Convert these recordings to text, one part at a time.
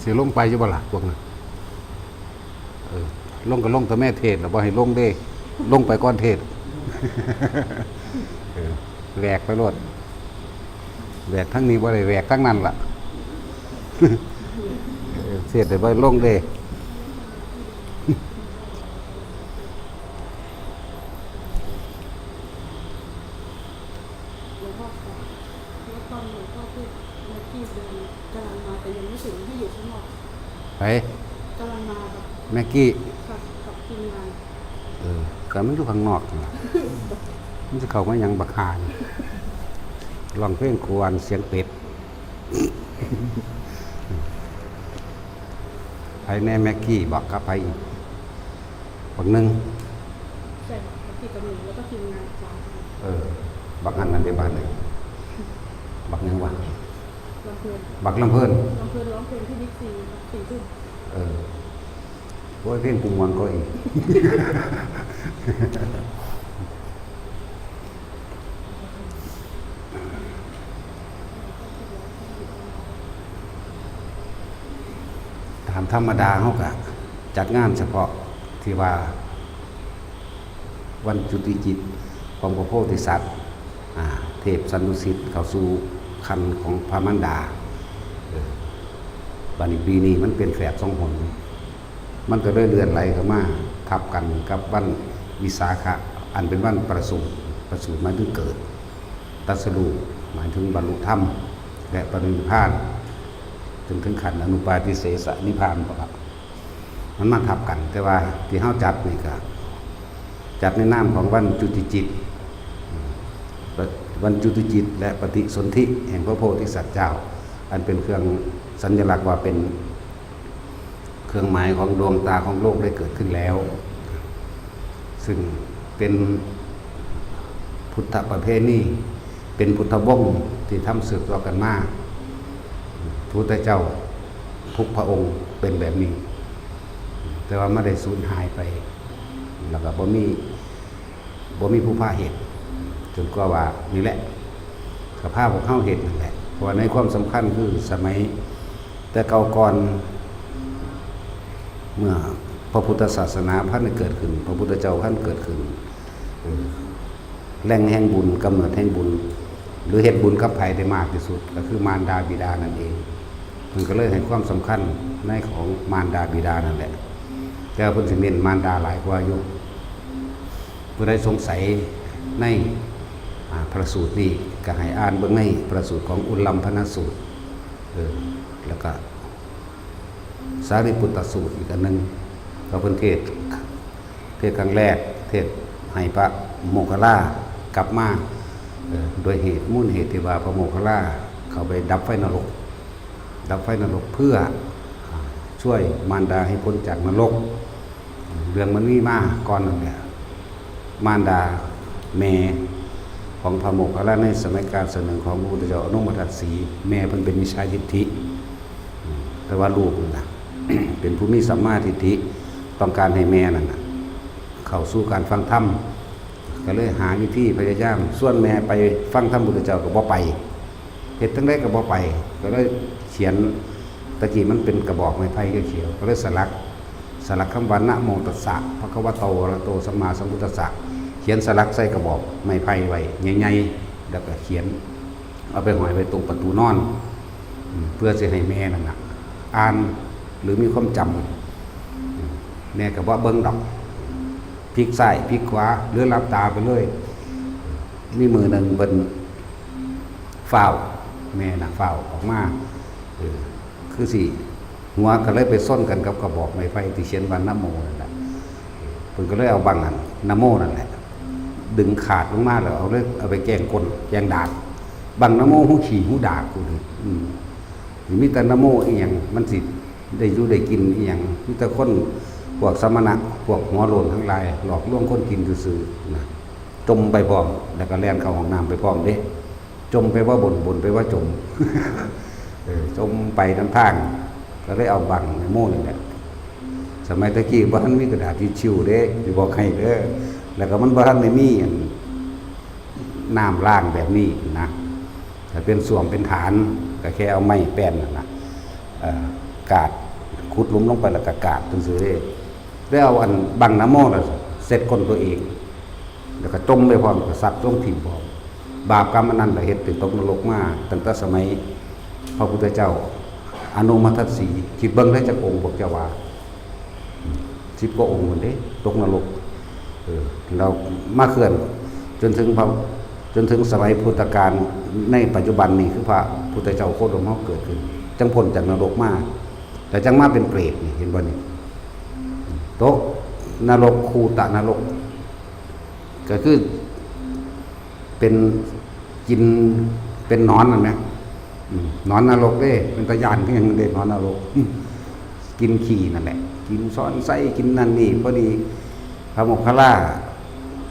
ຊິລົງໄປຢູ່ບໍ່ລະພວກນັ້ນ? ເອີ ລົງກໍລົງແຕ່ແມ່ເທດລະ ບໍ່ໃຫ້ລົງເດ້ ລົງໄປກ່ອນເທດ. ເອີ ແຫວກໄປໂລດ ແຫວກທາງນີ້ບໍ່ໄດ້ ແຫວກທາງນັ້ນລະ. ເອີ ເທດໄດ້ບໍ່ລົງເດ້. หลวงพ่อครับ แล้วตอนหลวงพ่อพูดเมื่อกี้เดินกำลังมาแต่ยังไม่ถึง ให้อยู่ข้างนอก ไผ? กำลังมาครับ แม็กกี้ ครับ กับทีมงาน เออ ก็มันอยู่ข้างนอกนั่นล่ะ มันสิเข้ามาหยังบักห่านี่ ร้องเพลงกวนเสียงเป็ด ไผแหน่ แม็กกี้บ่ กับไผอีก บักหนึ่ง ใช่ค่ะ แม็กกี้กับหนึ่ง แล้วก็ทีมงานอีกสามคน เออ บักอันนั้นเด้ บักหนึ่ง บักหยังวะ ลำเพลิน บักลำเพลิน ลำเพลินร้องเพลงที่บิ๊กซีครับ สี่ทุ่ม เออ โอ้ย เพลงกูม่วนกว่าอีก ตາມທຳມະດາເຮົາກະຈັດງານສະເພາະທີ່ວ່າວັນຈຸຕິຈິດຂອງພະໂພທິສັດ ອາ ເທບສັນຕຸສິດເຂົ້າສູ່ຄັນຂອງພະມານດາ. ເອີ ບາດນີ້ປີນີ້ມັນເປັນແຝດສອງຫົນ ມັນກໍເລີຍເລື່ອນໄຫຼເຂົ້າມາທັບກັນກັບວັນວິສາຂະ ອັນເປັນວັນປະສູດ, ປະສູດໝາຍເຖິງເກີດ, ຕັດສະຮູ້ໝາຍເຖິງບັນລຸທຳ ແລະ ປະລິນິບພານ ເຖິງ, ເຖິງຂັ້ນອະນຸປາທິເສສະນິບພານພຸ້ນລະ ມັນມາທັບກັນ. ແຕ່ວ່າທີ່ເຮົາຈັດນີ້ກະຈັດໃນນາມຂອງວັນຈຸຕິຈິດ, ວັນຈຸຕິຈິດ ແລະ ປະຕິສົນທິແຫ່ງພະໂພທິສັດເຈົ້າ, ອັນເປັນເຄື່ອງສັນຍະລັກວ່າເປັນ ເຄື່ອງໝາຍຂອງດວງຕາຂອງໂລກໄດ້ເກີດຂຶ້ນແລ້ວ, ຊຶ່ງເປັນພຸດທະປະເພນີ, ເປັນພຸດທະວົງທີ່ທຳສືບຕໍ່ກັນມາ. ພະພຸດທະເຈົ້າທຸກພະອົງເປັນແບບນີ້, ແຕ່ວ່າມາໄດ້ສູນຫາຍໄປ, ແລ້ວກໍບໍ່ມີ ບໍ່ມີຜູ້ພາເຮັດ ຈົນກວ່າວ່າ ນີ້ແຫຼະ ກໍພາພວກເຮົາເຮັດນັ້ນແຫຼະ. ເພາະວ່າໃນຄວາມສຳຄັນຄືສະໄໝແຕ່ເກົ່າກ່ອນ ເມື່ອພະພຸດທະສາສະໜາພັນໄດ້ເກີດຂຶ້ນ, ພະພຸດທະເຈົ້າພັນເກີດຂຶ້ນ, ເອີ ແຫຼ່ງແຫ່ງບຸນ, ກຳເນີດແຫ່ງບຸນ ຫຼື ເຮັດບຸນກັບໃຜໄດ້ມາກທີ່ສຸດ ກໍຄືມານດາບິດານັ້ນເອງ. ເພິ່ນກໍເລີຍໃຫ້ຄວາມສຳຄັນໃນຂອງມານດາບິດານັ້ນແຫຼະ, ແຕ່ວ່າເພິ່ນຊິເນັ້ນມານດາຫຼາຍກວ່າຢູ່. ຜູ້ໃດສົງໄສໃນ ອາ ພະສູດນີ້ ກໍໃຫ້ອ່ານເບິ່ງໃນພະສູດຂອງອຸນລັມພະນະສູດ, ເອີ ແລ້ວກໍສາລີປຸດຕະສູດອີກອັນໜຶ່ງ, ກໍເພິ່ນເທດ ເທດຄັ້ງແລກ ເທດໃຫ້ພະໂມກຂະລາກັບມາ, ເອີ ໂດຍເຫດ ມູນເຫດທີ່ວ່າພະໂມກຂະລາເຂົ້າໄປດັບໄຟນະລົກ, ດັບໄຟນະລົກເພື່ອ ອາ ຊ່ວຍມານດາໃຫ້ພົ້ນຈາກນະລົກ. ເລື່ອງມັນມີມາກ່ອນນັ້ນແຫຼະ, ມານດາແມ່ຂອງພະໂມກຂະລາໃນສະໄໝການສະເໜີຂອງພະພຸດທະເຈົ້າອະນຸມາທັດສີ, ແມ່ເພິ່ນເປັນມິດສາທິດຖິ, ແຕ່ວ່າລູກນັ້ນນະ ເປັນຜູ້ມີສຳມາທິດຖິ, ຕ້ອງການໃຫ້ແມ່ນັ້ນນະເຂົ້າສູ່ການຟັງທຳ, ກໍເລີຍຫາວິທີພະຍາຍາມຊວນແມ່ໄປຟັງທຳພຸດທະເຈົ້າກໍບໍ່ໄປ. ເຮັດຈັ່ງໃດກໍບໍ່ໄປ, ກໍເລີຍຂຽນ, ຕະກີ້ມັນເປັນກະບອກໄມ້ໄຜ່ຂຽວໆ, ກໍເລີຍສະຫຼັກ, ສະຫຼັກຄຳວ່າ ນະໂມຕັດສະ ພະຄະວະໂຕ ອະລະຫະໂຕ ສຳມາສຳພຸດທັດສະ, ຂຽນສະຫຼັກໃສ່ກະບອກໄມ້ໄຜ່ໄວ້ໃຫຍ່ໆ, ແລ້ວກໍຂຽນເອົາໄປຫ້ອຍໄວ້ຕົງປະຕູນອນ, ເພື່ອຊິໃຫ້ແມ່ນັ້ນນະອ່ານ ຫຼື ມີຄວາມຈຳ. ແມ່ກໍບໍ່ເບິ່ງດອກ, ພິກຊ້າຍພິກຂວາ ຫຼື ຫຼັບຕາໄປເລີຍ. ມີມື້ໜຶ່ງເພິ່ນ ຟ້າວ, ແມ່ນະຟ້າວອອກມາ, ເອີ ຄືຊິ ຫົວກໍເລີຍໄປຊົນກັນກັບກະບອກໄມ້ໄຜ່ທີ່ຂຽນວ່ານະໂມນັ້ນແຫຼະ. ເພິ່ນກໍເລີຍເອົາບັ້ງອັນນະໂມນັ້ນແຫຼະ ດຶງຂາດລົງມາ ແລ້ວເອົາເລີຍ ເອົາໄປແກງກົ້ນແກງດາກ, ບັ້ງນະໂມຫູຂີ້ຫູດາກພຸ້ນ. ອືມ ມີແຕ່ນະໂມອີ່ຫຍັງ ມັນຊິໄດ້ຢູ່ໄດ້ກິນອີ່ຫຍັງ? ມີແຕ່ຄົນ ພວກສະມະນະ ພວກຫົວໂລ້ນທັງຫຼາຍ ຫຼອກລວງຄົນກິນຊື່ໆນະ. ຈົມໄປພ້ອມ ແລ້ວກໍແລ່ນເຂົ້າຫ້ອງນ້ຳໄປພ້ອມເດ້. ຈົມແປວ່າບົນ, ບົນແປວ່າຈົມ. ເອີ ຈົມໄປນຳທາງ, ກໍເລີຍເອົາບັ້ງນະໂມນີ້ແຫຼະ. ສະໄໝແຕ່ກີ້ບໍ່ທັນມີກະດາດທິດຊິວເດ້, ຊິບອກໃຫ້ເດີ. ແລ້ວກໍມັນບໍ່ທັນໄດ້ມີອັນ ນ້ຳລ້າງແບບນີ້ນະ. ຖ້າເປັນສ້ວມເປັນຖານ ກໍແຄ່ເອົາໄມ້ແປ້ນນັ້ນນະ ເອີ ກາດ ຂຸດຫຼຸມລົງໄປແລ້ວກໍກາດຊື່ໆເດ້ ແລ້ວເອົາອັນບັງນະໂມລະເຊັດກົ້ນຕົວເອງ ແລ້ວກໍຈົມໄປພ້ອມ ກໍຊັກລົງຖິ້ມພ້ອມ. ບາບກຳອັນນັ້ນລະເຮັດໃຫ້ຕົກນະລົກມາຕັ້ງແຕ່ສະໄໝພະພຸດທະເຈົ້າອະນຸມາທັດສີ. ຄິດເບິ່ງເດີ ຈັກອົງພວກເຈົ້າວ່າ ສິບກວ່າອົງພຸ້ນເດ້ ຕົກນະລົກ. ເອີ ແລ້ວມາເຄື່ອນຈົນເຖິງພະ ຈົນເຖິງສະໄໝພຸດທະການ ໃນປັດຈຸບັນນີ້ຄືພະພຸດທະເຈົ້າໂຄດົມເຮົາເກີດຂຶ້ນ ຈັ່ງພົ້ນຈາກນະລົກມາ. ແລ້ວຈັ່ງມາເປັນເປຣດນີ້ ເຫັນບໍ່ນີ້? ຕົກນະລົກ ຄູຕະນະລົກ ກໍຄືເປັນ ກິນເປັນໜອນນັ້ນແຫຼະ. ອືມ ໜອນນະລົກເດ້ ເປັນຕາຢ້ານຄືຫຍັງເດ້ ໜອນນະລົກ. ກິນຂີ້ນັ້ນແຫຼະ ກິນຊ້ອນໄຊ ກິນນັ້ນນີ້. ພໍດີພະໂມກຄະລາ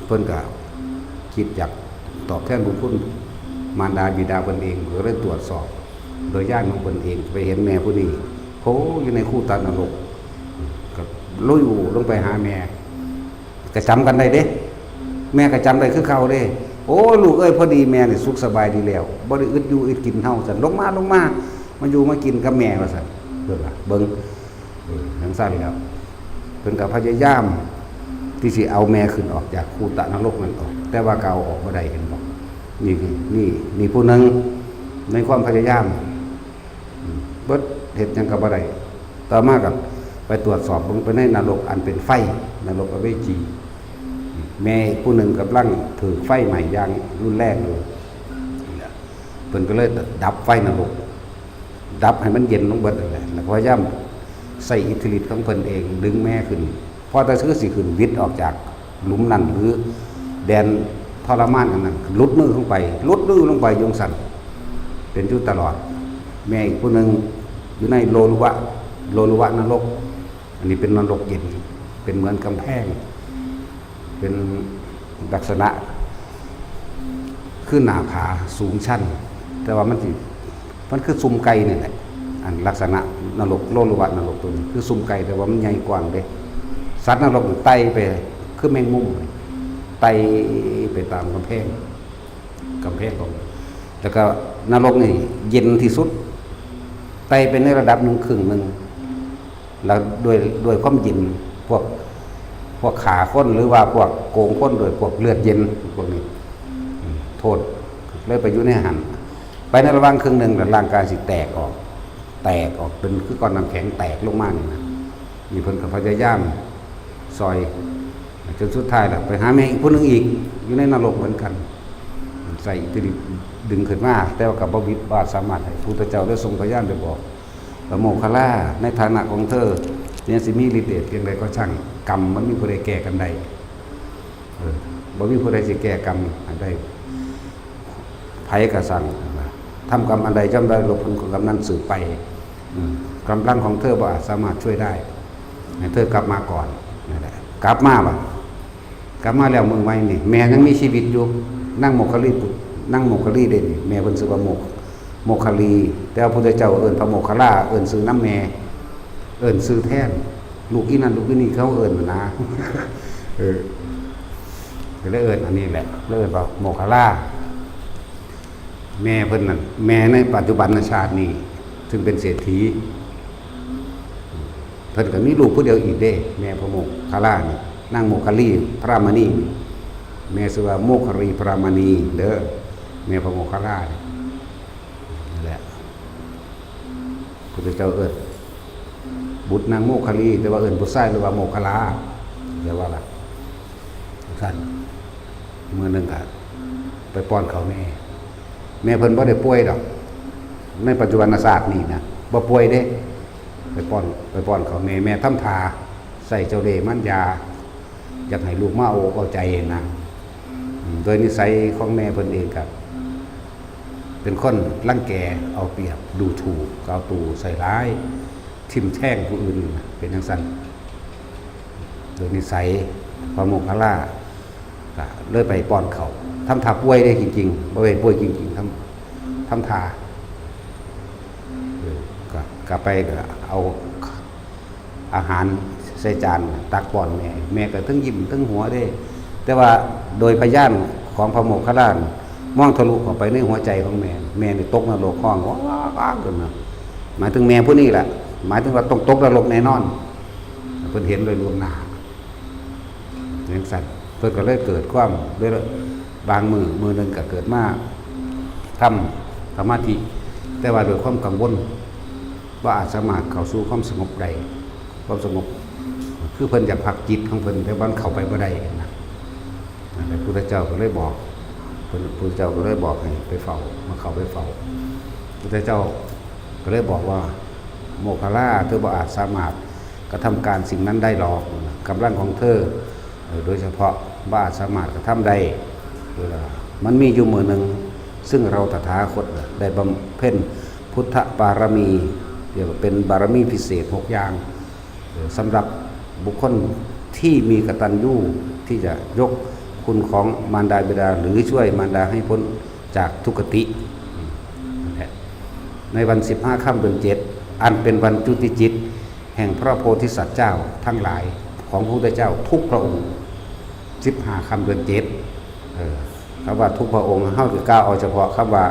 ເພິ່ນກໍຄິດຢາກຕອບແທນບຸນຄຸນມານດາບິດາເພິ່ນເອງ ກໍເລີຍຕວດສອບໂດຍຍານຂອງເພິ່ນເອງ ໄປເຫັນແມ່ຜູ້ນີ້ ໂພ ຢູ່ໃນຄູຕະນະລົກ. ກໍລຸຍອູ່ລົງໄປຫາແມ່ ກໍຈຳກັນໄດ້ເດ້ ແມ່ກໍຈຳໄດ້ຄືເກົ່າເດ້. ໂອ້ ລູກເອີຍ ພໍດີແມ່ນີ້ສຸກສະບາຍດີແລ້ວ ບໍ່ໄດ້ອຶດຢູ່ອຶດກິນເຮົາ ວ່າຊັ້ນ. ລົງມາ ລົງມາ ມາຢູ່ມາກິນກັບແມ່ ວ່າຊັ້ນ. ເບິ່ງລະ ເບິ່ງ ເອີ ຈັ່ງຊັ້ນແລ້ວ ເພິ່ນກໍພະຍາຍາມທີ່ຊິເອົາແມ່ຂຶ້ນອອກຈາກຄູຕະນະລົກນັ້ນອອກ ແຕ່ວ່າກໍເອົາອອກບໍ່ໄດ້ ເຫັນບໍ່? ນີ້ ນີ້ ນີ້ຜູ້ໜຶ່ງໃນຄວາມພະຍາຍາມ ເບິດ ເຮັດຫຍັງກໍບໍ່ໄດ້. ຕໍ່ມາກໍໄປຕວດສອບເບິ່ງໄປໃນນະລົກອັນເປັນໄຟ ນະລົກອະເວຈີ ແມ່ຜູ້ໜຶ່ງກຳລັງຖືກໄຟໄໝ້ຢ່າງຮຸນແຮງຢູ່. ເພິ່ນກໍເລີຍດັບໄຟນະລົກ ດັບໃຫ້ມັນເຢັນລົງເບິດນັ້ນແຫຼະ ແລ້ວພະຍາຍາມໃຊ້ອິດທິລິດຂອງເພິ່ນເອງດຶງແມ່ຂຶ້ນ ພໍແຕ່ຄືຊິຂຶ້ນຫວິດອອກຈາກ ຫຼຸມນັ້ນ ຫຼື ແດນທໍລະມານອັນນັ້ນ ຫຼຸດມືລົງໄປ ຫຼຸດມືລົງໄປຢູ່ຈັ່ງຊັ້ນ ເປັນຢູ່ຕະຫຼອດ. ແມ່ອີກຜູ້ໜຶ່ງຢູ່ໃນໂລລຸວະ ໂລລຸວະນະລົກ ອັນນີ້ເປັນນະລົກເຢັນ ເປັນເໝືອນກຳແພງ ເປັນລັກສະນະຄືໜ້າຜາສູງຊັນ ແຕ່ວ່າມັນຊິ ມັນຄືຊຸ່ມໄກ່ນີ້ແຫຼະ. ອັນລັກສະນະນະລົກ ໂລລຸວະນະລົກໂຕນີ້ຄືຊຸ່ມໄກ່ ແຕ່ວ່າມັນໃຫຍ່ກວ້າງເດ້. ສັດນະລົກໄຕ່ໄປຄືແມງມຸມ ໄຕ່ໄປຕາມກຳແພງ ກຳແພງຂອງ ແລ້ວກໍນະລົກນີ້ເຢັນທີ່ສຸດ ໄຕ່ໄປໃນລະດັບໜຶ່ງຄຶ່ງໜຶ່ງ ແລ້ວດ້ວຍ ດ້ວຍຄວາມເຢັນ ພວກ ພວກຂ້າຄົນ ຫຼືວ່າພວກໂກງຄົນດ້ວຍພວກເລືອດເຢັນ ພວກນີ້ ອືມ ໂທດ ເລີຍໄປຢູ່ໃນຫັ້ນ ໄປໃນລະຫວ່າງເຄິ່ງໜຶ່ງ ແລ້ວຮ່າງກາຍຊິແຕກອອກ ແຕກອອກເປັນຄືກ້ອນນ້ຳແຂງແຕກລົງມານີ້ນະ. ນີ້ເພິ່ນກໍພະຍາຍາມຊ່ອຍ ຈົນສຸດທ້າຍແລ້ວໄປຫາແມ່ອີກຜູ້ໜຶ່ງອີກ ຢູ່ໃນນະລົກເໝືອນກັນ ໃຊ້ອິດທິລິດດຶງຂຶ້ນມາ ແຕ່ວ່າກໍບໍ່ວິດ ບໍ່ສາມາດໃຫ້ ພຸດທະເຈົ້າໄດ້ຊົງພະຍານໄດ້ບອກ ພະໂມກຄະລາ ໃນຖານະຂອງເທີ ເຖິງຊິມີລິດເດດພຽງໃດກໍຊ່າງ ກຳບໍ່ມີຜູ້ໃດແກ້ກັນໄດ້ ເອີ ບໍ່ມີຜູ້ໃດຊິແກ້ກຳໃຫ້ໄດ້ ໃຜກໍຊ່າງ ທຳກຳອັນໃດຍ່ອມໄດ້ຮັບຜົນຂອງກຳນັ້ນສືບໄປ ອືມ ກຳລັງຂອງເທີບໍ່ອາດສາມາດຊ່ວຍໄດ້ ໃຫ້ເທີກັບມາກ່ອນ ນັ້ນແຫຼະ ກັບມາບາດ ກັບມາແລ້ວມື້ໃໝ່ນີ້ ແມ່ຍັງມີຊີວິດຢູ່ ນາງໂມກຄະລີ ນາງໂມກຄະລີເດ້ນີ້ ແມ່ເພິ່ນຊື່ວ່າໂມກ ໂມກຄະລີ ແຕ່ວ່າພຸດທະເຈົ້າເອີ້ນພະໂມກຄະລາ ເອີ້ນຊື່ນຳແມ່ ເອີ້ນຊື່ແທນ ລູກອີ່ນັ້ນລູກອີ່ນີ້ເຂົາເອີ້ນນະ ເອີ ກໍເລີຍເອີ້ນອັນນີ້ແຫຼະ ເລີຍເອີ້ນວ່າໂມກຄະລາ. ແມ່ເພິ່ນນັ້ນ ແມ່ໃນປັດຈຸບັນນະຊາດນີ້ ເຊິ່ງເປັນເສດຖີ ເພິ່ນກໍມີລູກຜູ້ດຽວອີກເດ້ ແມ່ພະໂມກຄະລານີ້ ນາງໂມກຄະລີພະລາມະນີ ແມ່ຊື່ວ່າໂມກຄະລີພະລາມະນີເດີ ແມ່ພະໂມກຄະລານີ້ ນັ້ນແຫຼະ ພຸດທະເຈົ້າເອີ້ນບຸດນາງໂມກຄະລີ ແຕ່ວ່າເອີ້ນຜູ້ຊາຍເອີ້ນວ່າໂມກຄະລາ ແປວ່າລະ ຊັ້ນ ມື້ໜຶ່ງກໍໄປປ້ອນເຂົ້າແມ່ ແມ່ເພິ່ນບໍ່ໄດ້ປ່ວຍດອກ ໃນປັດຈຸບັນນະຊາດນີ້ນະ ບໍ່ປ່ວຍເດ້ ໄປປ້ອນ ໄປປ້ອນເຂົ້າແມ່ ແມ່ທຳທ່າໃສ່ເຈົ້າເລ່ໝານຢາ ຢາກໃຫ້ລູກມາເອົາອົກເອົາໃຈນະ ອືມ ໂດຍນິໄສຂອງແມ່ເພິ່ນເອງກໍເປັນຄົນລັງແກ ເອົາປຽບ ດູຖູກ ເອົາຕູໃສ່ຮ້າຍ ຖິ້ມແທງຜູ້ອື່ນນະ ເປັນຈັ່ງຊັ້ນ ໂດຍນິໄສ ພະໂມກຄະລາ ກໍເລີຍໄປປ້ອນເຂົ້າ ທຳທ່າປ່ວຍເດ້ ຈິງໆ ບໍ່ແມ່ນປ່ວຍຈິງໆ ທຳ ທຳທ່າ ເອີ ກໍ ກໍໄປ ກໍເອົາອາຫານໃສ່ຈານ ຕັກປ້ອນແມ່ ແມ່ກໍເທິງຍິ້ມເທິງຫົວເດ້ ແຕ່ວ່າໂດຍພະຍານຂອງພະໂມກຄະລາ ມອງທະລຸເຂົ້າໄປໃນຫົວໃຈຂອງແມ່ ແມ່ນີ້ຕົກນະລົກ ຮ້ອງວ້າວໆ ຂຶ້ນມາ ໝາຍເຖິງແມ່ຜູ້ນີ້ແຫຼະ ໝາຍເຖິງວ່າຕ້ອງຕົກນະລົກແນ່ນອນ ເພິ່ນເຫັນໂດຍລ່ວງໜ້າຈັ່ງຊັ້ນ. ເພິ່ນກໍເລີຍເກີດຄວາມ ເລີຍບາງມື້ ມື້ໜຶ່ງກໍເກີດມາທຳສະມາທິ ແຕ່ວ່າດ້ວຍຄວາມກັງວົນ ບໍ່ອາດສາມາດເຂົ້າສູ່ຄວາມສະຫງົບໄດ້. ຄວາມສະຫງົບ ຄືເພິ່ນຢາກພັກຈິດຂອງເພິ່ນ ແຕ່ວ່າມັນເຂົ້າໄປບໍ່ໄດ້ນະ. ນັ້ນແຫຼະ ພຸດທະເຈົ້າກໍເລີຍບອກ ເພິ່ນ ພຸດທະເຈົ້າກໍເລີຍບອກໃຫ້ໄປເຝົ້າ ມາເຂົ້າໄປເຝົ້າ. ພຸດທະເຈົ້າກໍເລີຍບອກວ່າ ໂມກຄະລາ ເທີບໍ່ອາດສາມາດກະທຳການສິ່ງນັ້ນໄດ້ຫຼອກ. ກຳລັງຂອງເທີ ເອີ ໂດຍສະເພາະບໍ່ອາດສາມາດກະທຳໄດ້. ເອີ ມັນມີຢູ່ມື້ໜຶ່ງ ຊຶ່ງເຮົາຕະຖາຄົດໄດ້ບຳເພັນພຸດທະບາລະມີ ເປັນບາລະມີພິເສດຫົກຢ່າງ ເອີ ສຳລັບບຸກຄົນທີ່ມີກະຕັນຍູ ທີ່ຈະຍົກຄຸນຂອງມານດາບິດາ ຫຼື ຊ່ວຍມານດາໃຫ້ພົ້ນຈາກທຸກຄະຕິ. ໃນວັນສິບຫ້າຄ່ຳເດືອນເຈັດ ອັນເປັນວັນຈຸຕິຈິດແຫ່ງພະໂພທິສັດເຈົ້າທັງຫຼາຍຂອງພະພຸດທະເຈົ້າທຸກພະອົງ ສິບຫ້າຄ່ຳເດືອນເຈັດ ເອີ ຄຳວ່າທຸກພະອົງ ເຮົາກໍກ່າວເອົາສະເພາະຄຳວ່າ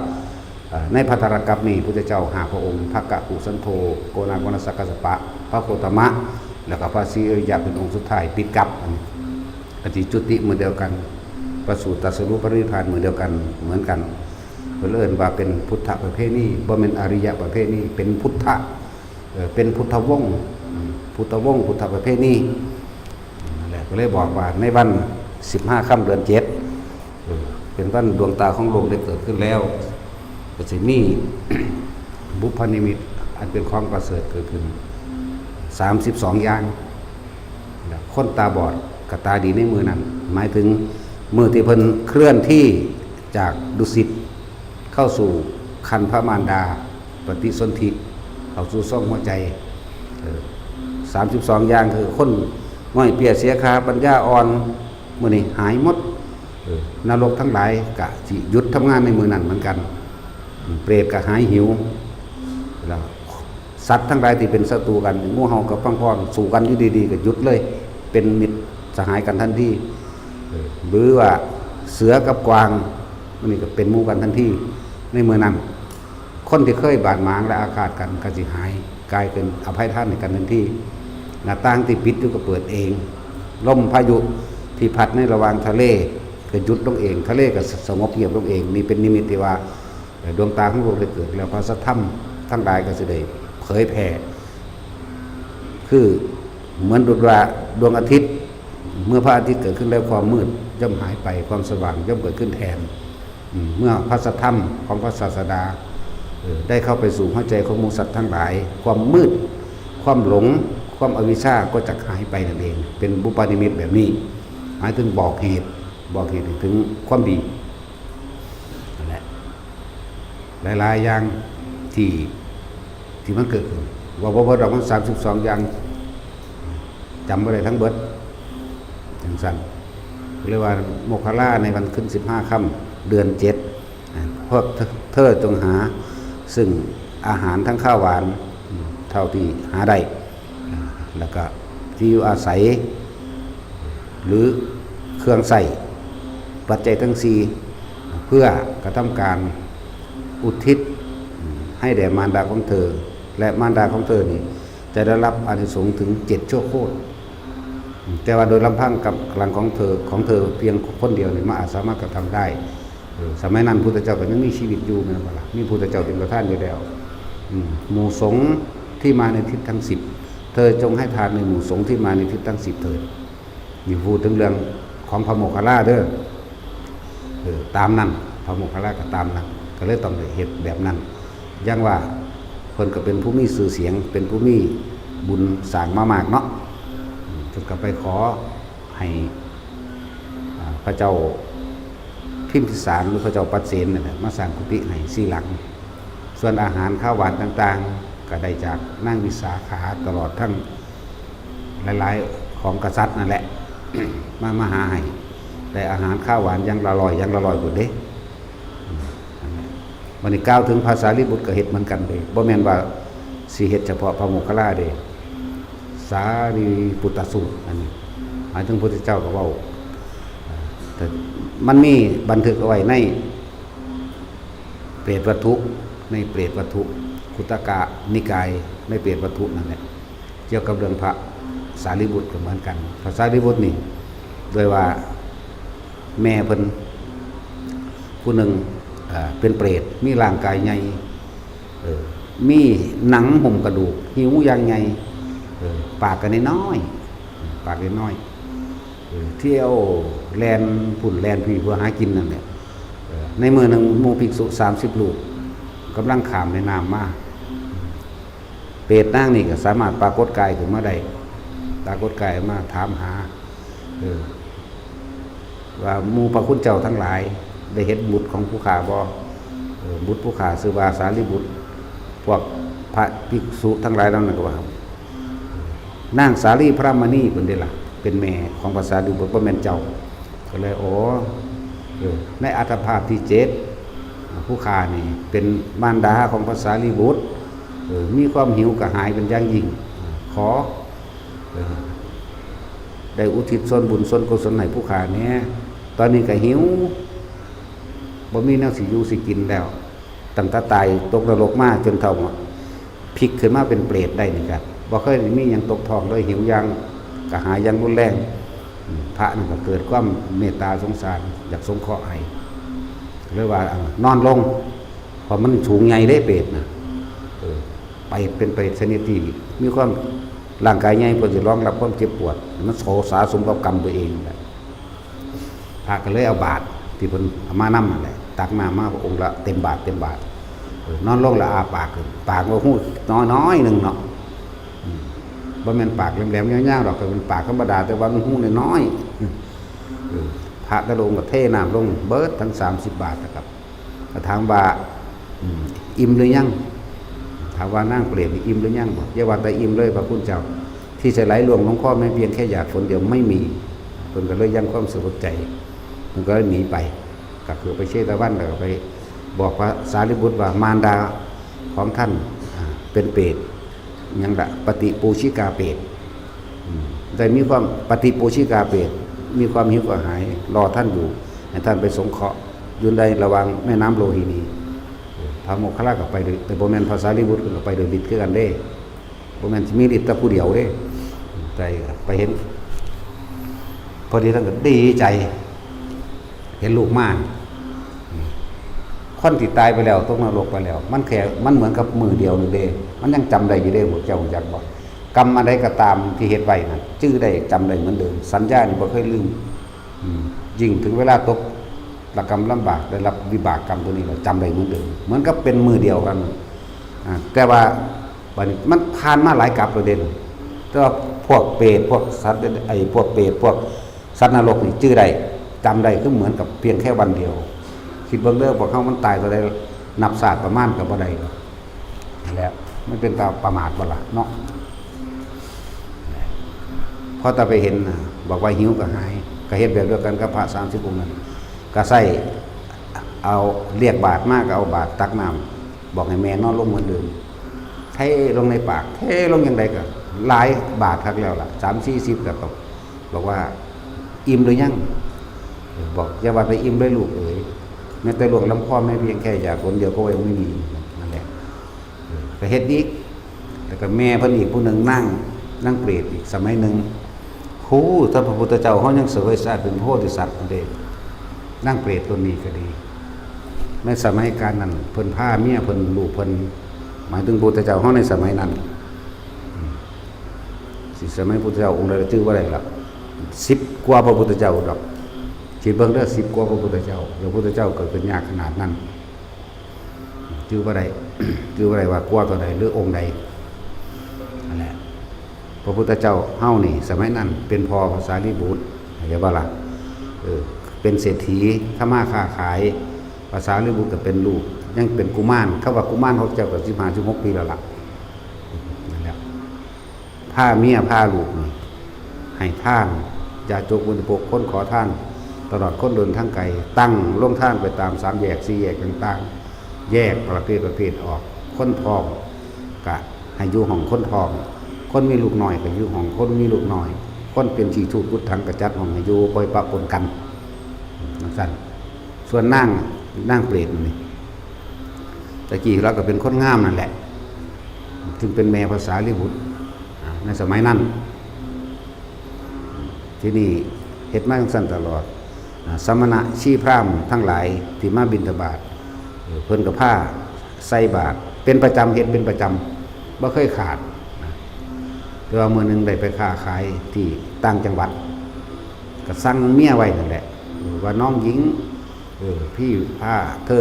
ເອີ ໃນພັດທະລະກັບນີ້ ພຸດທະເຈົ້າຫ້າພະອົງ ພະກະກຸສັນໂທ ໂກນາຄະນະ ສັກກະສະປະ ພະໂຄຕະມະ ແລ້ວກໍພະສີອະລິຍະເປັນອົງສຸດທ້າຍປິດກັບ. ອັນນີ້ ອະຕິຈຸຕິມື້ດຽວກັນ ປະສູດຕັດສະຮູ້ປະລິນິບພານມື້ດຽວກັນເໝືອນກັນ. ເພິ່ນເອີ້ນວ່າເປັນພຸດທະປະເພນີ ບໍ່ແມ່ນອະລິຍະປະເພນີ ເປັນພຸດທະ ເອີ ເປັນພຸດທະວົງ ອືມ ພຸດທະວົງ ພຸດທະປະເພນີ. ນັ້ນແຫຼະ ກໍເລີຍບອກວ່າໃນວັນສິບຫ້າຄ່ຳເດືອນເຈັດ ເອີ ເປັນວັນດວງຕາຂອງໂລກໄດ້ເກີດຂຶ້ນແລ້ວ ກໍຊິມີບຸບພະນິມິດອັນເປັນຂອງປະເສີດເກີດຂຶ້ນສາມສິບສອງຢ່າງ. ແລະ ຄົນຕາບອດກໍຕາດີໃນມື້ນັ້ນ ໝາຍເຖິງມື້ທີ່ເພິ່ນເຄື່ອນທີ່ຈາກດຸສິດ ເຂົ້າສູ່ຄັນພະມານດາ ປະຕິສົນທິ ເຂົ້າສູ່ຊ່ອງຫົວໃຈ. ເອີ ສາມສິບສອງຢ່າງ ຄືຄົນງ່ອຍເປຍເສຍຂາ ປັນຍາອ່ອນ ມື້ນີ້ຫາຍໝົດ. ເອີ ນະລົກທັງຫຼາຍກະຊິຢຸດທຳງານໃນມື້ນັ້ນເໝືອນກັນ. ເປດກະຫາຍຫິວ ແລ້ວ ສັດທັງຫຼາຍທີ່ເປັນສັດຕູກັນ ງູເຫົ່າກັບພັງພອນ ສູ້ກັນຢູ່ດີໆກໍຢຸດເລີຍ ເປັນມິດສະຫາຍກັນທັນທີ. ເອີ ຫຼືວ່າເສືອກັບກວາງ ມັນນີ້ກໍເປັນໝູ່ກັນທັນທີໃນມື້ນັ້ນ. ຄົນທີ່ເຄີຍບາດໝາງ ແລະ ອາຄາດກັນກໍຊິຫາຍ ກາຍເປັນອະໄພທານໃຫ້ກັນທັນທີ. ໜ້າຕ່າງທີ່ປິດຢູ່ກໍເປີດເອງ. ລົມພາຍຸທີ່ພັດໃນລະຫວ່າງທະເລກໍຢຸດລົງເອງ ທະເລກໍສະຫງົບງຽບລົງເອງ. ນີ້ເປັນນິມິດທີ່ວ່າ ເອີ ດວງຕາຂອງໂລກໄດ້ເກີດແລ້ວ ພະສັດທຳທັງຫຼາຍກໍຊິໄດ້ເຜີຍແຜ່. ຄືເໝືອນດຸດວ່າດວງອາທິດ ເມື່ອພະອາທິດເກີດຂຶ້ນແລ້ວ ຄວາມມືດຍ່ອມຫາຍໄປ ຄວາມສະຫວ່າງຍ່ອມເກີດຂຶ້ນແທນ. ອືມ ເມື່ອພະສັດທຳຂອງພະສາສະດາ ເອີ ໄດ້ເຂົ້າໄປສູ່ຫົວໃຈຂອງໝູ່ສັດທັງຫຼາຍ ຄວາມມືດ ຄວາມຫຼົງ ຄວາມອະວິຊຊາກໍຈະຫາຍໄປນັ້ນເອງ. ເປັນບຸບພະນິມິດແບບນີ້ ໝາຍເຖິງບອກເຫດ ບອກເຫດໃຫ້ເຖິງຄວາມດີ. ນັ້ນແຫຼະ ຫຼາຍໆຢ່າງທີ່ ທີ່ມັນເກີດຂຶ້ນ ເວົ້າບໍ່ເບິດດອກ ມັນສາມສິບສອງຢ່າງ ຈຳບໍ່ໄດ້ທັງເບິດ ຈັ່ງຊັ້ນ. ເລີຍວ່າໂມກຄະລາ ໃນວັນຄືນສິບຫ້າຄ່ຳເດືອນເຈັດ ພວກເທີ ເທີຈົ່ງຫາຊຶ່ງອາຫານທັງຄາວຫວານເທົ່າທີ່ຫາໄດ້ ແລ້ວກະທີ່ຢູ່ອາໄສ ຫຼື ເຄື່ອງໃຊ້ ປັດໄຈທັງສີ່ ເພື່ອກະທຳການອຸທິດໃຫ້ແດ່ມານດາຂອງເທີ ແລະ ມານດາຂອງເທີນີ້ຈະໄດ້ຮັບອານິສົງເຖິງເຈັດຊົ່ວໂຄດ. ແຕ່ວ່າໂດຍລຳພັງກຳລັງຂອງເທີ ຂອງເທີພຽງຄົນດຽວນີ້ ມັນອາດສາມາດກະທຳໄດ້. ເອີ ສະໄໝນັ້ນພຸດທະເຈົ້າກໍຍັງມີຊີວິດຢູ່ແມ່ນບໍ່ລະ? ມີພຸດທະເຈົ້າເປັນປະທານຢູ່ແລ້ວ. ອືມ ໝູ່ສົງທີ່ມາໃນທິດທັງສິບ ເທີຈົ່ງໃຫ້ທານໃນໝູ່ສົງທີ່ມາໃນທິດທັງສິບເທີດ. ນີ້ເວົ້າເຖິງເລື່ອງຂອງພະໂມກຄະລາເດີ. ເອີ ຕາມນັ້ນ ພະໂມກຄະລາກໍຕາມນັ້ນ ກໍເລີຍຕ້ອງໄດ້ເຮັດແບບນັ້ນ. ຢ່າງວ່າເພິ່ນກໍເປັນຜູ້ມີຊື່ສຽງ ເປັນຜູ້ມີບຸນສ້າງມາມາກເນາະ. ອືມ ເພິ່ນກໍໄປຂໍໃຫ້ ອ່າ ພະເຈົ້າພິມພິສານ ຫຼື ພະເຈົ້າປັດເສນນັ້ນແຫຼະ ມາສ້າງກຸຕິໃຫ້ສີ່ຫຼັງ. ສ່ວນອາຫານຄາວຫວານຕ່າງໆ ກໍໄດ້ຈາກນາງວິສາຂາ ຕະຫຼອດທັງຫຼາຍໆຂອງກະສັດນັ້ນແຫຼະ ມາ ມາຫາໃຫ້. ໄດ້ອາຫານຄາວຫວານຢ່າງລະຮ້ອຍ ຢ່າງລະຮ້ອຍພຸ້ນເດ້. ບັດນີ້ກ່າວເຖິງພະສາລີບຸດກໍເຮັດເໝືອນກັນເດ້ ບໍ່ແມ່ນວ່າຊິເຮັດສະເພາະພະໂມກຄະລາເດ້. ສາລີບຸດຕະສູດ ອັນນີ້ໝາຍເຖິງພຸດທະເຈົ້າກໍເວົ້າ ແຕ່ມັນມີບັນທຶກເອົາໄວ້ໃນເປດວັດຖຸ ໃນເປດວັດຖຸ ຄຸດຕະກະນິກາຍ ໃນເປດວັດຖຸນັ້ນແຫຼະ ກ່ຽວກັບເລື່ອງພະສາລີບຸດກໍເໝືອນກັນ. ພະສາລີບຸດນີ້ ໂດຍວ່າແມ່ເພິ່ນຜູ້ໜຶ່ງ ເອີ ເປັນເປດ ມີຮ່າງກາຍໃຫຍ່ ເອີ ມີໜັງຫຸ້ມກະດູກ ຫິວຢ່າງໃຫຍ່ ເອີ ປາກກໍນ້ອຍໆ ປາກນ້ອຍໆ ເອີ ທ່ຽວແລ່ນພຸ້ນແລ່ນພີ້ເພື່ອຫາກິນນັ້ນແຫຼະ. ເອີ ໃນມື້ໜຶ່ງໝູ່ພິກສຸສາມສິບຮູບກຳລັງຂ້າມແມ່ນ້ຳມາ ເປດນາງນີ້ກໍສາມາດປາກົດກາຍຂຶ້ນມາໄດ້ ປາກົດກາຍມາຖາມຫາ ເອີ ວ່າໝູ່ພະຄຸນເຈົ້າທັງຫຼາຍໄດ້ເຫັນບຸດຂອງຜູ້ຂ້າບໍ່? ເອີ ບຸດຜູ້ຂ້າຊື່ວ່າສາລີບຸດ. ພວກພະພິກສຸທັງຫຼາຍເຫຼົ່ານັ້ນກໍວ່າ ນາງສາລີພະມະນີເພິ່ນເດ້ລະ ເປັນແມ່ຂອງພະສາລີບຸດ ບໍ່ແມ່ນເຈົ້າ. ກໍເລີຍ ອໍ ເອີ ໃນອັດຕະພາບທີເຈັດ ຜູ້ຂ້ານີ້ເປັນມານດາຂອງພະສາລີບຸດ ເອີ ມີຄວາມຫິວກະຫາຍເປັນຢ່າງຍິ່ງ ຂໍ ເອີ ໄດ້ອຸທິດສ່ວນບຸນສ່ວນກຸສົນໃຫ້ຜູ້ຂ້າແດ່ ຕອນນີ້ກໍຫິວ ບໍ່ມີແນວຊິຢູ່ຊິກິນແລ້ວ. ຕັ້ງແຕ່ຕາຍຕົກນະລົກມາຈົນເຖົ້າ ພິກຂຶ້ນມາເປັນເປດໄດ້ນີ້ກະບໍ່ເຄີຍມີຫຍັງຕົກທ້ອງເລີຍ ຫິວຢ່າງກະຫາຍຢ່າງຮຸນແຮງ. ອືມ ພະນັ້ນກໍເກີດຄວາມເມດຕາສົງສານ ຢາກສົງເຄາະໃຫ້ ເລີຍວ່າ ເອີ ນອນລົງ ເພາະມັນສູງໃຫຍ່ເດ້ເປດນະ ເອີ ໄປເປັນເປດຊະນິດທີ່ມີຄວາມ ຮ່າງກາຍໃຫຍ່ ເພື່ອຊິຮອງຮັບຄວາມເຈັບປວດ ມັນໂສສາສົມກັບກຳຕົວເອງນັ້ນແຫຼະ. ພະກໍເລີຍເອົາບາດທີ່ເພິ່ນເອົາມານຳນັ້ນແຫຼະ ຕັກນ້ຳມາອົງລະເຕັມບາດເຕັມບາດ ເອີ ນອນລົງລະອ້າປາກຂຶ້ນ ປາກບໍ່ຮູ້ນ້ອຍໆໜຶ່ງເນາະ ອືມ ບໍ່ແມ່ນປາກແຫຼມໆຍາວໆດອກ ກໍເປັນປາກທຳມະດາ ແຕ່ວ່າມັນຮູນ້ອຍໆ ເອີ ພະແຕ່ລະອົງກໍເທນ້ຳລົງເບິດທັງສາມສິບບາດ ແລ້ວກໍ ກໍຖາມວ່າ ອືມ ອີ່ມຫຼືຍັງ? ຖາມວ່ານາງເປດນີ້ອີ່ມຫຼືຍັງບໍ່? ຢ່າວ່າແຕ່ອີ່ມເລີຍ ພະຄຸນເຈົ້າ ທີ່ຈະໄຫຼລ່ວງລົງຄໍແມ່ພຽງແຄ່ຫຍາດຝົນດຽວໄມ່ມີ. ເພິ່ນກໍເລີຍຍັງຄວາມສະຫຼົດໃຈ ເພິ່ນກໍເລີຍໜີໄປ ກໍຄືໄປເຊຕະວັນ ແລ້ວກໍໄປບອກພະສາລີບຸດວ່າ ມານດາຂອງທ່ານ ອາ ເປັນເປດ ຫຍັງລະ ປະຕິປູຊິກາເປດ ອືມ ໄດ້ມີຄວາມ ປະຕິປູຊິກາເປດ ມີຄວາມຫິວກະຫາຍລໍທ່ານຢູ່ ໃຫ້ທ່ານໄປສົງເຄາະຢູ່ໃນລະຫວ່າງແມ່ນ້ຳໂລຫິນີ. ເອີ ພະໂມກຄັນລາກໍໄປໂດຍ ແຕ່ບໍ່ແມ່ນພະສາລີບຸດ ເພິ່ນກໍໄປໂດຍລິດຄືກັນເດ້ ບໍ່ແມ່ນຊິມີລິດແຕ່ຜູ້ດຽວເດ້ ໄປ ໄປເຫັນ ພໍດີທ່ານກໍດີໃຈ ເຫັນລູກມາ ອືມ ຄົນທີ່ຕາຍໄປແລ້ວ ຕົກນະລົກໄປແລ້ວ ມັນແຄ່ ມັນເໝືອນກັບມື້ດຽວໜຶ່ງເດ້ ມັນຍັງຈຳໄດ້ຢູ່ເດ້. ພວກເຈົ້າຮູ້ຈັກບໍ່? ກຳອັນໃດກໍຕາມທີ່ເຮັດໄວ້ນັ້ນ ຈື່ໄດ້ ຈຳໄດ້ເໝືອນເດີມ. ສັນຍານີ້ບໍ່ເຄີຍລືມ. ອືມ ຍິ່ງເຖິງເວລາຕົກລະກຳລຳບາກ ໄດ້ຮັບວິບາກກຳຕົວນີ້ແລ້ວ ຈຳໄດ້ເໝືອນເດີມ ເໝືອນກັບເປັນມື້ດຽວກັນ. ອາ ແຕ່ວ່າ ບັດນີ້ມັນຜ່ານມາຫຼາຍກັບແລ້ວເດ້ ແຕ່ວ່າພວກເປດ ພວກສັດ ໄອ້ພວກເປດ ພວກສັດນະລົກນີ້ຈື່ໄດ້ ຈຳໄດ້ ຄືເໝືອນກັບພຽງແຄ່ວັນດຽວ. ຄິດເບິ່ງເດີ ພວກເຮົາມັນຕາຍເທົ່າໃດ ນັບຊາດປະມານກໍບໍ່ໄດ້ດອກ. ນັ້ນແຫຼະ ມັນເປັນຕາປະໝາດບໍ່ລະເນາະ? ພໍແຕ່ໄປເຫັນນະ ບອກວ່າຫິວກໍຫາຍ ກໍເຮັດແບບດຽວກັນກັບພະສາມສິບອົງນັ້ນ ກໍໃຊ້ ເອົາລຽກບາດມາ ກໍເອົາບາດຕັກນ້ຳ ບອກໃຫ້ແມ່ນອນລົງເໝືອນເດີມ ເທລົງໃນປາກ ເທລົງຈັ່ງໃດກໍຫຼາຍບາດຄັກແລ້ວລະ ສາມສີ່ສິບ ແລ້ວກໍບອກວ່າ ອີ່ມຫຼືຍັງ? ບອກ ຢ່າວ່າແຕ່ອີ່ມເລີຍລູກເອີຍ ແມ້ແຕ່ລ່ວງລຳຄໍແມ້ພຽງແຄ່ຫຍາດຝົນດຽວກໍຍັງໄມ່ມີ. ນັ້ນແຫຼະ ເອີ ກໍເຮັດອີກ ແລ້ວກໍແມ່ເພິ່ນອີກຜູ້ໜຶ່ງ ນາງ ນາງເປດອີກສະໄໝໜຶ່ງ ຮູ້ ຖ້າພະພຸດທະເຈົ້າເຮົາຍັງສະເຫວີຍຊາດເປັນໂພທິສັດເດ້. ນາງເປດຕົນນີ້ກໍດີ ໃນສະໄໝການນັ້ນ ເພິ່ນພາເມຍເພິ່ນ ລູກເພິ່ນ ໝາຍເຖິງພະພຸດທະເຈົ້າເຮົາໃນສະໄໝນັ້ນ ອືມ ຊິສະໄໝພຸດທະເຈົ້າອົງໃດລະຈື່ບໍ່ໄດ້ລະ ສິບກວ່າພະພຸດທະເຈົ້າດອກ. ຄິດເບິ່ງເດີ ສິບກວ່າພະພຸດທະເຈົ້າ ແລ້ວພຸດທະເຈົ້າເກີດຂຶ້ນຍາກຂະໜາດນັ້ນ ຈື່ບໍ່ໄດ້ ຈື່ບໍ່ໄດ້ວ່າກວ່າເທົ່າໃດ ຫຼືອົງໃດ. ນັ້ນແຫຼະ ພະພຸດທະເຈົ້າເຮົານີ້ ສະໄໝນັ້ນເປັນພໍ່ພະສາລີບຸດ ເຫັນບໍ່ລະ? ເອີ ເປັນເສດຖີ ທຳມາຄ້າຂາຍ ພະສາລີບຸດກໍເປັນລູກ ຍັງເປັນກຸມານ ຄຳວ່າກຸມານຂອງເຈົ້າກໍສິບຫ້າ ສິບຫົກປີແລ້ວລະ. ນັ້ນແຫຼະ ພາເມຍພາລູກນີ້ໃຫ້ທານ ຍາຈົກ ບໍລິໂພກ ຄົນຂໍທານ ຕະຫຼອດຄົນເດີນທາງໄກ ຕັ້ງໂຮງທານໄປຕາມສາມແຍກສີ່ແຍກຕ່າງໆ ແຍກປະເພດປະເພດອອກ ຄົນທ້ອງກະໃຫ້ຢູ່ຫ້ອງຄົນທ້ອງ ຄົນມີລູກນ້ອຍກະຢູ່ຫ້ອງຄົນມີລູກນ້ອຍ ຄົນເປັນຂີ້ທູດກຸດຖັງກະຈັດຫ້ອງໃຫ້ຢູ່ ບໍ່ໃຫ້ປະປົນກັນ ຈັ່ງຊັ້ນ. ສ່ວນນາງ ນາງເປດນີ້ ແຕ່ກີ້ລາວກໍເປັນຄົນງາມນັ້ນແຫຼະ ຊຶ່ງເປັນແມ່ພະສາລີບຸດ ອາ ໃນສະໄໝນັ້ນ. ທີນີ້ເຮັດມາຈັ່ງຊັ້ນຕະຫຼອດ. ອາ ສະມະນະຊີພຣາມທັງຫຼາຍທີ່ມາບິນທະບາດ ເອີ ເພິ່ນກໍພາໃສ່ບາດເປັນປະຈຳ ເຮັດເປັນປະຈຳ ບໍ່ເຄີຍຂາດນະ. ແຕ່ວ່າມື້ໜຶ່ງໄດ້ໄປຄ້າຂາຍທີ່ຕ່າງຈັງຫວັດ ກໍສັ່ງເມຍໄວ້ນັ້ນແຫຼະ ເອີ ວ່າ ນ້ອງຍິງ ເອີ ພີ່ພາເທີ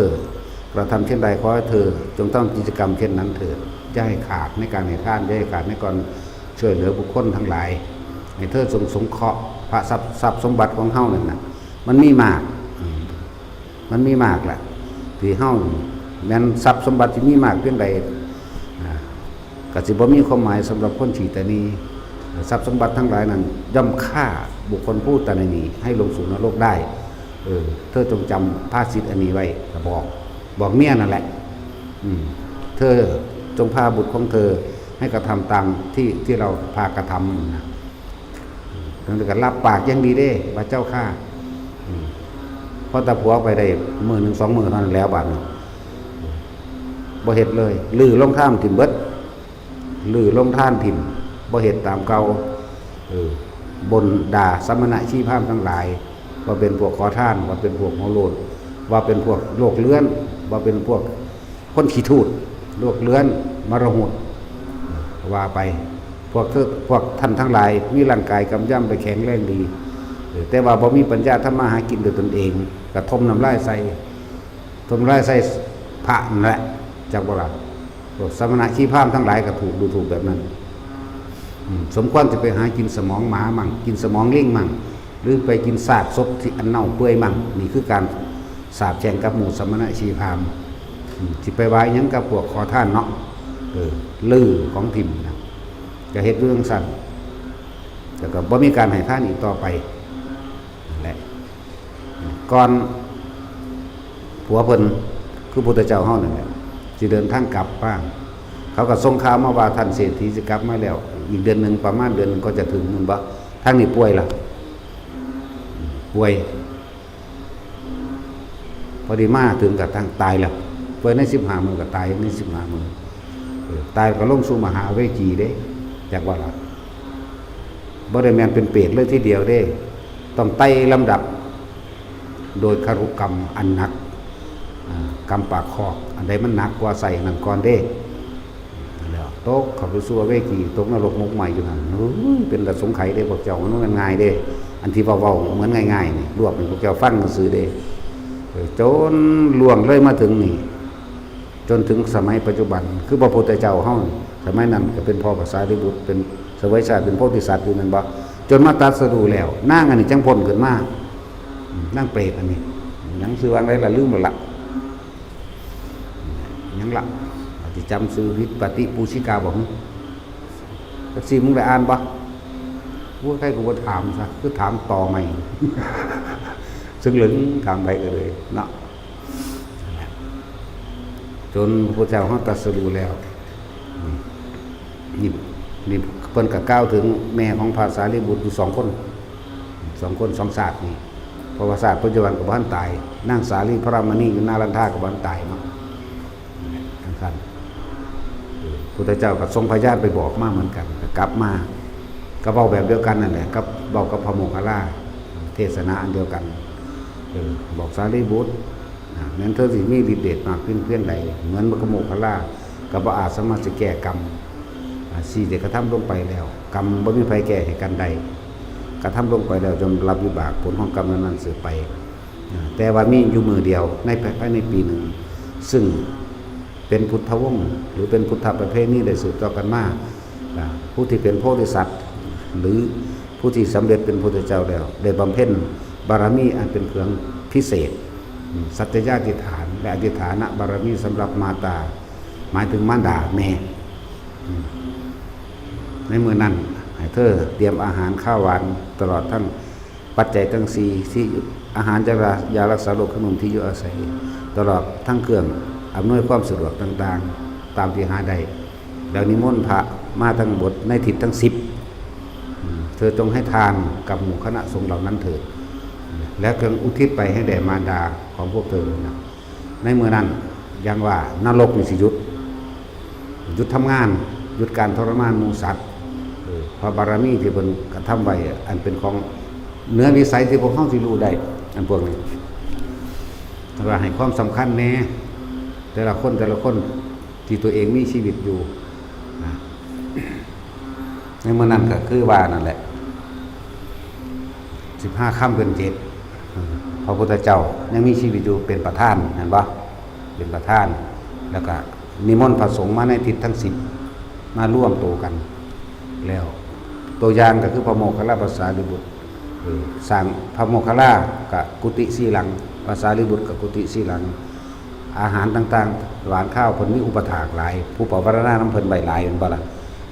ກະທຳເຊັ່ນໃດ ຂໍໃຫ້ເທີຈົ່ງທຳກິດຈະກຳເຊັ່ນນັ້ນເທີດ. ຢ່າໃຫ້ຂາດໃນການໃຫ້ທານ ຢ່າໃຫ້ຂາດໃນການຊ່ວຍເຫຼືອບຸກຄົນທັງຫຼາຍ. ໃຫ້ເທີຈົ່ງສົງເຄາະພະຊັບ ຊັບສົມບັດຂອງເຮົານັ້ນນະ ມັນມີມາກ ອືມ ມັນມີມາກລະ ທີ່ເຮົາແມ່ນຊັບສົມບັດທີ່ມີມາກພຽງໃດ ອາ ກໍຊິບໍ່ມີຄວາມໝາຍສຳລັບຄົນຂີ້ຕະໜີ. ຊັບສົມບັດທັງຫຼາຍນັ້ນຍ່ອມຂ້າບຸກຄົນຜູ້ຕະໜີໃຫ້ລົງສູ່ນະລົກໄດ້. ເອີ ເທີຈົ່ງຈຳພາສິດອັນນີ້ໄວ້ ກໍບອກ ບອກເມຍນັ້ນແຫຼະ ອືມ ເທີຈົ່ງພາບຸດຂອງເທີໃຫ້ກະທຳຕາມທີ່ ທີ່ລາວພາກະທຳນະ. ເພິ່ນກໍຮັບປາກຢ່າງດີເດ້ ວ່າ ເຈົ້າຂ້າ. ອືມ ພໍແຕ່ຜົວໄປໄດ້ມື້ໜຶ່ງສອງມື້ເທົ່ານັ້ນແລ້ວ ບາດນີ້ບໍ່ເຮັດເລີຍ ຮື້ໂຮງທານຖິ້ມເບິດ ຮື້ໂຮງທານຖິ້ມ ບໍ່ເຮັດຕາມເກົ່າ. ເອີ ບົ່ນດ່າສະມະນະຊີພາມທັງຫຼາຍ ວ່າເປັນພວກຂໍທານ ວ່າເປັນພວກຫົວໂລ້ນ ວ່າເປັນພວກໂລກເລື່ອນ ວ່າເປັນພວກ ຄົນຂີ້ທູດ ໂລກເລື່ອນ ມະລະຫຸດ ເອີ ວ່າໄປ. ພວກເທີ ພວກທ່ານທັງຫຼາຍມີຮ່າງກາຍກຳຍຳໄດ້ແຂງແຮງດີ ເອີ ແຕ່ວ່າບໍ່ມີປັນຍາທຳມາຫາກິນດ້ວຍຕົນເອງ ກະຖົມນ້ຳລາຍໃສ່ ຖົມນ້ຳລາຍໃສ່ພະນັ້ນແຫຼະ ຈັກບໍ່ລະ? ພວກສະມະນະຊີພາມທັງຫຼາຍກະຖືກດູຖູກແບບນັ້ນ. ອືມ ສົມຄວນຊິໄປຫາກິນສະໝອງໝາໝັ້ງ ກິນສະໝອງລິງໝັ້ງ ຫຼືໄປກິນຊາກສົບທີ່ອັນເນົ່າເປື່ອຍໝັ້ງ. ນີ້ຄືການສາບແຊ່ງກັບໝູ່ສະມະນະຊີພາມ. ອືມ ຊິໄປວ່າຫຍັງກັບພວກຂໍທານເນາະ ເອີ ລືຂອງຖິ້ມນະ ກະເຮັດຢູ່ຈັ່ງຊັ້ນ ແລ້ວກໍບໍ່ມີການໃຫ້ທານອີກຕໍ່ໄປນັ້ນແຫຼະ. ກ່ອນຜົວເພິ່ນ ຄືພຸດທະເຈົ້າເຮົານັ້ນແຫຼະ ຊິເດີນທາງກັບມາ ເຂົາກໍສົ່ງຂ່າວມາວ່າ ທ່ານເສດຖີຊິກັບມາແລ້ວ ອີກເດືອນໜຶ່ງ ປະມານເດືອນໜຶ່ງກໍຈະເຖິງ ແມ່ນບໍ່? ທາງນີ້ປ່ວຍລະ ປ່ວຍ ພໍດີມາເຖິງກະທັງຕາຍແລ້ວ ປ່ວຍໃນສິບຫ້າມື້ກໍຕາຍໃນສິບຫ້າມື້ ເອີ ຕາຍກໍລົງສູ່ມະຫາເວຈີເດ້ ຈັກວ່າລະ ບໍ່ໄດ້ແມ່ນເປັນເປດເລີຍທີດຽວເດ້ ຕ້ອງໄຕ່ລຳດັບໂດຍຄາລຸກຳອັນໜັກ ອາ ກຳປາກຄອກ ອັນໃດມັນໜັກກວ່າໃສ່ອັນນັ້ນກ່ອນເດ້ ແລ້ວຕົກເຂົ້າໄປສູ່ອະເວຈີ ຕົກນະລົກໝົກໄໝ້ຢູ່ຫັ້ນ. ໂອ້ຍ ເປັນຕາສົງໄຂເດ້ພວກເຈົ້າ ມັນບໍ່ແມ່ນງ່າຍເດ້ ອັນທີ່ເວົ້າໆເໝືອນງ່າຍໆນີ້ ລວບໃຫ້ພວກເຈົ້າຟັງຊື່ໆເດ້ ເອີ ຈົນລ່ວງເລີຍມາເຖິງນີ້ ຈົນເຖິງສະໄໝປັດຈຸບັນ ຄືພະພຸດທະເຈົ້າເຮົາ ສະໄໝນັ້ນກໍເປັນພໍ່ພະສາລີບຸດ ເປັນສະເຫວີຍຊາດ ເປັນໂພທິສັດຢູ່ແມ່ນບໍ່? ຈົນມາຕັດສະຮູ້ແລ້ວ ນາງອັນນີ້ຈັ່ງພົ້ນຂຶ້ນມາ ອືມ ນາງເປດອັນນີ້ ຫຍັງຊື່ວ່າໃດລະ ລືມແລ້ວລະ ຫຍັງລະ ອາດຊິຈຳຊື່ຜິດ ປະຕິປູຊິກາບໍ່ຫື? ຈັກຊີ້ ມຶງໄດ້ອ່ານບໍ່? ໂອ້ຍ ໃຜກໍບໍ່ຖາມຊະ ຄືຖາມຕໍ່ໃໝ່ ເຊິ່ງເລິງຖາມໃຜກໍເລີຍເນາະ. ຈົນພະພຸດທະເຈົ້າເຮົາຕັດສະຮູ້ແລ້ວ ນີ້ ນີ້ ນີ້ເພິ່ນກໍກ່າວເຖິງແມ່ຂອງພະສາລີບຸດຢູ່ສອງຄົນ ສອງຄົນ ສອງຊາດນີ້ ເພາະວ່າຊາດປັດຈຸບັນກໍບໍ່ທັນຕາຍ ນາງສາລີພະຣາມະນີຢູ່ນາລັນທາກໍບໍ່ທັນຕາຍເນາະ. ຈັ່ງຊັ້ນ ເອີ ພຸດທະເຈົ້າກໍສົ່ງພະຍານໄປບອກມາເໝືອນກັນ ກໍກັບມາ ກໍເວົ້າແບບດຽວກັນນັ້ນແຫຼະ ກັບ ເວົ້າກັບພະໂມກຂະລາ ເທດສະໜາອັນດຽວກັນ ເອີ ບອກສາລີບຸດ ນະ ແມ່ນເທີຊິມີລິດເດດມາກພຽງ ພຽງໃດ ເໝືອນກັບໂມກຂະລາ ກໍບໍ່ອາດສາມາດຊິແກ້ກຳ ອາ ທີ່ໄດ້ກະທຳລົງໄປແລ້ວ ກຳບໍ່ມີໃຜແກ້ໃຫ້ກັນໄດ້ ກະທຳລົງໄປແລ້ວ ຍ່ອມຮັບວິບາກຜົນຂອງກຳນັ້ນໆສືບໄປ. ອາ ແຕ່ວ່າມີຢູ່ມື້ດຽວໃນ ພາຍໃນປີໜຶ່ງ ຊຶ່ງເປັນພຸດທະວົງ ຫຼື ເປັນພຸດທະປະເພນີໄດ້ສືບຕໍ່ກັນມາ ອາ ຜູ້ທີ່ເປັນໂພທິສັດ ຫຼື ຜູ້ທີ່ສຳເລັດເປັນພຸດທະເຈົ້າແລ້ວ ໄດ້ບຳເພັນບາລະມີອັນເປັນເຄື່ອງພິເສດ ອາ ສັດຈະຍາທິຖານ ແລະ ອະທິຖານະບາລະມີສຳລັບມາຕາ ໝາຍເຖິງມານດາແມ່ ອາ ໃນມື້ນັ້ນໃຫ້ເທີຕຽມອາຫານຄາວຫວານ ຕະຫຼອດທັງ ປັດໄຈທັງສີ່ ທີ່ອາຫານ ຢາ ຢາຮັກສາໂລກ ເຄື່ອງນຸ່ງ ທີ່ຢູ່ອາໄສ ຕະຫຼອດທັງເຄື່ອງອຳນວຍຄວາມສະດວກຕ່າງໆ ຕາມທີ່ຫາໄດ້ ແລ້ວນິມົນພະມາທັງໝົດໃນທິດທັງສິບ ເທີຈົ່ງໃຫ້ທານກັບໝູ່ຄະນະສົງເຫຼົ່ານັ້ນເທີດ ແລະ ເຄື່ອງອຸທິດໄປໃຫ້ແດ່ມານດາຂອງພວກເທີນະ. ໃນມື້ນັ້ນ ຢ່າງວ່ານະລົກນີ້ຊິຢຸດ ຢຸດທຳງານ, ຢຸດການທໍລະມານໝູສັດ. ເອີ ພະບາລະມີທີ່ເພິ່ນກະທຳໄວ້ ອັນເປັນຂອງເໜືອວິໄສທີ່ພວກເຮົາຊິຮູ້ໄດ້ ອັນພວກນີ້ ແຕ່ວ່າໃຫ້ຄວາມສຳຄັນແດ່ ແຕ່ລະຄົນ ແຕ່ລະຄົນທີ່ຕົວເອງມີຊີວິດຢູ່ນະ. ໃນມື້ນັ້ນກໍຄືວ່ານັ້ນແຫຼະ ສິບຫ້າຄ່ຳເດືອນເຈັດ ພະພຸດທະເຈົ້າຍັງມີຊີວິດຢູ່ເປັນປະທານ ແມ່ນບໍ່? ເປັນປະທານ ແລ້ວກໍນິມົນພະສົງມາໃນທິດທັງສິບ ມາລວມໂຕກັນ ແລ້ວຕົວຢ່າງກໍຄືພະໂມກຂະລາ ພະສາລີບຸດ ເອີ ສ້າງພະໂມກຂະລາກະກຸຕິສີ່ຫຼັງ ພະສາລີບຸດກະກຸຕິສີ່ຫຼັງ. ອາຫານຕ່າງໆ ຫວານຄາວ ເພິ່ນມີອຸປະຖາກຫຼາຍ ຜູ້ປະວາລະນານຳເພິ່ນໄວ້ຫຼາຍ ແມ່ນບໍ່ລະ?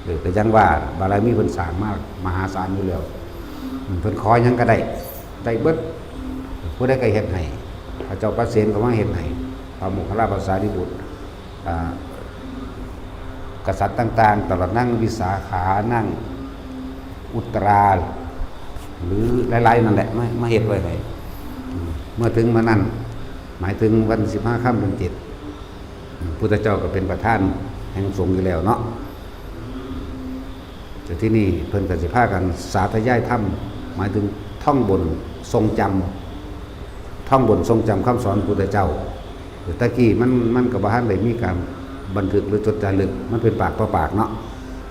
ເອີ ກໍຍັງວ່າບາລະມີເພິ່ນສ້າງມາມະຫາສານຢູ່ແລ້ວ ເພິ່ນຂໍຫຍັງກໍໄດ້ ໄດ້ເບິດ ຜູ້ໃດກໍເຮັດໃຫ້ ພະເຈົ້າປະເສນກໍມາເຮັດໃຫ້ ພະໂມກຂະລາ ພະສາລີບຸດ ອາ ກະສັດຕ່າງໆ ຕະຫຼອດນາງວິສາຂາ ນາງອຸດຕະລາ ຫຼື ຫຼາຍໆ ນັ້ນແຫຼະ ມາ ມາເຮັດໄວ້ໃຫ້. ເມື່ອເຖິງມື້ນັ້ນ ໝາຍເຖິງວັນສິບຫ້າຄ່ຳເດືອນເຈັດ ພຸດທະເຈົ້າກໍເປັນປະທານແຫ່ງສົງຢູ່ແລ້ວເນາະ. ແຕ່ທີ່ນີ້ເພິ່ນກໍຊິພາກັນສາທະຍາຍທຳ ໝາຍເຖິງທ່ອງບົນຊົງຈຳ ທ່ອງບົນຊົງຈຳຄຳສອນພຸດທະເຈົ້າ. ແຕ່ຕະກີ້ມັນ ມັນກໍບໍ່ທັນໄດ້ມີການບັນທຶກ ຫຼື ຈົດຈາລຶກ ມັນເປັນປາກຕໍ່ປາກເນາະ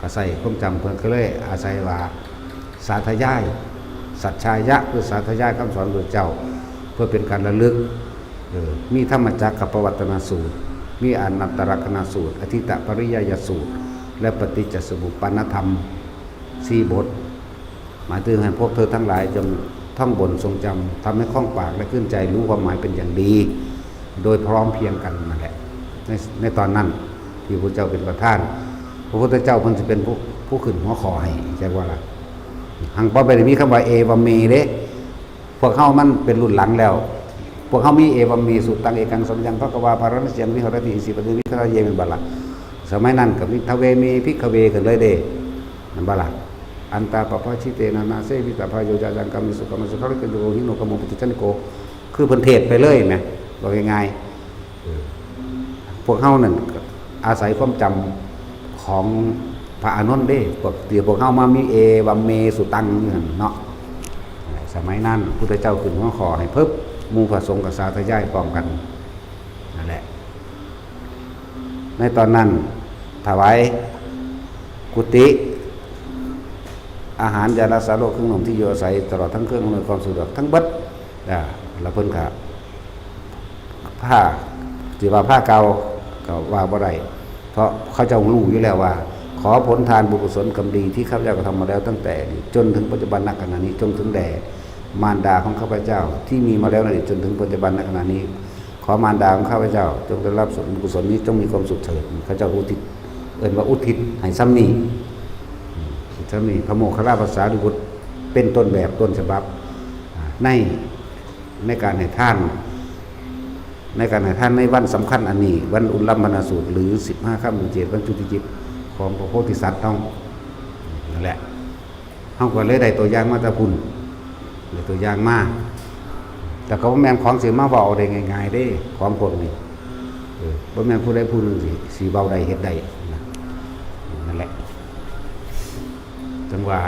ກໍໃຊ້ຄວາມຈຳ ເພິ່ນກໍເລີຍອາໄສວ່າ ສາທະຍາຍ ສັດຊາຍະ ຄືສາທະຍາຍຄຳສອນພະເຈົ້າ ເພື່ອເປັນການລະລຶກ ເອີ ມີທຳມະຈັກກະປະວັດຕະນະສູດ ມີອະນັດຕະລັກຂະນະສູດ ອະທິດຕະປະລິຍາຍະສູດ ແລະ ປະຕິດຈະສະມຸບປານະທຳສີ່ບົດ ໝາຍເຖິງໃຫ້ພວກເທີທັງຫຼາຍຈົ່ງທ່ອງບົນຊົງຈຳ ທຳໃຫ້ຄ່ອງປາກ ແລະ ຂຶ້ນໃຈ ຮູ້ຄວາມໝາຍເປັນຢ່າງດີ ໂດຍພ້ອມພຽງກັນນັ້ນແຫຼະ. ໃນ ໃນຕອນນັ້ນທີ່ພະເຈົ້າເປັນປະທານ ພະພຸດທະເຈົ້າເພິ່ນຊິເປັນຜູ້ ຜູ້ຂຶ້ນຫົວຂໍ້ໃຫ້ ແຈກວ່າລະ ຫັງບໍ່ໄດ້ມີຄຳວ່າ ເອວະເມ ເດ້. ພວກເຮົາມັນເປັນລຸ້ນຫຼັງແລ້ວ ພວກເຮົາມີ ເອວະເມ ສຸຕັງ ເອກັງ ສະມະຍັງ ພະຄະວາ ພາລະນະສະຍັງ ວິຫາຣະຕິ ອິສິ ປະຕິເວ ວິຫາຣະ ເຍ ແມ່ນບໍ່ລະ? ສະໄໝນັ້ນກໍມີ ທະເວເມ ພິກຂະເວ ກັນເລີຍເດ ແມ່ນບໍ່ລະ? ອັນຕາປະພະຊິເຕນະນາເສວິຕະພາໂຍ ຍະຍັງກາເມສຸ ກາມະສຸຂາລິກາໂຍ ໂອຫິໂນ ກາໂມ ປະຕຸສັນນິໂກ ຄືເພິ່ນເທດໄປເລີຍແໝ ເວົ້າງ່າຍໆ ເອີ ພວກເຮົານັ້ນອາໄສຄວາມຈຳຂອງພະອານົນເດ້ ພວກທີ່ພວກເຮົາມາມີ ເອວະເມ ສຸຕັງ ຢູ່ຫັ້ນເນາະ. ສະໄໝນັ້ນ ພຸດທະເຈົ້າຂຶ້ນຫົວຂໍ້ໃຫ້ປຶບ ໝູ່ພະສົງກໍສາທະຍາຍພ້ອມກັນນັ້ນແຫຼະ. ໃນຕອນນັ້ນ ຖວາຍກຸຕິ ອາຫານ ຢາ ລາ ສາໂລ ເຄື່ອງນຸ່ງ ທີ່ຢູ່ອາໄສ ຕະຫຼອດທັງເຄື່ອງອຳນວຍຄວາມສະດວກທັງເບິດ ອາ ລະເພິ່ນກໍພາ ຊິວ່າພາກ່າວກໍວ່າບໍ່ໄດ້ ເພາະເຂົາເຈົ້າຮູ້ຢູ່ແລ້ວວ່າ ຂໍຜົນທານບຸນກຸສົນກຳດີທີ່ຂ້າພະເຈົ້າກະທຳມາແລ້ວຕັ້ງແຕ່ນີ້ຈົນເຖິງປັດຈຸບັນນະຂະນະນີ້ ຈົ່ງເຖິງແດ່ມານດາຂອງຂ້າພະເຈົ້າທີ່ມີມາແລ້ວໃນອະດີດຈົນເຖິງປັດຈຸບັນນະຂະນະນີ້ ຂໍມານດາຂອງຂ້າພະເຈົ້າຈົ່ງໄດ້ຮັບສ່ວນບຸນກຸສົນນີ້ ຈົ່ງມີຄວາມສຸກເທີດ. ເຂົາເຈົ້າອຸທິດ ເອີ້ນວ່າອຸທິດໃຫ້ສ່ຳນີ້ ສ່ຳນີ້ ພະໂມກຂະລາພະສາລີບຸດເປັນຕົ້ນແບບຕົ້ນສະບັບ ໃນ ໃນການໃຫ້ທານ ໃນການໃຫ້ທານໃນວັນສຳຄັນອັນນີ້ ວັນອຸນລຳມະນະສູດ ຫຼື ສິບຫ້າຄ່ຳເດືອນເຈັດ ວັນຈຸຕິຈິດຂອງພະໂພທິສັດເຮົານັ້ນແຫຼະ. ເຮົາກໍເລີຍໄດ້ຕົວຢ່າງມາແຕ່ພຸ້ນ ໄດ້ຕົວຢ່າງມາ ແຕ່ກໍບໍ່ແມ່ນຂອງຊິມາເວົ້າເອົາໄດ້ງ່າຍໆເດ້ ຂອງພວກນີ້ ເອີ ບໍ່ແມ່ນຜູ້ໃດຜູ້ໜຶ່ງຊິ ຊິເວົ້າໄດ້ເຮັດໄດ້ນະ ນັ້ນແຫຼະ. ຈັ່ງວ່າ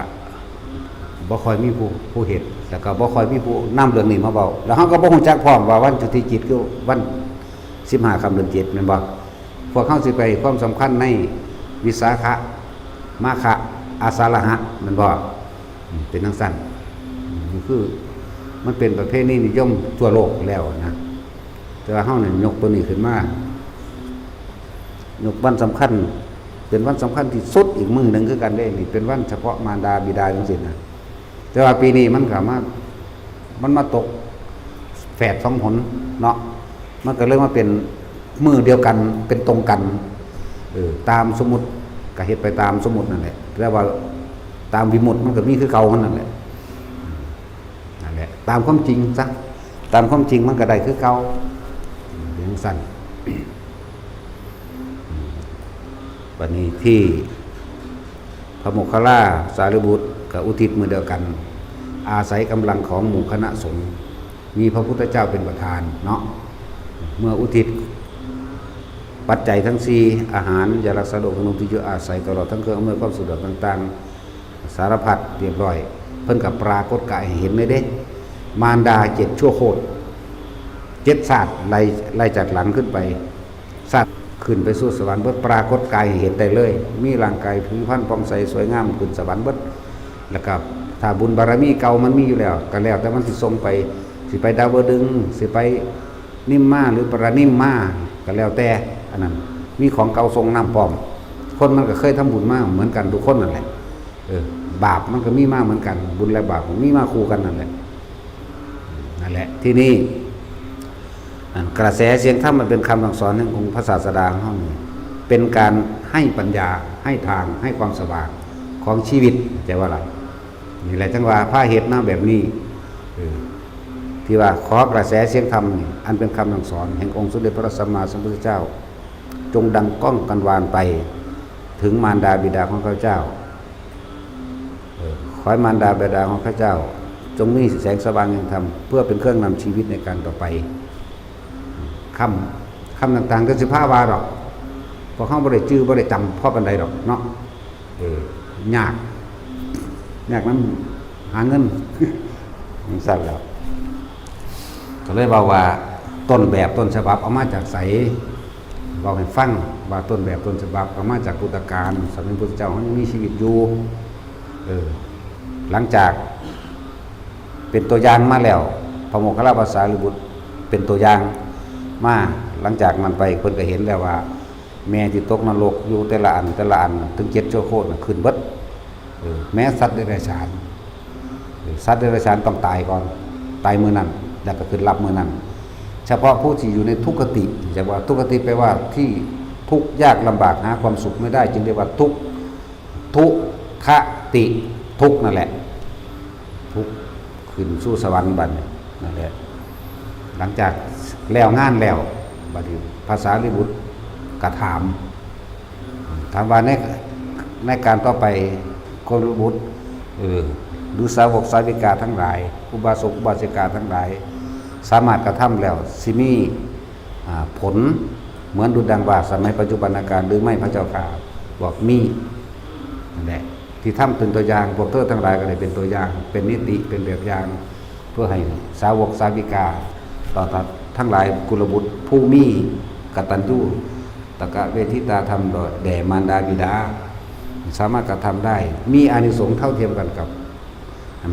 ບໍ່ຄ່ອຍມີຜູ້ ຜູ້ເຮັດ ແລ້ວກໍບໍ່ຄ່ອຍມີຜູ້ນຳເລື່ອງນີ້ມາເວົ້າ ແລ້ວເຮົາກໍບໍ່ຮູ້ຈັກພ້ອມວ່າວັນຈຸຕິຈິດຄືວັນສິບຫ້າຄ່ຳເດືອນເຈັດ ແມ່ນບໍ່? ພວກເຮົາຊິໄປໃຫ້ຄວາມສຳຄັນໃນວິສາຂະ ມາຄະ ອາສາລະຫະ ແມ່ນບໍ່? ອືມ ເປັນຈັ່ງຊັ້ນ ອືມ ຄືມັນເປັນປະເພນີນິຍົມທົ່ວໂລກແລ້ວນະ ແຕ່ວ່າເຮົານີ້ຍົກໂຕນີ້ຂຶ້ນມາ ຍົກວັນສຳຄັນ ເປັນວັນສຳຄັນທີ່ສຸດອີກມື້ໜຶ່ງຄືກັນເດ້ ນີ້ເປັນວັນສະເພາະມານດາບິດາຈັ່ງຊີ້ນະ ແຕ່ວ່າປີນີ້ມັນກໍມາ ມັນມາຕົກແຝດສອງຫົນເນາະ ມັນກໍເລີຍມາເປັນມື້ດຽວກັນ ເປັນຕົງກັນ ເອີ ຕາມສົມມຸດ ກໍເຮັດໄປຕາມສົມມຸດນັ້ນແຫຼະ ແຕ່ວ່າຕາມວິມຸດມັນກໍມີຄືເກົ່າມັນນັ້ນແຫຼະ ນັ້ນແຫຼະ ຕາມຄວາມຈິງຊະ ຕາມຄວາມຈິງມັນກໍໄດ້ຄືເກົ່າ ເປັນຈັ່ງຊັ້ນ. ບັດນີ້ທີ່ພະໂມກຂະລາສາລີບຸດກໍອຸທິດມື້ດຽວກັນ ອາໄສກຳລັງຂອງໝູ່ຄະນະສົງ ມີພະພຸດທະເຈົ້າເປັນປະທານເນາະ ເມື່ອອຸທິດ ປັດໄຈທັງສີ່ ອາຫານ ຢາຮັກສາໂລກ ເຄື່ອງນຸ່ງທີ່ຢູ່ອາໄສ ຕະຫຼອດທັງເຄື່ອງອຳນວຍຄວາມສະດວກຕ່າງໆ ສາລະພັດຮຽບຮ້ອຍ ເພິ່ນກໍປາກົດກາຍໃຫ້ເຫັນເລີຍເດ້ ມານດາເຈັດຊົ່ວໂຄດ ເຈັດຊາດໄລ່ ໄລ່ຈາກຫຼັງຂຶ້ນໄປ ຊາດຂຶ້ນໄປສູ່ສະຫວັນເບິດ ປາກົດກາຍໃຫ້ເຫັນໄດ້ເລີຍ ມີຮ່າງກາຍຜິວພັນຜ່ອງໃສສວຍງາມຂຶ້ນສະຫວັນເບິດ ແລ້ວກໍຖ້າບຸນບາລະມີເກົ່າມັນມີຢູ່ແລ້ວ ກໍແລ້ວແຕ່ມັນຊິສົ່ງໄປ ຊິໄປດາວດຶງ ຊິໄປ ນິມມາ ຫຼື ປະລະນິມມາ ກໍແລ້ວແຕ່ ອັນນັ້ນ ມີຂອງເກົ່າສົ່ງນຳພ້ອມ ຄົນມັນກໍເຄີຍທຳບຸນມາເໝືອນກັນທຸກຄົນນັ້ນແຫຼະ ເອີ ບາບມັນກໍມີມາເໝືອນກັນ ບຸນແລະບາບມັນມີມາຄູ່ກັນນັ້ນແຫຼະ ນັ້ນແຫຼະ ທີນີ້ ອັນກະແສສຽງທຳ ມັນເປັນຄຳສັ່ງສອນແຫ່ງອົງພະສາສະດາຂອງເຮົານີ້ ເປັນການໃຫ້ປັນຍາ ໃຫ້ທາງ ໃຫ້ຄວາມສະຫວ່າງຂອງຊີວິດ ເຂົ້າໃຈບໍ່ລະ? ນີ້ແຫຼະ ຈັ່ງວ່າພາເຮັດນະແບບນີ້ ເອີ ທີ່ວ່າຂໍກະແສສຽງທຳນີ້ ອັນເປັນຄຳສັ່ງສອນແຫ່ງອົງສົມເດັດພະສຳມາສຳພຸດທະເຈົ້າ ຈົ່ງດັງກ້ອງກັງວານໄປເຖິງມານດາບິດາຂອງຂ້າພະເຈົ້າ ເອີ ຂໍໃຫ້ມານດາບິດາຂອງຂ້າພະເຈົ້າ ຈົ່ງມີແສງສະຫວ່າງແຫ່ງທຳ ເພື່ອເປັນເຄື່ອງນຳຊີວິດໃນການຕໍ່ໄປ ຄຳ ຄຳຕ່າງໆ ກໍຊິພາວ່າດອກ ພວກເຮົາບໍ່ໄດ້ຈື່ ບໍ່ໄດ້ຈຳພໍປານໃດດອກເນາະ ເອີ ຍາກ ຍາກນຳຫາເງິນ ຈັ່ງຊັ້ນແລ້ວ ກໍເລີຍເວົ້າວ່າ ຕົ້ນແບບຕົ້ນສະບັບເອົາມາຈາກໃສ? ເວົ້າໃຫ້ຟັງວ່າຕົ້ນແບບຕົ້ນສະບັບເອົາມາຈາກພຸດທະການ ສະໄໝພຸດທະເຈົ້າເຮົາຍັງມີຊີວິດຢູ່ ເອີ ຫຼັງຈາກເປັນຕົວຢ່າງມາແລ້ວ ພະໂມກຄະລາພະສາລີບຸດເປັນຕົວຢ່າງມາ ຫຼັງຈາກນັ້ນໄປເພິ່ນກໍເຫັນແລ້ວວ່າ ແມ່ທີ່ຕົກນະລົກຢູ່ແຕ່ລະອັນ ແຕ່ລະອັນ ເຖິງເຈັດຊົ່ວໂຄດນະ ຂຶ້ນເບິດ ເອີ ແມ້ສັດເດຍລະສານ ເອີ ສັດເດຍລະສານຕ້ອງຕາຍກ່ອນ ຕາຍມື້ນັ້ນ ແລ້ວກໍຂຶ້ນຮັບມື້ນັ້ນ ສະເພາະຜູ້ທີ່ຢູ່ໃນທຸກຄະຕິ ຈະວ່າທຸກຄະຕິແປວ່າທີ່ທຸກຍາກລຳບາກ ຫາຄວາມສຸກໄມ່ໄດ້ ຈຶ່ງຮຽກວ່າທຸກ ທຸກຄະຕິ ທຸກນັ້ນແຫຼະ ທຸກ ຂຶ້ນສູ່ສະຫວັນບັດນີ້ ນັ້ນແຫຼະ ຫຼັງຈາກແລ້ວງານແລ້ວ ບັດນີ້ພະສາລີບຸດກໍຖາມ ຖາມວ່າໃນ ໃນການຕໍ່ໄປ ໂຄດະບຸດ ເອີ ຫຼືສາວົກສາວິກາທັງຫຼາຍ ອຸບາສົກອຸບາສິກາທັງຫຼາຍ ສາມາດກະທຳແລ້ວ ຊິມີ ອາ ຜົນເໝືອນດຸດດັ່ງວ່າສະໄໝປັດຈຸບັນນະການຫຼືໄໝ ພະເຈົ້າຂ້າ? ບອກມີ ນັ້ນແຫຼະ ທີ່ທຳເປັນຕົວຢ່າງ ພວກເທີທັງຫຼາຍກໍໄດ້ເປັນຕົວຢ່າງ ເປັນນິຕິ ເປັນແບບຢ່າງ ເພື່ອໃຫ້ສາວົກສາວິກາ ຕໍ່ທັງຫຼາຍ ກຸລະບຸດຜູ້ມີກະຕັນຍູຕະກະເວທິຕາທຳແດ່ມານດາບິດາ ສາມາດກະທຳໄດ້ ມີອານິສົງເທົ່າທຽມກັນກັບ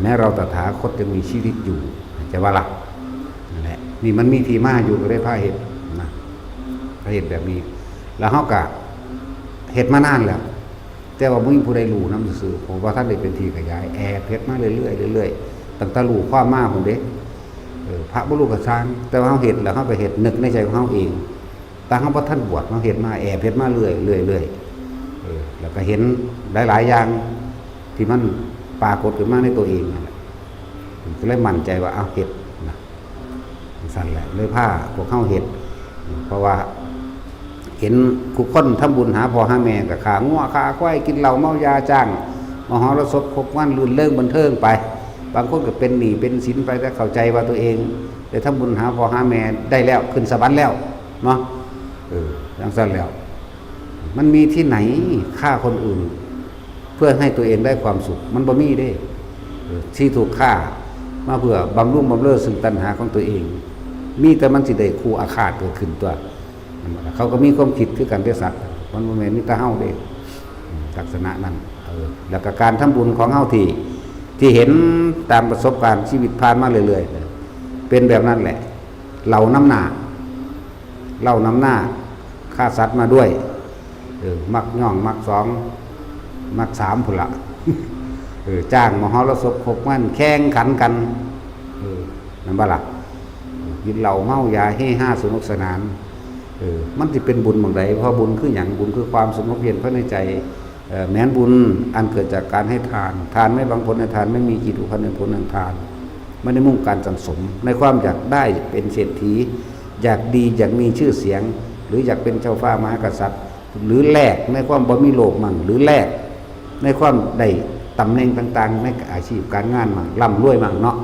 ແມ້ເຮົາຕະຖາຄົດຍັງມີຊີວິດຢູ່ ເຂົ້າໃຈບໍ່ລະ? ນັ້ນແຫຼະ ນີ້ມັນມີທີ່ມາຢູ່ ກໍເລີຍພາເຮັດນະ ພາເຮັດແບບນີ້ ແລ້ວເຮົາກະເຮັດມານານແລ້ວ ແຕ່ວ່າບໍ່ມີຜູ້ໃດຮູ້ນຳຊື່ໆ ເພາະວ່າບໍ່ທັນໄດ້ເປັນທີ່ຂະຫຍາຍ ແອບເຮັດມາເລື້ອຍໆ ເລື້ອຍໆ ຕັ້ງແຕ່ຮູ້ຄວາມມາພຸ້ນເດ້ ເອີ ພະບໍ່ຮູ້ກໍຊ່າງ ແຕ່ວ່າເຮົາເຮັດ ແລ້ວເຮົາໄປເຮັດ ນຶກໃນໃຈຂອງເຮົາເອງ ແຕ່ເຮົາບໍ່ທັນບວດ ເຮົາເຮັດມາ ແອບເຮັດມາເລື້ອຍໆ ເລື້ອຍໆ ເອີ ແລ້ວກໍເຫັນຫຼາຍໆຢ່າງທີ່ມັນປາກົດຂຶ້ນມາໃນຕົວເອງນັ້ນແຫຼະ ກໍເລີຍໝັ້ນໃຈວ່າ ເອົາ ເຮັດນະ ຈັ່ງຊັ້ນແຫຼະ ເລີຍພາພວກເຮົາເຮັດ ເພາະວ່າເຫັນຜູ້ຄົນທຳບຸນຫາພໍ່ຫາແມ່ ກໍຂ້າງົວຂ້າຄວາຍ ກິນເຫຼົ້າເມົາຢາ ຈ້າງມະຫໍລະສົບຄົບງານ ລື່ນເລີງບັນເທີງໄປ ບາງຄົນກໍເປັນໜີ້ເປັນສິນໄປ ແຕ່ເຂົ້າໃຈວ່າຕົວເອງໄດ້ທຳບຸນຫາພໍ່ຫາແມ່ໄດ້ແລ້ວ ຂຶ້ນສະຫວັນແລ້ວເນາະ ເອີ ຈັ່ງຊັ້ນແລ້ວ ມັນມີທີ່ໃນຂ້າຄົນອື່ນ ເພື່ອໃຫ້ຕົວເອງໄດ້ຄວາມສຸກ ມັນບໍ່ມີເດ້ ເອີ ທີ່ຖືກຂ້າມາເພື່ອບຳລຸງບຳເລີຊຶ່ງຕັນຫາຂອງຕົວເອງ ມີແຕ່ມັນຊິໄດ້ຄູ່ອາຄາດເກີດຂຶ້ນຕົວະ ເຂົາກໍມີຄວາມຄິດຄືກັນເດ້ສັດ ມັນບໍ່ແມ່ນມີແຕ່ເຮົາເດ້ ລັກສະນະນັ້ນ ເອີ ແລ້ວກໍການທຳບຸນຂອງເຮົາທີ່ ທີ່ເຫັນຕາມປະສົບການຊີວິດຜ່ານມາເລື້ອຍໆ ເປັນແບບນັ້ນແຫຼະ ເລົ່ານຳໜ້າ ເລົ່ານຳໜ້າ ຂ້າສັດມາດ້ວຍ ເອີ ມັກຍ່ອງ ມັກສອງ ມັກສາມພຸ້ນລະ ເອີ ຈ້າງມະຫໍລະສົບຄົບງານ ແຂ່ງຂັນກັນ ເອີ ແມ່ນບໍ່ລະ? ກິນເຫຼົ້າເມົາຢາເຮຮາສະໜຸກສະໜານ ເອີ ມັນຊິເປັນບຸນໝ່ອງໃດ? ເພາະບຸນຄືຫຍັງ? ບຸນຄືຄວາມສະຫງົບເຢັນພາຍໃນໃຈ ເອີ ແມ່ນບຸນອັນເກີດຈາກການໃຫ້ທານ ທານໄມ່ຫວັງຜົນໃຫ້ທານ ໄມ່ມີຈິດຜູກພັນໃນຜົນແຫ່ງທານ ໄມ່ໄດ້ມຸ່ງການສັງສົມ ໃນຄວາມຢາກໄດ້ເປັນເສດຖີ ຢາກດີ ຢາກມີຊື່ສຽງ ຫຼື ຢາກເປັນເຈົ້າຟ້າມະຫາກະສັດ ຫຼື ແລກໃນຄວາມບໍ່ມີໂລບໝັ້ງ ຫຼື ແລກໃນຄວາມໄດ້ຕຳແໜ່ງຕ່າງໆ ໃນອາຊີບການງານໝັ້ງ ລ່ຳລວຍໝັ້ງເນາະ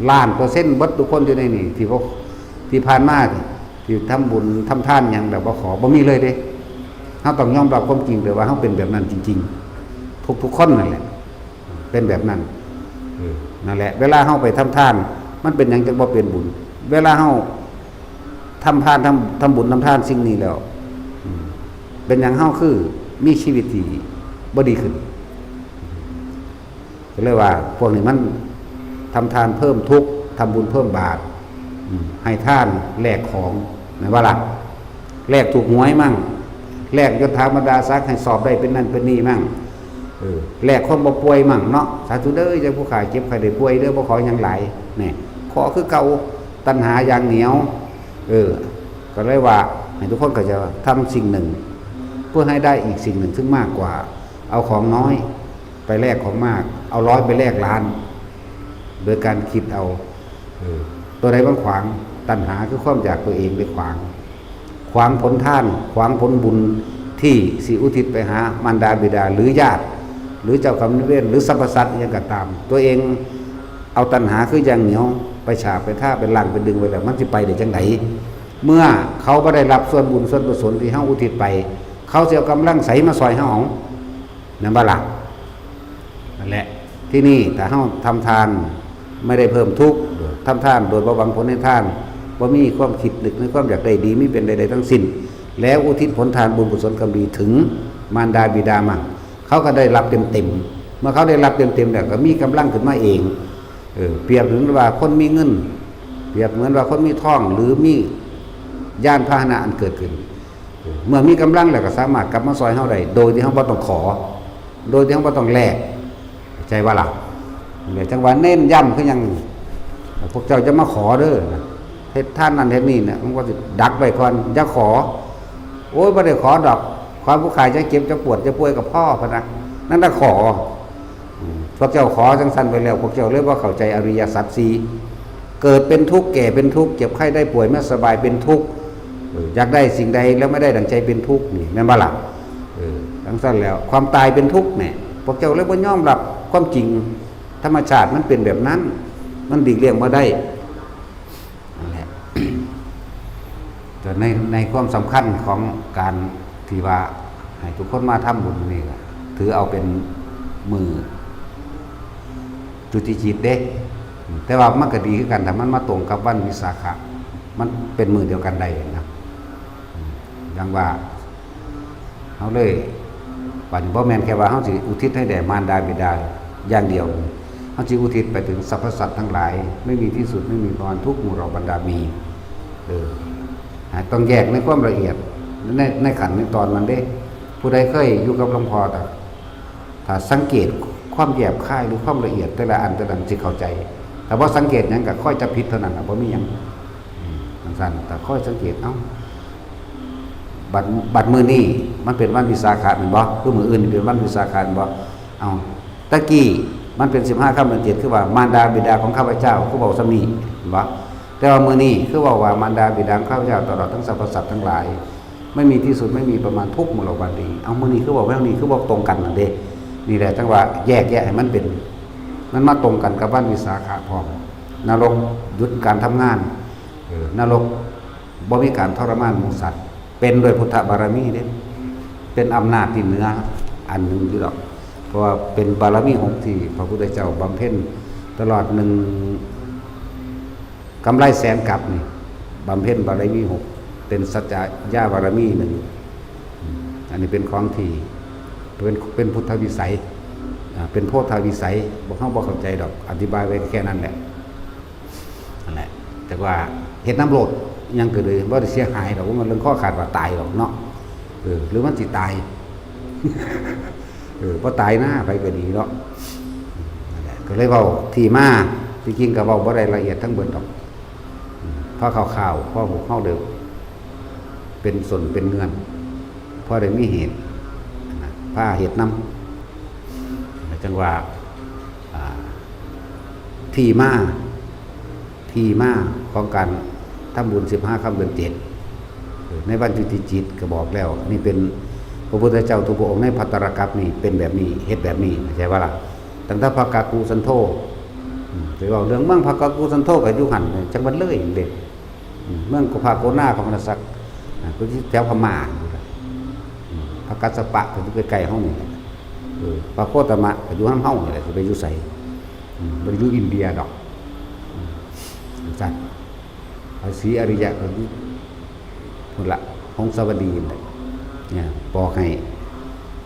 ລ້ານເປີເຊັນເບິດທຸກຄົນຢູ່ໃນນີ້ ທີ່ພວກ ທີ່ຜ່ານມາ ຢູ່ທຳບຸນທຳທານຫຍັງແລ້ວບໍ່ຂໍ ບໍ່ມີເລີຍເດ້. ເຮົາຕ້ອງຍອມຮັບຄວາມຈິງເດີວ່າເຮົາເປັນແບບນັ້ນຈິງໆ ທຸກໆຄົນນັ້ນແຫຼະ ເປັນແບບນັ້ນ. ເອີ ນັ້ນແຫຼະ ເວລາເຮົາໄປທຳທານ ມັນເປັນຫຍັງຈັ່ງບໍ່ເປັນບຸນ? ເວລາເຮົາທຳທານ ທຳ ທຳບຸນທຳທານສິ່ງນີ້ແລ້ວ ອືມ ເປັນຫຍັງເຮົາຄືມີຊີວິດທີ່ບໍ່ດີຂຶ້ນ? ກໍເລີຍວ່າພວກນີ້ມັນທຳທານເພີ່ມທຸກ ທຳບຸນເພີ່ມບາບ ອືມ ໃຫ້ທານແລກຂອງ ແມ່ນບໍ່ລະ? ແລກຖືກຫວຍມັ້ງ ແລກຍົດຖາບັນດາສັກໃຫ້ສອບໄດ້ເປັນນັ້ນເປັນນີ້ມັ້ງ ເອີ ແລກຄວາມບໍ່ປ່ວຍມັ້ງເນາະ. ສາທຸເດີ ຢ່າຜູ້ຂ້າເຈັບໄຂ້ໄດ້ປ່ວຍເດີ ບໍ່ຂໍຫຍັງຫຼາຍ ແນ່ ຂໍຄືເກົ່າ ຕັນຫາຢ່າງໜຽວ. ເອີ ກໍເລີຍວ່າໃຫ້ທຸກຄົນເຂົ້າໃຈວ່າ ທຳສິ່ງໜຶ່ງເພື່ອໃຫ້ໄດ້ອີກສິ່ງໜຶ່ງ ຊຶ່ງມາກກວ່າ ເອົາຂອງນ້ອຍໄປແລກຂອງມາກ ເອົາຮ້ອຍໄປແລກລ້ານ ໂດຍການຄິດເອົາ ເອີ ຕົວໃດມັນຂວາງ? ຕັນຫາຄືຄວາມຢາກຕົວເອງໄປຂວາງ ຂວາງຜົນທານ ຂວາງຜົນບຸນທີ່ຊິອຸທິດໄປຫາມານດາບິດາ ຫຼື ຍາດ ຫຼື ເຈົ້າກຳນາຍເວນ ຫຼື ສັບພະສັດອີ່ຫຍັງກໍຕາມ. ຕົວເອງເອົາຕັນຫາຄືຢ່າງໜຽວໄປສາບໄປທາ ໄປລ້າງໄປດຶງໄວ້ແລ້ວ ມັນຊິໄປໄດ້ຈັ່ງໃດ? ເມື່ອເຂົາບໍ່ໄດ້ຮັບສ່ວນບຸນສ່ວນກຸສົນທີ່ເຮົາອຸທິດໄປ ເຂົາຊິເອົາກຳລັງໃສມາຊ່ອຍເຮົາ? ແມ່ນບໍ່ລະ? ນັ້ນແຫຼະ ທີນີ້ຖ້າເຮົາທຳທານໄມ່ໄດ້ເພີ່ມທຸກ ທຳທານໂດຍບໍ່ຫວັງຜົນໃນທານ ບໍ່ມີຄວາມຄິດນຶກໃນຄວາມຢາກໄດ້ດີມີເປັນໃດໆທັງສິ້ນ ແລ້ວອຸທິດຜົນທານບຸນກຸສົນກຳດີເຖິງມານດາບິດາມັ້ງ ເຂົາກໍໄດ້ຮັບເຕັມໆ. ເມື່ອເຂົາໄດ້ຮັບເຕັມໆແລ້ວ ກໍມີກຳລັງຂຶ້ນມາເອງ. ເອີ ປຽບເໝືອນວ່າຄົນມີເງິນ ປຽບເໝືອນວ່າຄົນມີທອງ ຫຼື ມີຍານພາຫະນະອັນເກີດຂຶ້ນ ເມື່ອມີກຳລັງແລ້ວກໍສາມາດກັບມາຊ່ອຍເຮົາໄດ້ ໂດຍທີ່ເຮົາບໍ່ຕ້ອງຂໍ ໂດຍທີ່ເຮົາບໍ່ຕ້ອງແລກ ເຂົ້າໃຈບໍ່ລະ? ແລ້ວຈັ່ງວ່າເນັ້ນຢ້ຳຄືຫຍັງ ພວກເຈົ້າຢ່າມາຂໍເດີ ເຮັດທານນັ້ນເຮັດນີ້ນະ ມັນກໍຊິດັກໄວ້ກ່ອນ ຢ່າຂໍ. ໂອ້ຍ ບໍ່ໄດ້ຂໍດອກ ຂໍຜູ້ຂ້າຢ່າເຈັບ ຢ່າປວດ ຢ່າປ່ວຍກໍພໍ ພະນະ ນັ້ນລະຂໍ. ອືມ ພວກເຈົ້າຂໍຈັ່ງຊັ້ນໄປແລ້ວ ພວກເຈົ້າເລີຍບໍ່ເຂົ້າໃຈອະລິຍະສັດສີ່ ເກີດເປັນທຸກ ແກ່ເປັນທຸກ ເຈັບໄຂ້ໄດ້ປ່ວຍ ໄມ່ສະບາຍເປັນທຸກ ເອີ ຢາກໄດ້ສິ່ງໃດແລ້ວໄມ່ໄດ້ດັ່ງໃຈເປັນທຸກ ນີ້ແມ່ນບໍ່ລະ? ເອີ ຈັ່ງຊັ້ນແລ້ວຄວາມຕາຍເປັນທຸກແນ່ ພວກເຈົ້າເລີຍບໍ່ຍອມຮັບຄວາມຈິງ ທຳມະຊາດມັນເປັນແບບນັ້ນ ມັນຫຼີກລ່ຽງບໍ່ໄດ້. ນັ້ນແຫຼະ ແຕ່ໃນ ໃນຄວາມສຳຄັນຂອງການທີ່ວ່າໃຫ້ທຸກຄົນມາທຳບຸນນີ້ ກະຖືເອົາເປັນມື້ຈຸຕິຈິດເດ້ ແຕ່ວ່າມັນກະດີຄືກັນ ຖ້າມັນມາຕົງກັບວັນວິສາຂະ ມັນເປັນມື້ດຽວກັນໄດ້ນະ ຢ່າງວ່າ ເຮົາເລີຍ ບັດນີ້ບໍ່ແມ່ນແຄ່ວ່າເຮົາຊິອຸທິດໃຫ້ແດ່ມານດາບິດາຢ່າງດຽວ ເຮົາຊິອຸທິດໄປເຖິງສັບພະສັດທັງຫຼາຍ ໄມ່ມີທີ່ສຸດ ໄມ່ມີປະມານ ທຸກໝູ່ເຫຼົ່າບັນດາໝີ່ ເອີ ໃຫ້ຕ້ອງແຍກໃນຄວາມລະອຽດ ໃນ ໃນຂັ້ນໃນຕອນມັນເດ້. ຜູ້ໃດເຄີຍຢູ່ກັບຫຼວງພໍ່ ຖ້າ ຖ້າສັງເກດຄວາມແຍບຄາຍ ຫຼື ຄວາມລະອຽດແຕ່ລະອັນແຕ່ລະອັນຊິເຂົ້າໃຈ ຖ້າບໍ່ສັງເກດຫຍັງກໍຄ່ອຍຈັບຜິດເທົ່ານັ້ນລະ ບໍ່ມີຫຍັງ. ອືມ ຈັ່ງຊັ້ນ ຖ້າຄ່ອຍສັງເກດ ເອົ້າ ບັດ ບັດມື້ນີ້ມັນເປັນວັນວິສາຂະແມ່ນບໍ່? ຄືມື້ອື່ນນີ້ເປັນວັນວິສາຂະແມ່ນບໍ່? ເອົ້າ ຕະກີ້ມັນເປັນສິບຫ້າຄ່ຳເດືອນເຈັດ ຄືວ່າມານດາບິດາຂອງຂ້າພະເຈົ້າ ຄືເວົ້າສ່ຳນີ້ແມ່ນບໍ່? ແຕ່ວ່າມື້ນີ້ຄືເວົ້າວ່າມານດາບິດາຂອງຂ້າພະເຈົ້າ ຕະຫຼອດທັງສັບພະສັດທັງຫຼາຍ ໄມ່ມີທີ່ສຸດ ໄມ່ມີປະມານ ທຸກໝູ່ເຫຼົ່າບັນດາໝີ່. ເອົ້າ ມື້ນີ້ຄືເວົ້າແນວນີ້ ຄືເວົ້າຕົງກັນນັ້ນເດ້. ນີ້ແຫຼະ ຈັ່ງວ່າແຍກແຍະໃຫ້ມັນເປັນ ມັນມາຕົງກັນກັບວັນວິສາຂະພ້ອມ. ນະລົກຢຸດການທຳງານ ເອີ ນະລົກ ບໍ່ມີການທໍລະມານໝູສັດ ເປັນດ້ວຍພຸດທະບາລະມີເດ້ ເປັນອຳນາດທີ່ເໜືອອັນໜຶ່ງຢູ່ດອກ ເພາະວ່າເປັນບາລະມີຫົກທີ່ພະພຸດທະເຈົ້າບຳເພັນຕະຫຼອດໜຶ່ງ ກຳໄລແສນກັບນີ້ ບຳເພັນບາລະມີຫົກ ເປັນສັດຈະຍາບາລະມີໜຶ່ງ. ອັນນີ້ເປັນຂອງທີ່ເປັນ ເປັນພຸດທະວິໄສ ອາ ເປັນໂພທະວິໄສ ພວກເຮົາບໍ່ເຂົ້າໃຈດອກ ອະທິບາຍໄວ້ແຄ່ນັ້ນແຫຼະ. ນັ້ນແຫຼະ ແຕ່ວ່າເຮັດນຳໂລດ ຫຍັງກໍເລີຍ ບໍ່ໄດ້ເສຍຫາຍດອກ ວ່າມັນເລື່ອງຄໍຂາດວ່າຕາຍດອກເນາະ ເອີ ຫຼືມັນຊິຕາຍ ເອີ ບໍ່ຕາຍນາ ໃຜກໍດີເນາະ. ນັ້ນແຫຼະ ກໍເລີຍເວົ້າທີ່ມາ ທີ່ຈິງກໍເວົ້າບໍ່ໄດ້ລະອຽດທັງເບິດດອກ ພໍຄ່າວໆ ພໍພວກເຮົາໄດ້ເປັນສົ້ນເປັນເງື່ອນ ພໍໄດ້ມີເຫດ ພາເຮັດນຳ ຈັ່ງວ່າ ອ່າ ທີ່ມາ ທີ່ມາຂອງການທຳບຸນສິບຫ້າຄ່ຳເດືອນເຈັດ ໃນວັນຈຸຕິຈິດກໍບອກແລ້ວ ນີ້ເປັນພະພຸດທະເຈົ້າທຸກພະອົງໃນພັດຕະລະກັບນີ້ເປັນແບບນີ້ ເຮັດແບບນີ້ ເຂົ້າໃຈບໍ່ລະ? ຕັ້ງແຕ່ພະກະກຸສັນໂທ ອືມ ໄປເວົ້າເລື່ອງເມືອງພະກະກຸສັນໂທກໍຢູ່ຫັ້ນ ຈັງຫວັດເລີຍເດ້. ເມືອງໂກພາໂກນາ ພະມະນາສັກ ອາ ກໍຢູ່ແຖວພະມ້າພຸ້ນລະ ອາ ພະກັດສະປະກໍຢູ່ໃກ້ໆເຮົານີ້ແຫຼະ ເອີ ພະໂຄຕະມະກໍຢູ່ນຳເຮົານີ້ແຫຼະ ຊິໄປຢູ່ໃສ ອືມ ບໍ່ໄດ້ຢູ່ອິນເດຍດອກ ອືມ ຈັ່ງຊັ້ນ ພະສີອະລິຍະກໍຢູ່ພຸ້ນລະ ຫົງສາວະດີນແຫຼະ ເອີ ບອກໃຫ້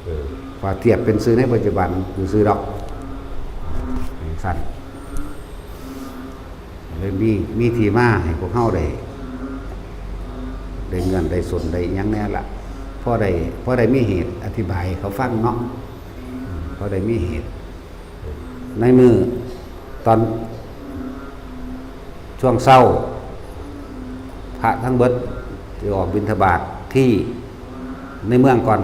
ເອີ ວ່າທຽບເປັນຊື່ໃນປັດຈຸບັນຊື່ໆດອກ ຈັ່ງຊັ້ນ ເລີຍມີ ມີທີ່ມາໃຫ້ພວກເຮົາໄດ້ ໄດ້ເງື່ອນໄດ້ສົນໄດ້ຫຍັງແດ່ລະ ພໍໄດ້ ພໍໄດ້ມີເຫດອະທິບາຍໃຫ້ເຂົາຟັງເນາະ ພໍໄດ້ມີເຫດ ໃນມື້ຕອນ ຊ່ວງເຊົ້າ ພະທັງເບິດຊິອອກບິນທະບາດທີ່ໃນເມືອງກ່ອນ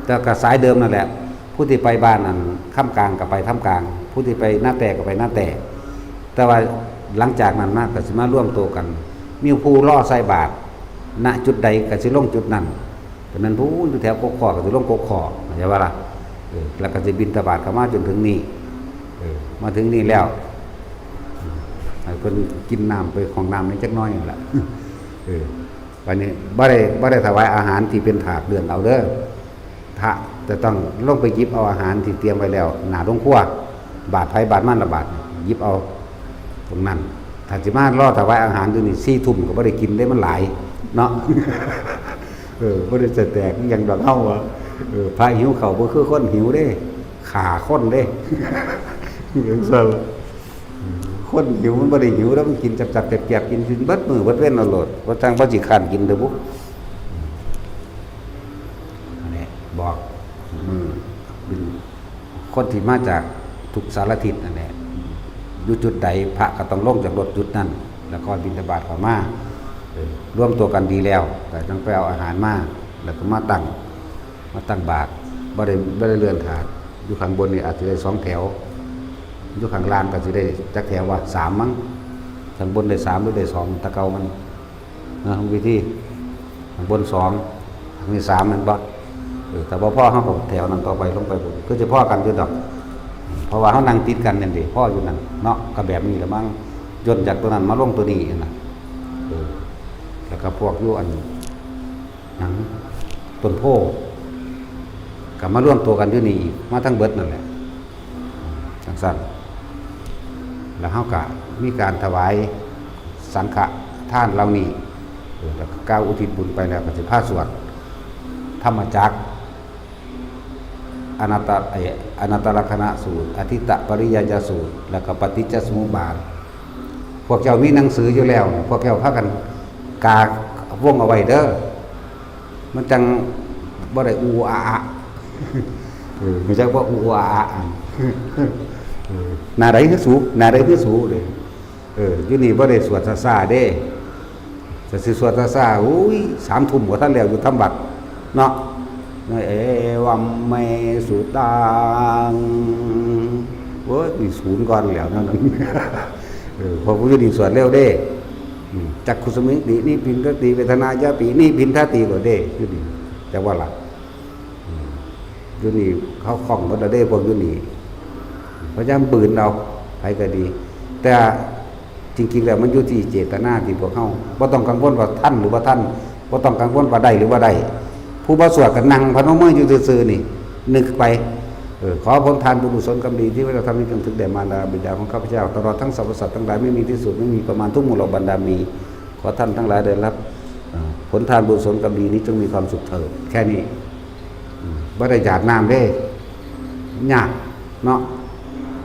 ແຕ່ກໍສາຍເດີມນັ້ນແຫຼະ ຜູ້ທີ່ໄປບ້ານອັນຄຳກາງກໍໄປຄຳກາງ ຜູ້ທີ່ໄປນາແຕ້ກໍໄປນາແຕ້ ແຕ່ວ່າຫຼັງຈາກນັ້ນມາກໍຊິມາລວມໂຕກັນ ມີຜູ້ລໍໃສ່ບາດ ນະຈຸດໃດກໍຊິລົງຈຸດນັ້ນ ກໍແມ່ນຜູ້ຢູ່ແຖວກົກຄໍ້ກໍຊິລົງກົກຄໍ້ ເຂົ້າໃຈບໍ່ລະ? ເອີ ແລ້ວກໍຊິບິນທະບາດເຂົ້າມາຈົນເຖິງນີ້ ເອີ ມາເຖິງນີ້ແລ້ວ ໃຫ້ເພິ່ນກິນນ້ຳໄປຫ້ອງນ້ຳແດ່ຈັກໜ້ອຍນັ້ນລະ ເອີ ບາດນີ້ບໍ່ໄດ້ ບໍ່ໄດ້ຖວາຍອາຫານທີ່ເປັນຖາດເລື່ອນເອົາເດີ ພະຈະຕ້ອງລົງໄປຫຍິບເອົາອາຫານທີ່ຕຽມໄວ້ແລ້ວໜ້າໂຮງຄົວ ບາດໃຜບາດມັນລະບາດ ຫຍິບເອົາຕົງນັ້ນ ຖ້າຊິມາລໍຖວາຍອາຫານຢູ່ນີ້ ສີ່ທຸ່ມກໍບໍ່ໄດ້ກິນເດ້ ມັນຫຼາຍເນາະ ເອີ ບໍ່ໄດ້ສະແຕກຫຍັງດອກເຮົາວ່າ ເອີ ພະຫິວເຂົ້າບໍ່ຄືຄົນຫິວເດ້ ຂ້າຄົນເດ້ ຈັ່ງຊັ້ນລະ ຄົນຫິວມັນບໍ່ໄດ້ຫິວດອກ ມັນກິນຈັບໆແຈບໆ ກິນເບິດມື້ເບິດເວັນເອົາໂລດ ບໍ່ຊ່າງພະຊິຄ້ານກິນເດີບຸ ອັນນີ້ບອກ ມື້ບິນ ຄົນທີ່ມາຈາກທຸກສາລະທິດນັ້ນແຫຼະ ຢູ່ຈຸດໃດພະກໍຕ້ອງລົງຈາກລົດຈຸດນັ້ນ ແລ້ວກໍບິນທະບາດເຂົ້າມາ ເອີ ລວມຕົວກັນດີແລ້ວ ກໍຈັ່ງໄປເອົາອາຫານມາ ແລ້ວກໍມາຕັ້ງ ມາຕັ້ງບາດ ບໍ່ໄດ້ ບໍ່ໄດ້ເລື່ອນຖາດ ຢູ່ຂ້າງບົນນີ້ອາດຊິໄດ້ສອງແຖວ ຢູ່ຂ້າງລ່າງກໍຊິໄດ້ຈັກແຖວວະ ສາມ ມັງ ຂ້າງບົນໄດ້ສາມ ຫຼືໄດ້ສອງ ແຕ່ເກົ່າມັນ ນະ ວິທີ ຂ້າງບົນສອງ ຂ້າງນີ້ສາມ ແມ່ນບໍ່? ເອີ ຖ້າບໍ່ພໍເຮົາກໍແຖວນັ້ນຕໍ່ໄປລົງໄປພຸ້ນ ຄືຊິພໍກັນຢູ່ດອກ ເພາະວ່າເຮົານັ່ງຕິດກັນນັ້ນເດ ພໍຢູ່ນັ້ນເນາະ ກໍແບບນີ້ລະມັງ ຢ່ນຈາກຕົວນັ້ນມາລົງຕົວນີ້ຫັ້ນນະ ເອີ ແລ້ວກໍພວກຢູ່ອັນ ຫຍັງ ຕົ້ນໂພ ກໍມາລວມຕົວກັນຢູ່ນີ້ອີກ ມາທັງເບິດນັ້ນແຫຼະ ຈັ່ງຊັ້ນ ແລ້ວເຮົາກໍມີການຖວາຍສັງຄະທານເຫຼົ່ານີ້ ເອີ ແລ້ວກໍກ່າວອຸທິດບຸນໄປ ແລ້ວກໍຊິພາສວດທຳມະຈັກ ອະນັດຕະ ເອີ ອະນັດຕະລັກຂະນະສູດ ອະທິດຕະປະລິຍາຍະສູດ ແລ້ວກໍປະຕິດຈະສະມຸບບາດ ພວກເຈົ້າມີໜັງສືຢູ່ແລ້ວ ພວກເຈົ້າພາກັນກາວົງເອົາໄວ້ເດີ ມັນຈັ່ງບໍ່ໄດ້ອູອາອະ ເອີ ມັນຈັ່ງບໍ່ອູອາອະ ເອີ ໜ້າໃດຄືສູ ໜ້າໃດຄືສູເດ້ ເອີ ຢູ່ນີ້ບໍ່ໄດ້ສວດຊ້າໆເດ້ ຖ້າຊິສວດຊ້າໆ ໂອ້ຍ ສາມທຸ່ມບໍ່ທັນແລ້ວຢູ່ທຳວັດເນາະ ເອວັມເມສຸຕັງ ໂອ້ຍ ມີສູນກ່ອນແລ້ວແນວນັ້ນ ເອີ ເພາະຢູ່ນີ້ສວດເລັວເດ້ ອືມ ຈັກຂຸສະມິງຕິນິພິນທະຕິ ເວທະນາຍາປິນິພິນທະຕິໂລດເດ້ ຢູ່ນີ້ ຈັກວ່າລະ ອືມ ຢູ່ນີ້ເຂົາຄ່ອງໝົດລະເດ້ ພວກຢູ່ນີ້ ພະຍາຍາມບືນເອົາ ໃຜກໍດີ ແຕ່ ຈິງໆແລ້ວມັນຢູ່ທີ່ເຈດຕະນາທີ່ພວກເຮົາ ບໍ່ຕ້ອງກັງວົນວ່າທັນຫຼືບໍ່ທັນ ບໍ່ຕ້ອງກັງວົນວ່າໄດ້ຫຼືບໍ່ໄດ້ ຜູ້ບໍ່ສວດກໍນັ່ງພະນົມມືຢູ່ຊື່ໆນີ້ ນຶກໄປ ເອີ ຂໍຜົນທານບຸນກຸສົນກຳດີທີ່ພະເຈົ້າທຳນີ້ຈົ່ງເຖິງແດ່ມານດາບິດາຂອງຂ້າພະເຈົ້າ ຕະຫຼອດທັງສັບພະສັດທັງຫຼາຍ ໄມ່ມີທີ່ສຸດ ໄມ່ມີປະມານ ທຸກໝູ່ເຫຼົ່າບັນດາໝີ ຂໍທ່ານທັງຫຼາຍໄດ້ຮັບ ເອີ ຜົນທານບຸນກຸສົນກຳດີນີ້ ຈົ່ງມີຄວາມສຸກເຖີດ ແຄ່ນີ້ ອືມ ບໍ່ໄດ້ຢາດນ້ຳເດ້ ຍາກເນາະ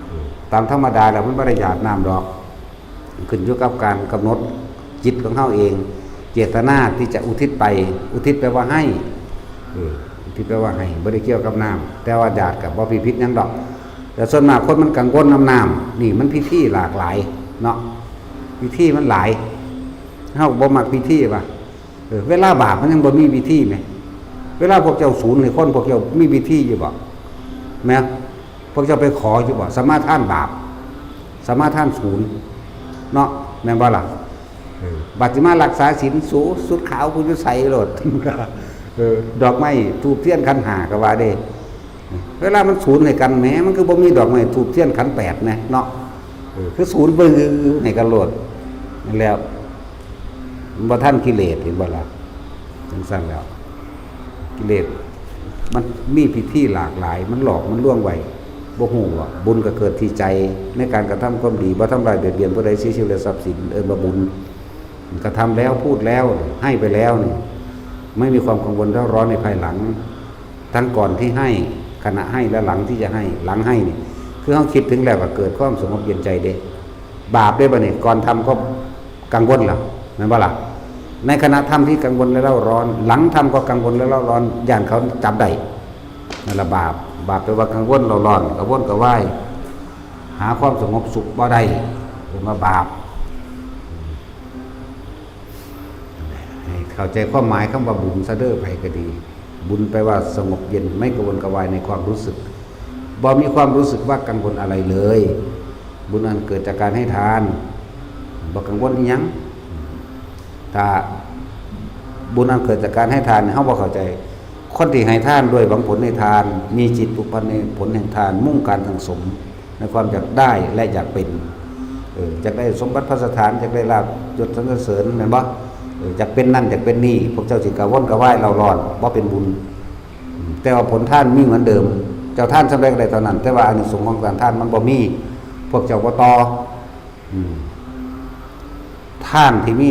ເອີ ຕາມທຳມະດາແລ້ວມັນບໍ່ໄດ້ຢາດນ້ຳດອກ ຂຶ້ນຢູ່ກັບການກຳນົດຈິດຂອງເຮົາເອງ ເຈດຕະນາທີ່ຈະອຸທິດໄປ ອຸທິດແປວ່າໃຫ້ ເອີ ອຸທິດແປວ່າໃຫ້ ບໍ່ໄດ້ກ່ຽວກັບນ້ຳ ແຕ່ວ່າຢາດກໍບໍ່ມີຜິດຫຍັງດອກ ແຕ່ສ່ວນມາກຄົນມັນກັງວົນນຳນ້ຳ ນີ້ມັນພິທີຫຼາກຫຼາຍເນາະ ພິທີມັນຫຼາຍ ເຮົາບໍ່ມັກພິທີວ່າ ເອີ ເວລາບາບມັນຍັງບໍ່ມີວິທີແໝ ເວລາພວກເຈົ້າສູນໃຫ້ຄົນ ພວກເຈົ້າມີວິທີຢູ່ບໍ່? ແມ່ນ ພວກເຈົ້າໄປຂໍຢູ່ບໍ່? ສະມາທານບາບ ສະມາທານສູນເນາະ ແມ່ນບໍ່ລະ? ເອີ ບັດຊິມາລັກສາສິນ ສູ ສຸດຂາວກູຢູ່ໃສໂລດ ເອີ ດອກໄມ້ທູບທຽນຂັນຫ້າກໍວ່າເດ້ ເວລາມັນສູນໃຫ້ກັນແໝ ມັນຄືບໍ່ມີດອກໄມ້ທູບທຽນຂັນແປດແໝເນາະ ເອີ ຄືສູນບຶ້ງໃຫ້ກັນໂລດ ນັ້ນແຫຼະ ບໍ່ທັນກິເລດ ເຫັນບໍ່ລະ? ຈັ່ງຊັ້ນແລ້ວ ກິເລດມັນມີວິທີຫຼາກຫຼາຍ ມັນຫຼອກມັນລວງໄວ້ ບໍ່ຮູ້ວ່າບຸນກໍເກີດທີ່ໃຈ ໃນການກະທຳຄວາມດີ ບໍ່ທຳລາຍບຽດບຽນຜູ້ໃດ ເສຍຊີວິດ ແລະ ຊັບສິນ ເອີ້ນວ່າບຸນ. ກະທຳແລ້ວ ພູດແລ້ວ ໃຫ້ໄປແລ້ວນີ້ ໄມ່ມີຄວາມກັງວົນເຣົາຮ້ອນໃນພາຍຫຼັງ. ທັງກ່ອນທີ່ໃຫ້ ຂະນະໃຫ້ ແລະ ຫຼັງທີ່ຈະໃຫ້ ຫຼັງໃຫ້ນີ້ ຄືເຮົາຄິດເຖິງແລ້ວກໍເກີດຄວາມສະຫງົບເຢັນໃຈເດ້. ບາບເດ້ ບັດນີ້ ກ່ອນທຳກໍກັງວົນລະ ແມ່ນບໍ່ລະ? ໃນຂະນະທຳທີ່ກັງວົນ ແລະ ເຣົາຮ້ອນ ຫຼັງທຳກໍກັງວົນ ແລະ ເຣົາຮ້ອນ ຢ້ານເຂົາຈັບໄດ້ ນັ້ນລະບາບ. ບາບແປວ່າກັງວົນເຣົາຮ້ອນ ກະວົນກະວາຍ ຫາຄວາມສະຫງົບສຸກບໍ່ໄດ້ ເອີ້ນວ່າບາບ. ໃຫ້ເຂົ້າໃຈຄວາມໝາຍຄຳວ່າບຸນຊະເດີ ໃຜກໍດີ. ບຸນແປວ່າສະຫງົບເຢັນ ໄມ່ກະວົນກະວາຍໃນຄວາມຮູ້ສຶກ ບໍ່ມີຄວາມຮູ້ສຶກວ່າກັງວົນອະໄລເລີຍ. ບຸນອັນເກີດຈາກການໃຫ້ທານ ບໍ່ກັງວົນອີ່ຫຍັງ. ຖ້າບຸນອັນເກີດຈາກການໃຫ້ທານ ເຮົາບໍ່ເຂົ້າໃຈ. ຄົນທີ່ໃຫ້ທານດ້ວຍຫວັງຜົນໃນທານ ມີຈິດຜູກພັນໃນຜົນແຫ່ງທານ ມຸ່ງການສັງສົມ ໃນຄວາມຢາກໄດ້ ແລະ ຢາກເປັນ ເອີ ຢາກໄດ້ສົມບັດພັດສະຖານ ຢາກໄດ້ລາບຍົດສັນລະເສີນ ແມ່ນບໍ່? ເອີ ຢາກເປັນນັ້ນ ຢາກເປັນນີ້ ພວກເຈົ້າຊິກະວົນກະວາຍເລົ່າຮ້ອນ ບໍ່ເປັນບຸນ. ແຕ່ວ່າຜົນທານມີເໝືອນເດີມ ເຈົ້າທານສ່ຳໃດກໍໄດ້ເທົ່ານັ້ນ ແຕ່ວ່າອານິສົງຂອງການທານມັນບໍ່ມີ ພວກເຈົ້າບໍ່ຕໍ່. ອືມ ທານທີ່ມີ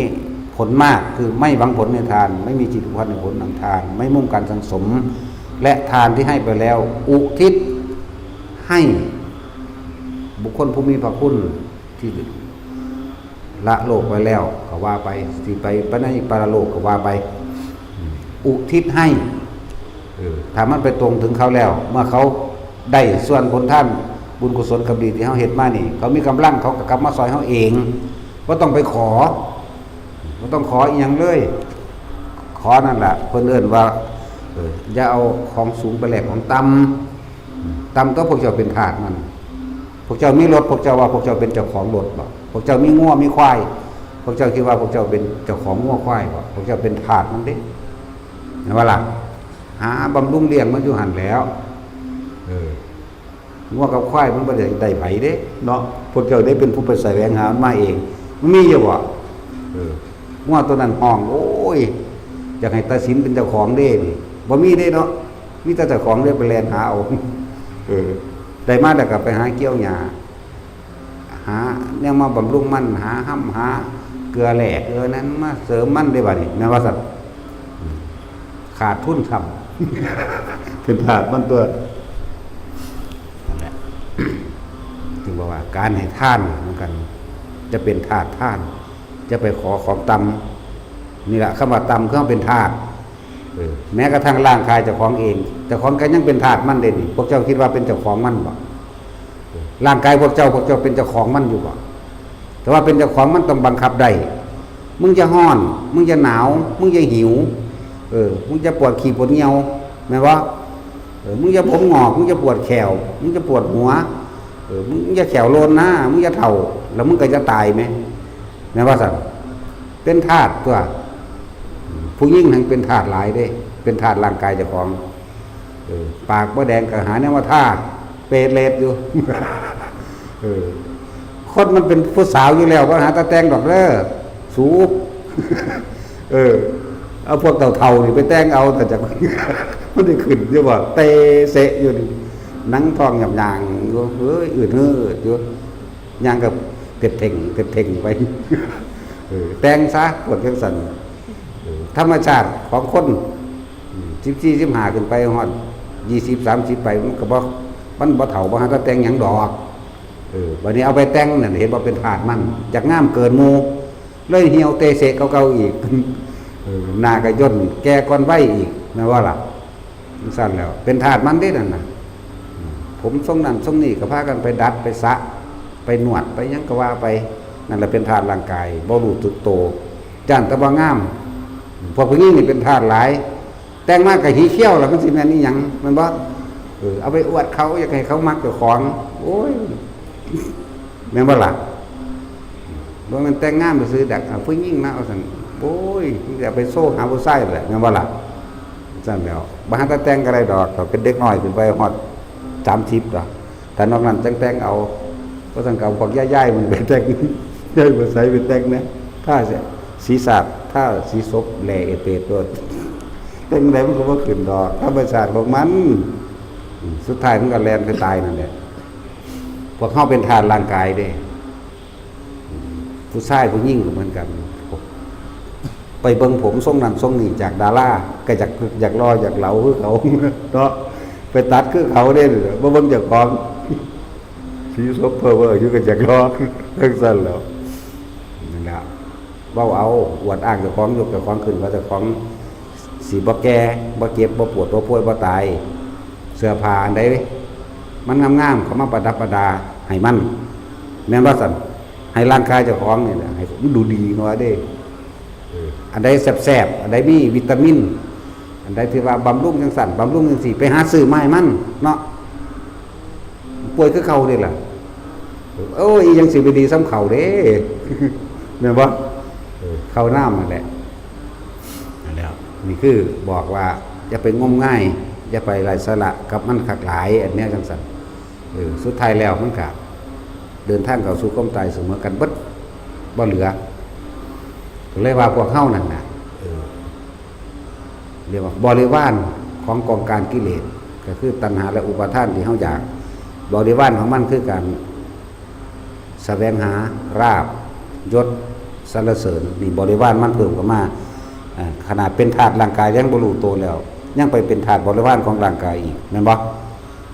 ຜົນມາກ ຄືໄມ່ຫວັງຜົນໃນທານ, ໄມ່ມີຈິດຜູກພັນໃນຜົນຂອງທານ, ໄມ່ມຸ່ງການສັງສົມ ແລະ ທານທີ່ໃຫ້ໄປແລ້ວ ອຸທິດໃຫ້ບຸກຄົນຜູ້ມີພະຄຸນທີ່ລະໂລກໄປແລ້ວກໍວ່າໄປ, ທີ່ໄປ ໄປໃນປະລະໂລກກໍວ່າໄປ, ອຸທິດໃຫ້. ເອີ ຖ້າມັນໄປຕົງເຖິງເຂົາແລ້ວ ເມື່ອເຂົາໄດ້ສ່ວນຜົນທານບຸນກຸສົນກຳດີທີ່ເຮົາເຮັດມານີ້ ເຂົາມີກຳລັງ ເຂົາກໍກັບມາຊ່ອຍເຮົາເອງ ບໍ່ຕ້ອງໄປຂໍ ບໍ່ຕ້ອງຂໍອີ່ຫຍັງເລີຍ. ຂໍນັ້ນລະ ເພິ່ນເອີ້ນວ່າ ເອີ ຢ່າເອົາຂອງສູງໄປແລກຂອງຕ່ຳ. ຕ່ຳຕົວະ ພວກເຈົ້າເປັນທາດມັນ. ພວກເຈົ້າມີລົດ ພວກເຈົ້າວ່າພວກເຈົ້າເປັນເຈົ້າຂອງລົດບໍ? ພວກເຈົ້າມີງົວມີຄວາຍ ພວກເຈົ້າຄິດວ່າພວກເຈົ້າເປັນເຈົ້າຂອງງົວຄວາຍບໍ? ພວກເຈົ້າເປັນທາດມັນເດ້ ແມ່ນບໍ່ລະ? ຫາບຳລຸງລ້ຽງມັນຢູ່ຫັ້ນແຫຼ້ວ. ເອີ ງົວກັບຄວາຍມັນບໍ່ໄດ້ໄດ້ໃຜເດ້ເນາະ, ພວກເຈົ້າໄດ້ເປັນຜູ້ໄປສະແຫວງຫາມັນມາເອງ. ມັນມີຢູ່ບໍ? ເອີ ງົວໂຕນັ້ນຮ້ອງ ໂອ້ຍ ຢາກໃຫ້ຕາສິນເປັນເຈົ້າຂອງເດ້ນີ້ ບໍ່ມີເດ້ເນາະ, ມີແຕ່ເຈົ້າຂອງເດ້ໄປແລ່ນຫາເອົາ. ເອີ ໄດ້ມາແລ້ວກໍໄປຫາກ່ຽວຫຍ້າ ຫາແນວມາບຳລຸງມັນ, ຫາຮຳ ຫາເກືອແຮ່ເກືອນັ້ນມາເສີມມັນເດ້ບາດນີ້ ແມ່ນວ່າຊັ້ນ. ຂາດທຶນຊ້ຳ ເປັນທາດມັນຕົວະ. ນັ້ນແຫຼະ ຈຶ່ງບອກວ່າການໃຫ້ທານນຳກັນ ຈະເປັນທາດທານ ຈະໄປຂໍຂອງຕ່ຳ. ນີ້ລະ ຄຳວ່າຕ່ຳ ຄືເຮົາເປັນທາດ. ເອີ ແມ້ກະທັ່ງຮ່າງກາຍເຈົ້າຂອງເອງ ເຈົ້າຂອງກໍຍັງເປັນທາດມັນເດ້ນີ້. ພວກເຈົ້າຄິດວ່າເປັນເຈົ້າຂອງມັນບໍ? ເອີ ຮ່າງກາຍພວກເຈົ້າ ພວກເຈົ້າເປັນເຈົ້າຂອງມັນຢູ່ບໍ? ແຕ່ວ່າເປັນເຈົ້າຂອງມັນຕ້ອງບັງຄັບໄດ້. ມຶງຢ່າຮ້ອນ ມຶງຢ່າໜາວ ມຶງຢ່າຫິວ ເອີ ມຶງຢ່າປວດຂີ້ປວດຍ່ຽວ ແມ່ນບໍ່? ເອີ ມຶງຢ່າຜົມງອກ ມຶງຢ່າປວດແຂ້ວ ມຶງຢ່າປວດຫົວ ເອີ ມຶງຢ່າແຂ້ວໂລນນາ ມຶງຢ່າເຖົ້າ ແລ້ວມຶງກໍຈະຕາຍແມ ແມ່ນວ່າຊັ້ນ. ເປັນທາດຕົວະ ຜູ້ຍິງຫັ້ນເປັນທາດຫຼາຍເດ້ ເປັນທາດຮ່າງກາຍເຈົ້າຂອງ. ເອີ ປາກບໍ່ແດງກໍຫາແນວມາທາ ເປດເລດຢູ່. ເອີ ຄົນມັນເປັນຜູ້ສາວຢູ່ແລ້ວ ບໍ່ຫາຕາແຕ່ງດອກເດີສູ. ເອີ ເອົາພວກເຖົ້າໆນີ້ໄປແຕ່ງເອົາ ຖ້າຈະ ມັນໄດ້ຂຶ້ນຢູ່ບໍ່? ເຕເສະຢູ່ນີ້ ໜັງທ້ອງຫຍາບຫຍາງຢູ່ ເອີຍ ອືດຫືດຢູ່ ຍ່າງກໍເຕັດເຖງເຕັດເຖງໄປ. ເອີ ແຕ່ງຊະ ພວກຈັ່ງຊັ້ນ. ເອີ ທຳມະຊາດຂອງຄົນ ອືມ ສິບສີ່ ສິບຫ້າ ຂຶ້ນໄປ ຮອດ ຊາວ ສາມສິບ ໄປ ມັນກໍບໍ່ ມັນບໍ່ເຖົ້າ ບໍ່ຫາຕາແຕ່ງຫຍັງດອກ. ເອີ ບັດນີ້ເອົາໄປແຕ່ງນັ້ນ ເຫັນບໍ່ ເປັນທາດມັນ ຢາກງາມເກີນໝູ່ ເລີຍຫ່ຽວເຕເສະເກົ່າໆອີກ. ເອີ ໜ້າກໍຢ່ນແກ່ກ່ອນໄວອີກ ແມ່ນບໍ່ລະ? ຈັ່ງຊັ້ນແລ້ວ ເປັນທາດມັນເດ້ນັ້ນນະ. ອືມ ຜົມຊົງນັ້ນຊົງນີ້ກໍພາກັນໄປດັດໄປສະ ໄປນວດໄປຫຍັງກໍວ່າໄປ ນັ້ນລະເປັນທາດຮ່າງກາຍ ບໍ່ຮູ້ສຶກໂຕ ຢ້ານແຕ່ບໍ່ງາມ. ພວກຜູ້ຍິງນີ້ເປັນທາດຫຼາຍ ແຕ່ງມາກໍຫີຂຽວລະ ມັນຊິແມ່ນອີ່ຫຍັງ ແມ່ນບໍ່? ເອີ ເອົາໄປອວດເຂົາ ຢາກໃຫ້ເຂົາມັກເຈົ້າຂອງ. ໂອ້ຍ ແມ່ນບໍ່ລະ? ບໍ່ແມ່ນແຕ່ງງາມຊື່ໆດອກ ເອົາຜູ້ຍິງນະ ວ່າຊັ້ນ. ໂອ້ຍ ມັນຈະເອົາໄປໂຊຫາຜູ້ຊາຍແຫຼະ ແມ່ນບໍ່ລະ? ຊັ້ນແລ້ວ ບໍ່ຫາແຕ່ແຕ່ງກໍໄດ້ດອກ ຖ້າເປັນເດັກນ້ອຍຂຶ້ນໄປຮອດ ສາມສິບ ດອກ. ຖ້ານອກນັ້ນຈັ່ງແຕ່ງເອົາ ບໍ່ຊັ້ນກໍເອົາພວກຍາຍໆມັນໄປແຕ່ງ ຍາຍບໍ່ໃສໄປແຕ່ງແດ່ ພາເສຍສີສາດ ທາສີສົບແຫຼ້ເອເປດໂລດ ເປັນໃດມັນກໍບໍ່ຂຶ້ນດອກ ທຳມະຊາດຂອງມັນ. ອືມ ສຸດທ້າຍມັນກໍແລ່ນໄປຕາຍນັ້ນແຫຼະ. ພວກເຮົາເປັນທາດຮ່າງກາຍເດ້. ອືມ ຜູ້ຊາຍຜູ້ຍິງກໍເໝືອນກັນ ໄປເບິ່ງຜົມຊົງນັ້ນຊົງນີ້ຈາກດາລາ ກໍຢາກ ຢາກຫຼໍ່ຢາກເຫຼົາຄືເຂົາເນາະ ໄປຕັດຄືເຂົາເດ້. ບໍ່ເບິ່ງເຈົ້າຂອງ ສີສົບເພີ້ເວີຢູ່ ກໍຢາກຫຼໍ່ ຈັ່ງຊັ້ນແຫຼ້ວ. ນັ້ນແຫຼະ ເວົ້າເອົາ ອວດອ້າງເຈົ້າຂອງ ຍົກເຈົ້າຂອງຂຶ້ນວ່າເຈົ້າຂອງຊິບໍ່ແກ່ ບໍ່ເຈັບ ບໍ່ປວດ ບໍ່ປ່ວຍ ບໍ່ຕາຍ. ເສື້ອຜ້າອັນໃດມັນງາມໆ ກໍມາປະດັບປະດາໃຫ້ມັນ ແມ່ນບໍ່ຊັ້ນ? ໃຫ້ຮ່າງກາຍເຈົ້າຂອງນີ້ແຫຼະ ໃຫ້ມັນດູດີເນາະເດ້. ເອີ ອັນໃດແຊບໆ ອັນໃດມີວິຕາມິນ ອັນໃດທີ່ວ່າບຳລຸງຈັ່ງຊັ້ນ ບຳລຸງຈັ່ງຊີ້ ໄປຫາຊື້ມາໃຫ້ມັນເນາະ. ປ່ວຍຄືເກົ່ານີ້ລະ. ໂອ້ຍ ອີຫຍັງຊິໄປດີສ່ຳເຂົ້າເດ້ ແມ່ນບໍ່? ເອີ ເຂົ້ານ້ຳນັ້ນແຫຼະ. ນັ້ນແຫຼະ ນີ້ຄືບອກວ່າຢ່າໄປງົມງາຍ ຢ່າໄປໄຮ້ສາລະກັບມັນຄັກຫຼາຍ ອັນແນວຈັ່ງຊັ້ນ. ເອີ ສຸດທ້າຍແລ້ວມັນກະເດີນທາງເຂົ້າສູ່ຄວາມຕາຍສະເໝີກັນເບິດ ບໍ່ເຫຼືອ. ກໍເລີຍວ່າພວກເຮົານັ້ນນະ ເອີ ເອີ້ນວ່າບໍລິວານຂອງກອງການກິເລດ ກໍຄືຕັນຫາ ແລະ ອຸປາທານທີ່ເຮົາຢາກ. ບໍລິວານຂອງມັນຄືການສະແຫວງຫາລາບ ຍົດ ສັນລະເສີນ. ນີ້ບໍລິວານມັນເພີ່ມເຂົ້າມາ. ເອີ ຂະໜາດເປັນທາດຮ່າງກາຍຍັງບໍ່ຮູ້ໂຕແລ້ວ ຍັງໄປເປັນທາດບໍລິວານຂອງຮ່າງກາຍອີກ ແມ່ນບໍ່?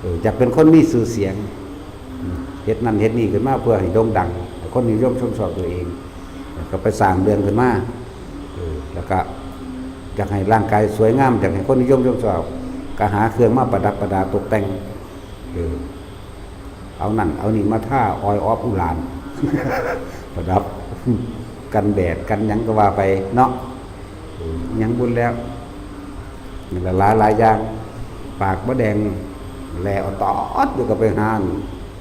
ເອີ ຢາກເປັນຄົນມີຊື່ສຽງ ເຮັດນັ້ນເຮັດນີ້ຂຶ້ນມາເພື່ອໃຫ້ໂດ່ງດັງ ໃຫ້ຄົນນິຍົມຊົມຊອບຕົວເອງ ແລ້ວກໍໄປສ້າງເລື່ອງຂຶ້ນມາ. ເອີ ແລ້ວກໍຢາກໃຫ້ຮ່າງກາຍສວຍງາມ ຢາກໃຫ້ຄົນນິຍົມຊົມຊອບ ກໍຫາເຄື່ອງມາປະດັບປະດາຕົກແຕ່ງ. ເອີ ເອົານັ້ນເອົານີ້ມາທາອອຍອອບອຸຫຼານ ປະດັບ ກັນແດດກັນຫຍັງກໍວ່າໄປເນາະ. ເອີ ຫຍັງບຸນແລ້ວ ຫຼາຍໆຢ່າງ. ປາກບໍ່ແດງ ແຫຼ້ອອດຕອດຢູ່ ກໍໄປຫາ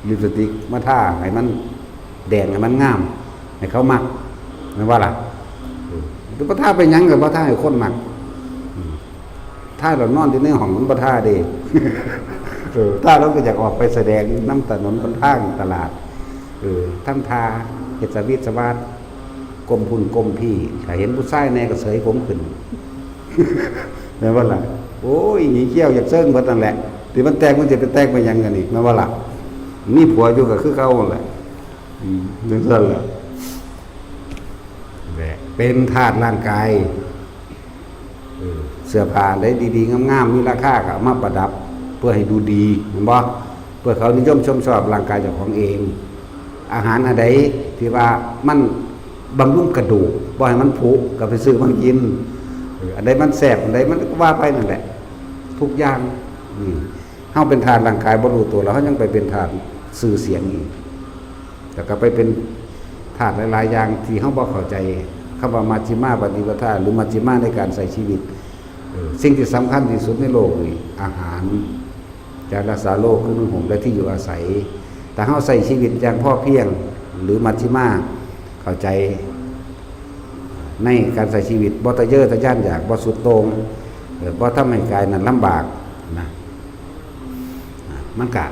ລິບສະຕິກມາທາໃຫ້ມັນແດງ ໃຫ້ມັນງາມ ໃຫ້ເຂົາມັກ ແມ່ນບໍ່ລະ? ເອີ ຈະບໍ່ທາໄປຫຍັງ ກໍບໍ່ທາໃຫ້ຄົນມັກ. ເອີ ທາແລ້ວນອນຢູ່ໃນຫ້ອງມັນບໍ່ທາເດ້. ເອີ ທາແລ້ວກໍຢາກອອກໄປສະແດງນຳຖະໜົນຫົນທາງຕະຫຼາດ. ເອີ ທຳທ່າເຮັດສະຫວີດສະຫວາດ ກົ້ມພຸ້ນກົ້ມພີ້ ຖ້າເຫັນຜູ້ຊາຍແດ່ກໍເສີຍຜົມຂຶ້ນ ແມ່ນບໍ່ລະ? ໂອ້ຍ ໜີກ້ຽວຢາກເຊິ່ງເບິດນັ້ນແຫຼະ. ທີ່ມັນແຕ່ງ ມັນຊິໄປແຕ່ງໄປຫຍັງກັນອີກ ແມ່ນບໍ່ລະ? ມີຜົວຢູ່ກໍຄືເກົ່າຫັ້ນແຫຼະ. ອືມ ຈັ່ງຊັ້ນລະ ແຫຼະ ເປັນທາດຮ່າງກາຍ. ເອີ ເສື້ອຜ້າອັນໃດດີໆງາມໆ ມີລາຄາກໍເອົາມາປະດັບ ເພື່ອໃຫ້ດູດີ ແມ່ນບໍ່? ເພື່ອເຂົານິຍົມຊົມຊອບຮ່າງກາຍເຈົ້າຂອງເອງ. ອາຫານອັນໃດທີ່ວ່າມັນບຳລຸງກະດູກ ບໍ່ໃຫ້ມັນຜຸ ກໍໄປຊື້ມາກິນ. ເອີ ອັນໃດມັນແຊບ ອັນໃດມັນ ກໍວ່າໄປນັ້ນແຫຼະ ທຸກຢ່າງ. ອືມ ເຮົາເປັນທາດຮ່າງກາຍບໍ່ຮູ້ໂຕ ແລ້ວເຮົາຍັງໄປເປັນທາດຊື່ສຽງອີກ. ແລ້ວກໍໄປເປັນທາດຫຼາຍໆຢ່າງທີ່ເຮົາບໍ່ເຂົ້າໃຈ. ຄຳວ່າມັດຊິມາປະຕິປະທາ ຫຼື ມັດຊິມາໃນການໃຊ້ຊີວິດ ເອີ ສິ່ງທີ່ສຳຄັນທີ່ສຸດໃນໂລກນີ້ ອາຫານ ຈາລະສາໂລ ຄືໜຸ່ງຫົ່ມ ແລະ ທີ່ຢູ່ອາໄສ. ຖ້າເຮົາໃຊ້ຊີວິດຢ່າງພໍພຽງ ຫຼື ມັດຊິມາ ເຂົ້າໃຈໃນການໃຊ້ຊີວິດ ບໍ່ທະເຍີທະຍານຢາກ ບໍ່ສຸດໂຕ່ງ ເອີ ບໍ່ທຳໃຫ້ກາຍນັ້ນລຳບາກນະ ມັນກະ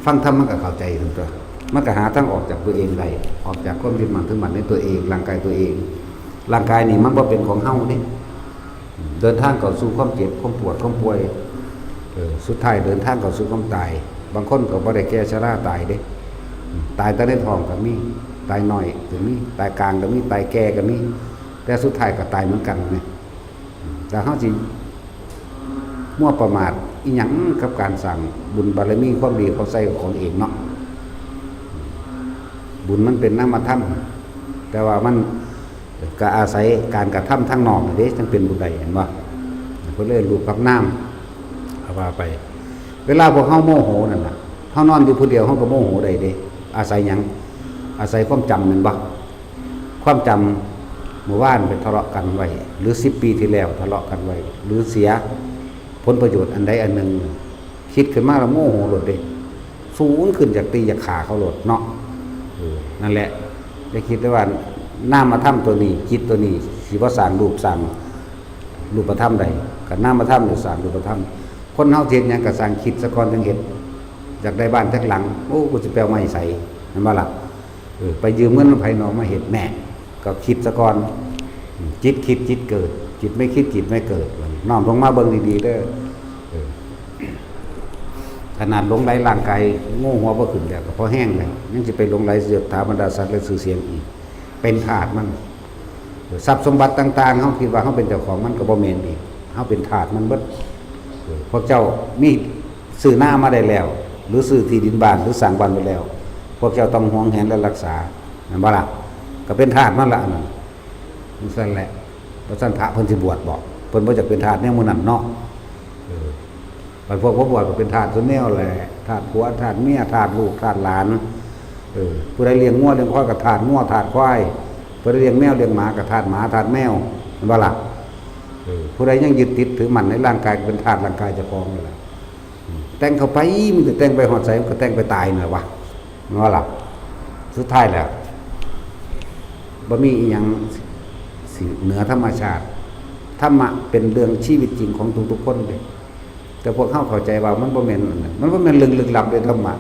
ຟັງທຳມັນກະເຂົ້າໃຈຂຶ້ນຕົວະ. ມັນກະຫາທາງອອກຈາກຕົວເອງໄດ້ ອອກຈາກຄວາມຍຶດໝັ້ນຖືໝັ້ນໃນຕົວເອງ ຮ່າງກາຍຕົວເອງ. ຮ່າງກາຍນີ້ມັນບໍ່ເປັນຂອງເຮົາເດ້. ເດີນທາງເຂົ້າສູ່ຄວາມເຈັບ ຄວາມປວດ ຄວາມປ່ວຍ. ເອີ ສຸດທ້າຍເດີນທາງເຂົ້າສູ່ຄວາມຕາຍ. ບາງຄົນກໍບໍ່ໄດ້ແກ່ຊະລາຕາຍເດ້. ຕາຍແຕ່ໃນທ້ອງກໍມີ ຕາຍນ້ອຍກໍມີ ຕາຍກາງກໍມີ ຕາຍແກ່ກໍມີ ແຕ່ສຸດທ້າຍກໍຕາຍເໝືອນກັນແມ. ແລ້ວເຮົາຊິມົວປະໝາດອີ່ຫຍັງກັບການສ້າງບຸນບາລະມີຄວາມດີເຂົ້າໃສ່ຂອງເອງເນາະ. ບຸນມັນເປັນນາມະທຳ ແຕ່ວ່າມັນກໍອາໄສການກະທຳທາງນອກນີ້ເດ້ ຈັ່ງເປັນບຸນໄດ້ ເຫັນບໍ່? ເພິ່ນເອີ້ນຮູບກັບນາມ ກໍວ່າໄປ. ເວລາພວກເຮົາໂມໂຫນັ້ນນະ ເຮົານອນຢູ່ຜູ້ດຽວ ເຮົາກໍໂມໂຫໄດ້ເດ້. ອາໄສຫຍັງ? ອາໄສຄວາມຈຳ ແມ່ນບໍ່? ຄວາມຈຳ ມື້ວານໄປທະເລາະກັນໄວ້ ຫຼື ສິບປີທີ່ແລ້ວທະເລາະກັນໄວ້ ຫຼື ເສຍຜົນປະໂຫຍດອັນໃດອັນໜຶ່ງ ຄິດຂຶ້ນມາແລ້ວໂມໂຫໂລດເດ້. ສູ້ຂຶ້ນຢາກຕີຢາກຂ້າເຂົາໂລດເນາະ. ເອີ ນັ້ນແຫຼະ ຢ່າຄິດໄດ້ວ່ານາມະທຳຕົວນີ້ ຈິດຕົວນີ້ ຊິບໍ່ສ້າງຮູບສ້າງຮູບປະທຳໃດ. ຄັນນາມະທຳນີ້ສ້າງຮູບປະທຳ ຄົນເຮົາຊິເຮັດຫຍັງກໍຊ່າງ ຄິດສາກ່ອນຈຶ່ງເຮັດ. ຢາກໄດ້ບ້ານຈັກຫຼັງ ໂອ້ ກູຊິໄປເອົາມາໃຫ້ໃສ ແມ່ນບໍ່ລະ? ເອີ ໄປຢືມເງິນນຳໃຜເນາະມາເຮັດແນ່ ກໍຄິດສາກ່ອນ. ຈິດຄິດຈິດເກີດ, ຈິດໄມ່ຄິດຈິດໄມ່ເກີດ. ນ້ອມລົງມາເບິ່ງດີໆເດີ. ເອີ ຂະໜາດຫຼົງໄຫຼຮ່າງກາຍ ໂງ່ຫົວບໍ່ຂຶ້ນແລ້ວ ກໍພໍແຮງແລ້ວ ຍັງຊິໄປຫຼົງໄຫຼສະຢດຖາບັນດາສັກ ແລະ ຊື່ສຽງອີກ ເປັນທາດມັນ. ເອີ ຊັບສົມບັດຕ່າງໆ ເຮົາຄິດວ່າເຮົາເປັນເຈົ້າຂອງມັນ ກໍບໍ່ແມ່ນອີກ, ເຮົາເປັນທາດມັນເບິດ. ເອີ ພວກເຈົ້າມີ ຊື້ນາມາໄດ້ແລ້ວ ຫຼື ຊື້ທີ່ດິນບ້ານ ຫຼື ສ້າງບ້ານໄວ້ແລ້ວ ພວກເຈົ້າຕ້ອງຫວງແຫນ ແລະ ຮັກສາ ແມ່ນບໍ່ລະ? ກໍເປັນທາດມັນລະ ອັນນັ້ນ. ຈັ່ງຊັ້ນແຫຼະ. ບໍ່ຊັ້ນພະເພິ່ນຊິບວດບໍ? ເພິ່ນບໍ່ຢາກເປັນທາດແນວໝູ່ນັ້ນເນາະ. ເອີ ບັດພວກບໍ່ບວດກໍເປັນທາດຊຸແນວແຫຼະ, ທາດຜົວ ທາດເມຍ ທາດລູກ ທາດຫຼານ. ເອີ ຜູ້ໃດລ້ຽງງົວລ້ຽງຄວາຍກໍທາດງົວທາດຄວາຍ, ຜູ້ໃດລ້ຽງແມວລ້ຽງໝາກໍທາດໝາທາດແມວ ແມ່ນບໍ່ລະ? ເອີ ຜູ້ໃດຍັງຍຶດຕິດຖືໝັ້ນໃນຮ່າງກາຍ ກໍເປັນທາດຮ່າງກາຍເຈົ້າຂອງນັ້ນແຫຼະ. ອືມ ແຕ່ງເຂົ້າໄປ ມີແຕ່ແຕ່ງໄປຮອດໃສ ມັນກໍແຕ່ງໄປຕາຍນັ້ນແຫຼະວະ ແມ່ນບໍ່ລະ? ສຸດທ້າຍແລ້ວ ບໍ່ມີອີ່ຫຍັງຊິເໜືອທຳມະຊາດ. ທຳມະເປັນເລື່ອງຊີວິດຈິງຂອງທຸກໆຄົນເດ້, ແຕ່ພວກເຮົາເຂົ້າໃຈວ່າມັນບໍ່ແມ່ນອັນນັ້ນ, ມັນບໍ່ແມ່ນເລື່ອງລຶກລັບເດ້ ທຳມະ.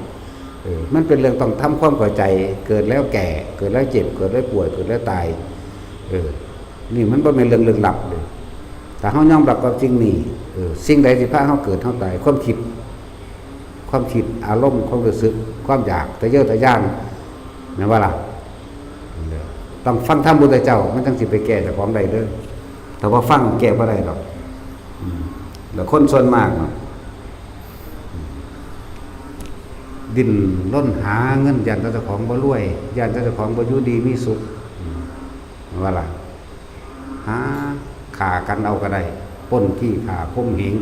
ເອີ ມັນເປັນເລື່ອງຕ້ອງທຳຄວາມເຂົ້າໃຈ, ເກີດແລ້ວແກ່, ເກີດແລ້ວເຈັບ, ເກີດແລ້ວປ່ວຍ, ເກີດແລ້ວຕາຍ. ເອີ ນີ້ມັນບໍ່ແມ່ນເລື່ອງລຶກລັບເດ້. ຖ້າເຮົາຍອມຮັບຄວາມຈິງນີ້ ເອີ ສິ່ງໃດທີ່ພາເຮົາເກີດເຮົາຕາຍ? ຄວາມຄິດ, ຄວາມຄິດ, ອາລົມ, ຄວາມຮູ້ສຶກ, ຄວາມຢາກ, ທະເຍີະທະຍານ, ແມ່ນບໍ່ລະ? ຕ້ອງຟັງທຳພຸດທະເຈົ້າ ມັນຈັ່ງຊິໄປແກ້ເຈົ້າຂອງໄດ້ເດີ. ຖ້າບໍ່ຟັງແກ້ບໍ່ໄດ້ດອກ. ອືມ ແລ້ວຄົນສ່ວນມາກເນາະ ດີ້ນລົນຫາເງິນ ຢ້ານແຕ່ເຈົ້າຂອງບໍ່ລວຍ, ຢ້ານແຕ່ເຈົ້າຂອງບໍ່ຢູ່ດີມີສຸກ. ອືມ ວ່າລະ ຫາຂ້າກັນເອົາກໍໄດ້, ປຸ້ນ ຂີ້ຂ້າ ຂົ່ມເຫງ,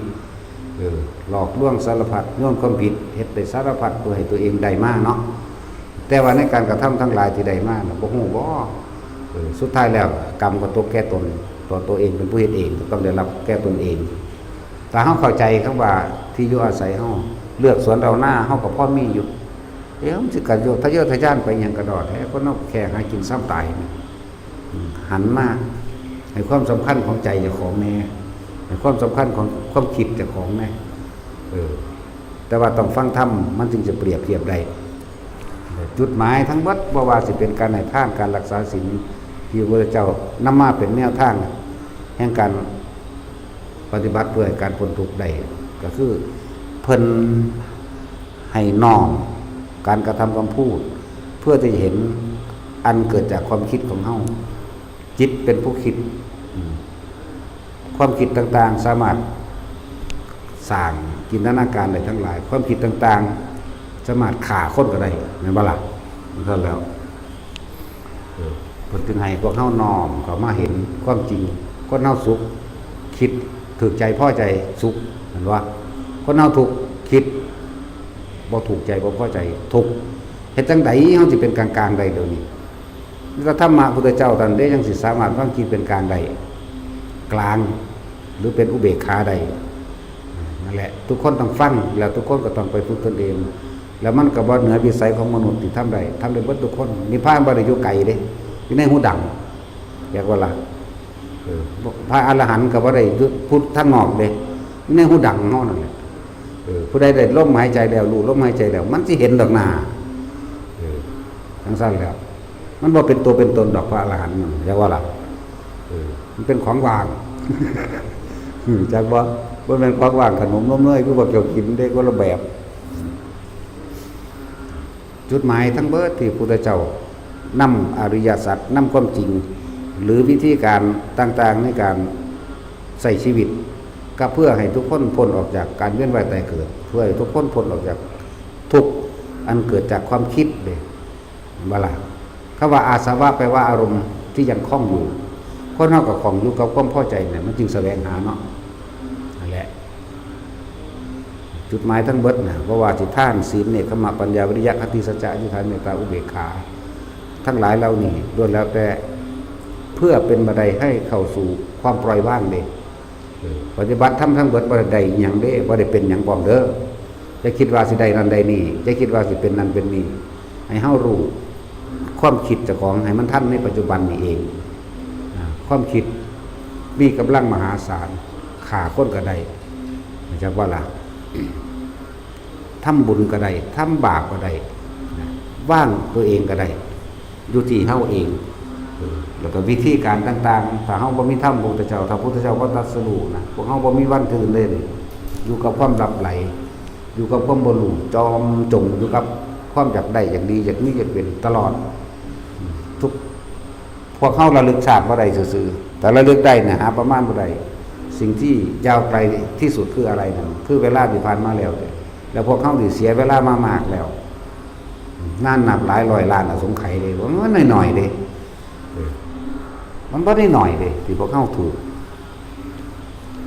ເອີ ຫຼອກລວງສາລະພັດ, ໂຍນຄວາມຜິດ, ເຮັດໄດ້ສາລະພັດເພື່ອໃຫ້ຕົວເອງໄດ້ມາເນາະ. ແຕ່ວ່າໃນການກະທຳທັງຫຼາຍທີ່ໄດ້ມານະ ບໍ່ຮູ້ບໍ? ເອີ ສຸດທ້າຍແລ້ວກຳກໍຕົກແກ່ຕົນ, ຕົວ ຕົວເອງເປັນຜູ້ເຮັດເອງ ກໍຕ້ອງໄດ້ຮັບແກ່ຕົນເອງ. ຖ້າເຮົາເຂົ້າໃຈຄຳວ່າທີ່ຢູ່ອາໄສເຮົາ, ເລືອກສວນເລົານາ ເຮົາກໍພໍມີຢູ່. ເອີ ມັນຊິກະໂຍກທະເຍີະທະຍານໄປຫຍັງກະດໍແທ້, ຄົນເຮົາແຄ່ຫາກິນຊຳຕາຍ. ອືມ ຫັນມາໃຫ້ຄວາມສຳຄັນຂອງໃຈເຈົ້າຂອງແດ່, ໃຫ້ຄວາມສຳຄັນຂອງຄວາມຄິດເຈົ້າຂອງແດ່. ເອີ ແຕ່ວ່າຕ້ອງຟັງທຳ ມັນຈຶ່ງຈະປຽບທຽບໄດ້. ຈຸດໝາຍທັງເບິດ ບໍ່ວ່າຊິເປັນການໃຫ້ທານ, ການລັກສາສິນ ທີ່ພະພຸດທະເຈົ້ານຳມາເປັນແນວທາງແຫ່ງການປະຕິບັດເພື່ອໃຫ້ການພົ້ນທຸກໄດ້ ກໍຄືເພິ່ນ ໃຫ້ນ້ອມການກະທຳຄຳພູດ ເພື່ອທີ່ຈະເຫັນອັນເກີດຈາກຄວາມຄິດຂອງເຮົາ. ຈິດເປັນຜູ້ຄິດ, ອືມ ຄວາມຄິດຕ່າງໆສາມາດສ້າງຈິນຕະນາການໄດ້ທັງຫຼາຍ, ຄວາມຄິດຕ່າງໆສາມາດຂ້າຄົນກໍໄດ້ ແມ່ນບໍ່ລະ? ມັນເທົ່ານັ້ນແລ້ວ. ເອີ ເພິ່ນຈຶ່ງໃຫ້ພວກເຮົານ້ອມເຂົ້າມາເຫັນຄວາມຈິງ. ຄົນເຮົາສຸກ ຄິດຖືກໃຈ ພໍໃຈ ສຸກ ແມ່ນບໍ່? ຄົນເຮົາທຸກ ຄິດບໍ່ຖືກໃຈ ບໍ່ພໍໃຈ ທຸກ. ເຮັດຈັ່ງໃດເຮົາຊິເປັນກາງໆໄດ້ດຽວນີ້? ມີແຕ່ທຳມະພຸດທະເຈົ້າເທົ່ານັ້ນເດ້ ຍັງຊິສາມາດວາງຈິດເປັນກາງໄດ້, ກາງ ຫຼື ເປັນອຸເບກຂາໄດ້. ນັ້ນແຫຼະ ທຸກຄົນຕ້ອງຟັງ ແລ້ວທຸກຄົນກໍຕ້ອງໄປຝຶກຕົນເອງ. ແລ້ວມັນກໍບໍ່ເໜືອວິໄສຂອງມະນຸດທີ່ທຳໄດ້, ທຳໄດ້ເບິດທຸກຄົນ. ນິບພານບໍ່ໄດ້ຢູ່ໄກເດ້, ຢູ່ໃນຫູດັງ, ແມ່ນບໍ່ລະ? ເອີ ພະອະລະຫັນກໍບໍ່ໄດ້ຢູ່ພຸດທາງນອກເດ້, ຢູ່ໃນຫູດັງຂອງເຮົານັ້ນແຫຼະ. ເອີ ຜູ້ໃດໄດ້ລົມຫາຍໃຈແລ້ວ, ຮູ້ລົມຫາຍໃຈແລ້ວ, ມັນຊິເຫັນດອກໜ້າ. ເອີ ຈັ່ງຊັ້ນແລ້ວ ມັນບໍ່ເປັນຕົວເປັນຕົນດອກ ພະອະລະຫັນນັ້ນ, ແມ່ນບໍ່ລະ? ເອີ ມັນເປັນຂອງວ່າງ. ຮູ້ຈັກບໍ່? ບໍ່ແມ່ນຂອງວ່າງ ຂະໜົມນົມເນີຍ ຄືພວກເຈົ້າກິນເດ້, ຄົນລະແບບ. ຈຸດໝາຍທັງເບິດທີ່ພຸດທະເຈົ້ານຳອະລິຍະສັດ, ນຳຄວາມຈິງ ຫຼື ວິທີການຕ່າງໆໃນການໃຊ້ຊີວິດ, ກໍເພື່ອໃຫ້ທຸກຄົນພົ້ນອອກຈາກການວຽນວ່າຍຕາຍເກີດ, ເພື່ອໃຫ້ທຸກຄົນພົ້ນອອກຈາກທຸກອັນເກີດຈາກຄວາມຄິດເດ້. ເຫັນບໍ່ລະ? ຄຳວ່າອາສະວະ ແປວ່າອາລົມທີ່ຍັງຄອງຢູ່. ຄົນເຮົາກໍຄອງຢູ່ກັບຄວາມພໍໃຈນັ້ນ ມັນຈຶ່ງສະແຫວງຫາເນາະ. ນັ້ນແຫຼະ ຈຸດໝາຍທັງເບິດນະ, ບໍ່ວ່າຊິທານ, ສິນ, ເນກຂະມະ, ປັນຍາ, ວິລິຍະ, ຂັນຕິ, ສັດຈະ, ອະທິຖານ, ເມດຕາ, ອຸເບກຂາ ທັງຫຼາຍເຫຼົ່ານີ້ ລ້ວນແລ້ວແຕ່ເພື່ອເປັນບັນໄດໃຫ້ເຂົ້າສູ່ຄວາມປ່ອຍວາງເດ້. ເອີ ປະຕິບັດທຳທັງເບິດບໍ່ໄດ້ໄດ້ອີ່ຫຍັງເດ້, ບໍ່ໄດ້ເປັນຫຍັງພ້ອມເດີ. ຢ່າຄິດວ່າຊິໄດ້ນັ້ນໄດ້ນີ້, ຢ່າຄິດວ່າຊິເປັນນັ້ນເປັນນີ້. ໃຫ້ເຮົາຮູ້ຄວາມຄິດເຈົ້າຂອງໃຫ້ມັນທັນໃນປັດຈຸບັນນີ້ເອງ. ອາ ຄວາມຄິດມີກຳລັງມະຫາສານ, ຂ້າຄົນກໍໄດ້, ຮູ້ຈັກບໍ່ລະ? ທຳບຸນກໍໄດ້, ທຳບາບກໍໄດ້, ນະ ວາງຕົວເອງກໍໄດ້, ຢູ່ທີ່ເຮົາເອງ. ແລ້ວກໍວິທີການຕ່າງໆ ຖ້າເຮົາບໍ່ມີທຳ ພະພຸດທະເຈົ້າ ຖ້າພະພຸດທະເຈົ້າບໍ່ຕັດສະຮູ້ນະ ພວກເຮົາບໍ່ມີວັນຕື່ນເລີຍນີ້ ຢູ່ກັບຄວາມຫຼັບໄຫຼ ຢູ່ກັບຄວາມບໍ່ຮູ້ ຈອມຈົມຢູ່ກັບຄວາມຢາກໄດ້ ຢາກດີ ຢາກມີ ຢາກເປັນຕະຫຼອດ ທຸກ ພວກເຮົາລະລຶກຊາດບໍ່ໄດ້ຊື່ໆ ແຕ່ລະລຶກໄດ້ນະ ຫາປະມານບໍ່ໄດ້. ສິ່ງທີ່ຍາວໄກທີ່ສຸດຄືອະໄລນັ້ນ ຄືເວລາທີ່ຜ່ານມາແລ້ວ ແລ້ວພວກເຮົານີ້ເສຍເວລາມາມາກແລ້ວ ນານນັບຫຼາຍຮ້ອຍລ້ານອະສົງໄຂເດ້ ບໍ່ແມ່ນໜ້ອຍໆເດ້ ເອີ ມັນບໍ່ໄດ້ໜ້ອຍເດ້ ທີ່ພວກເຮົາຖືກ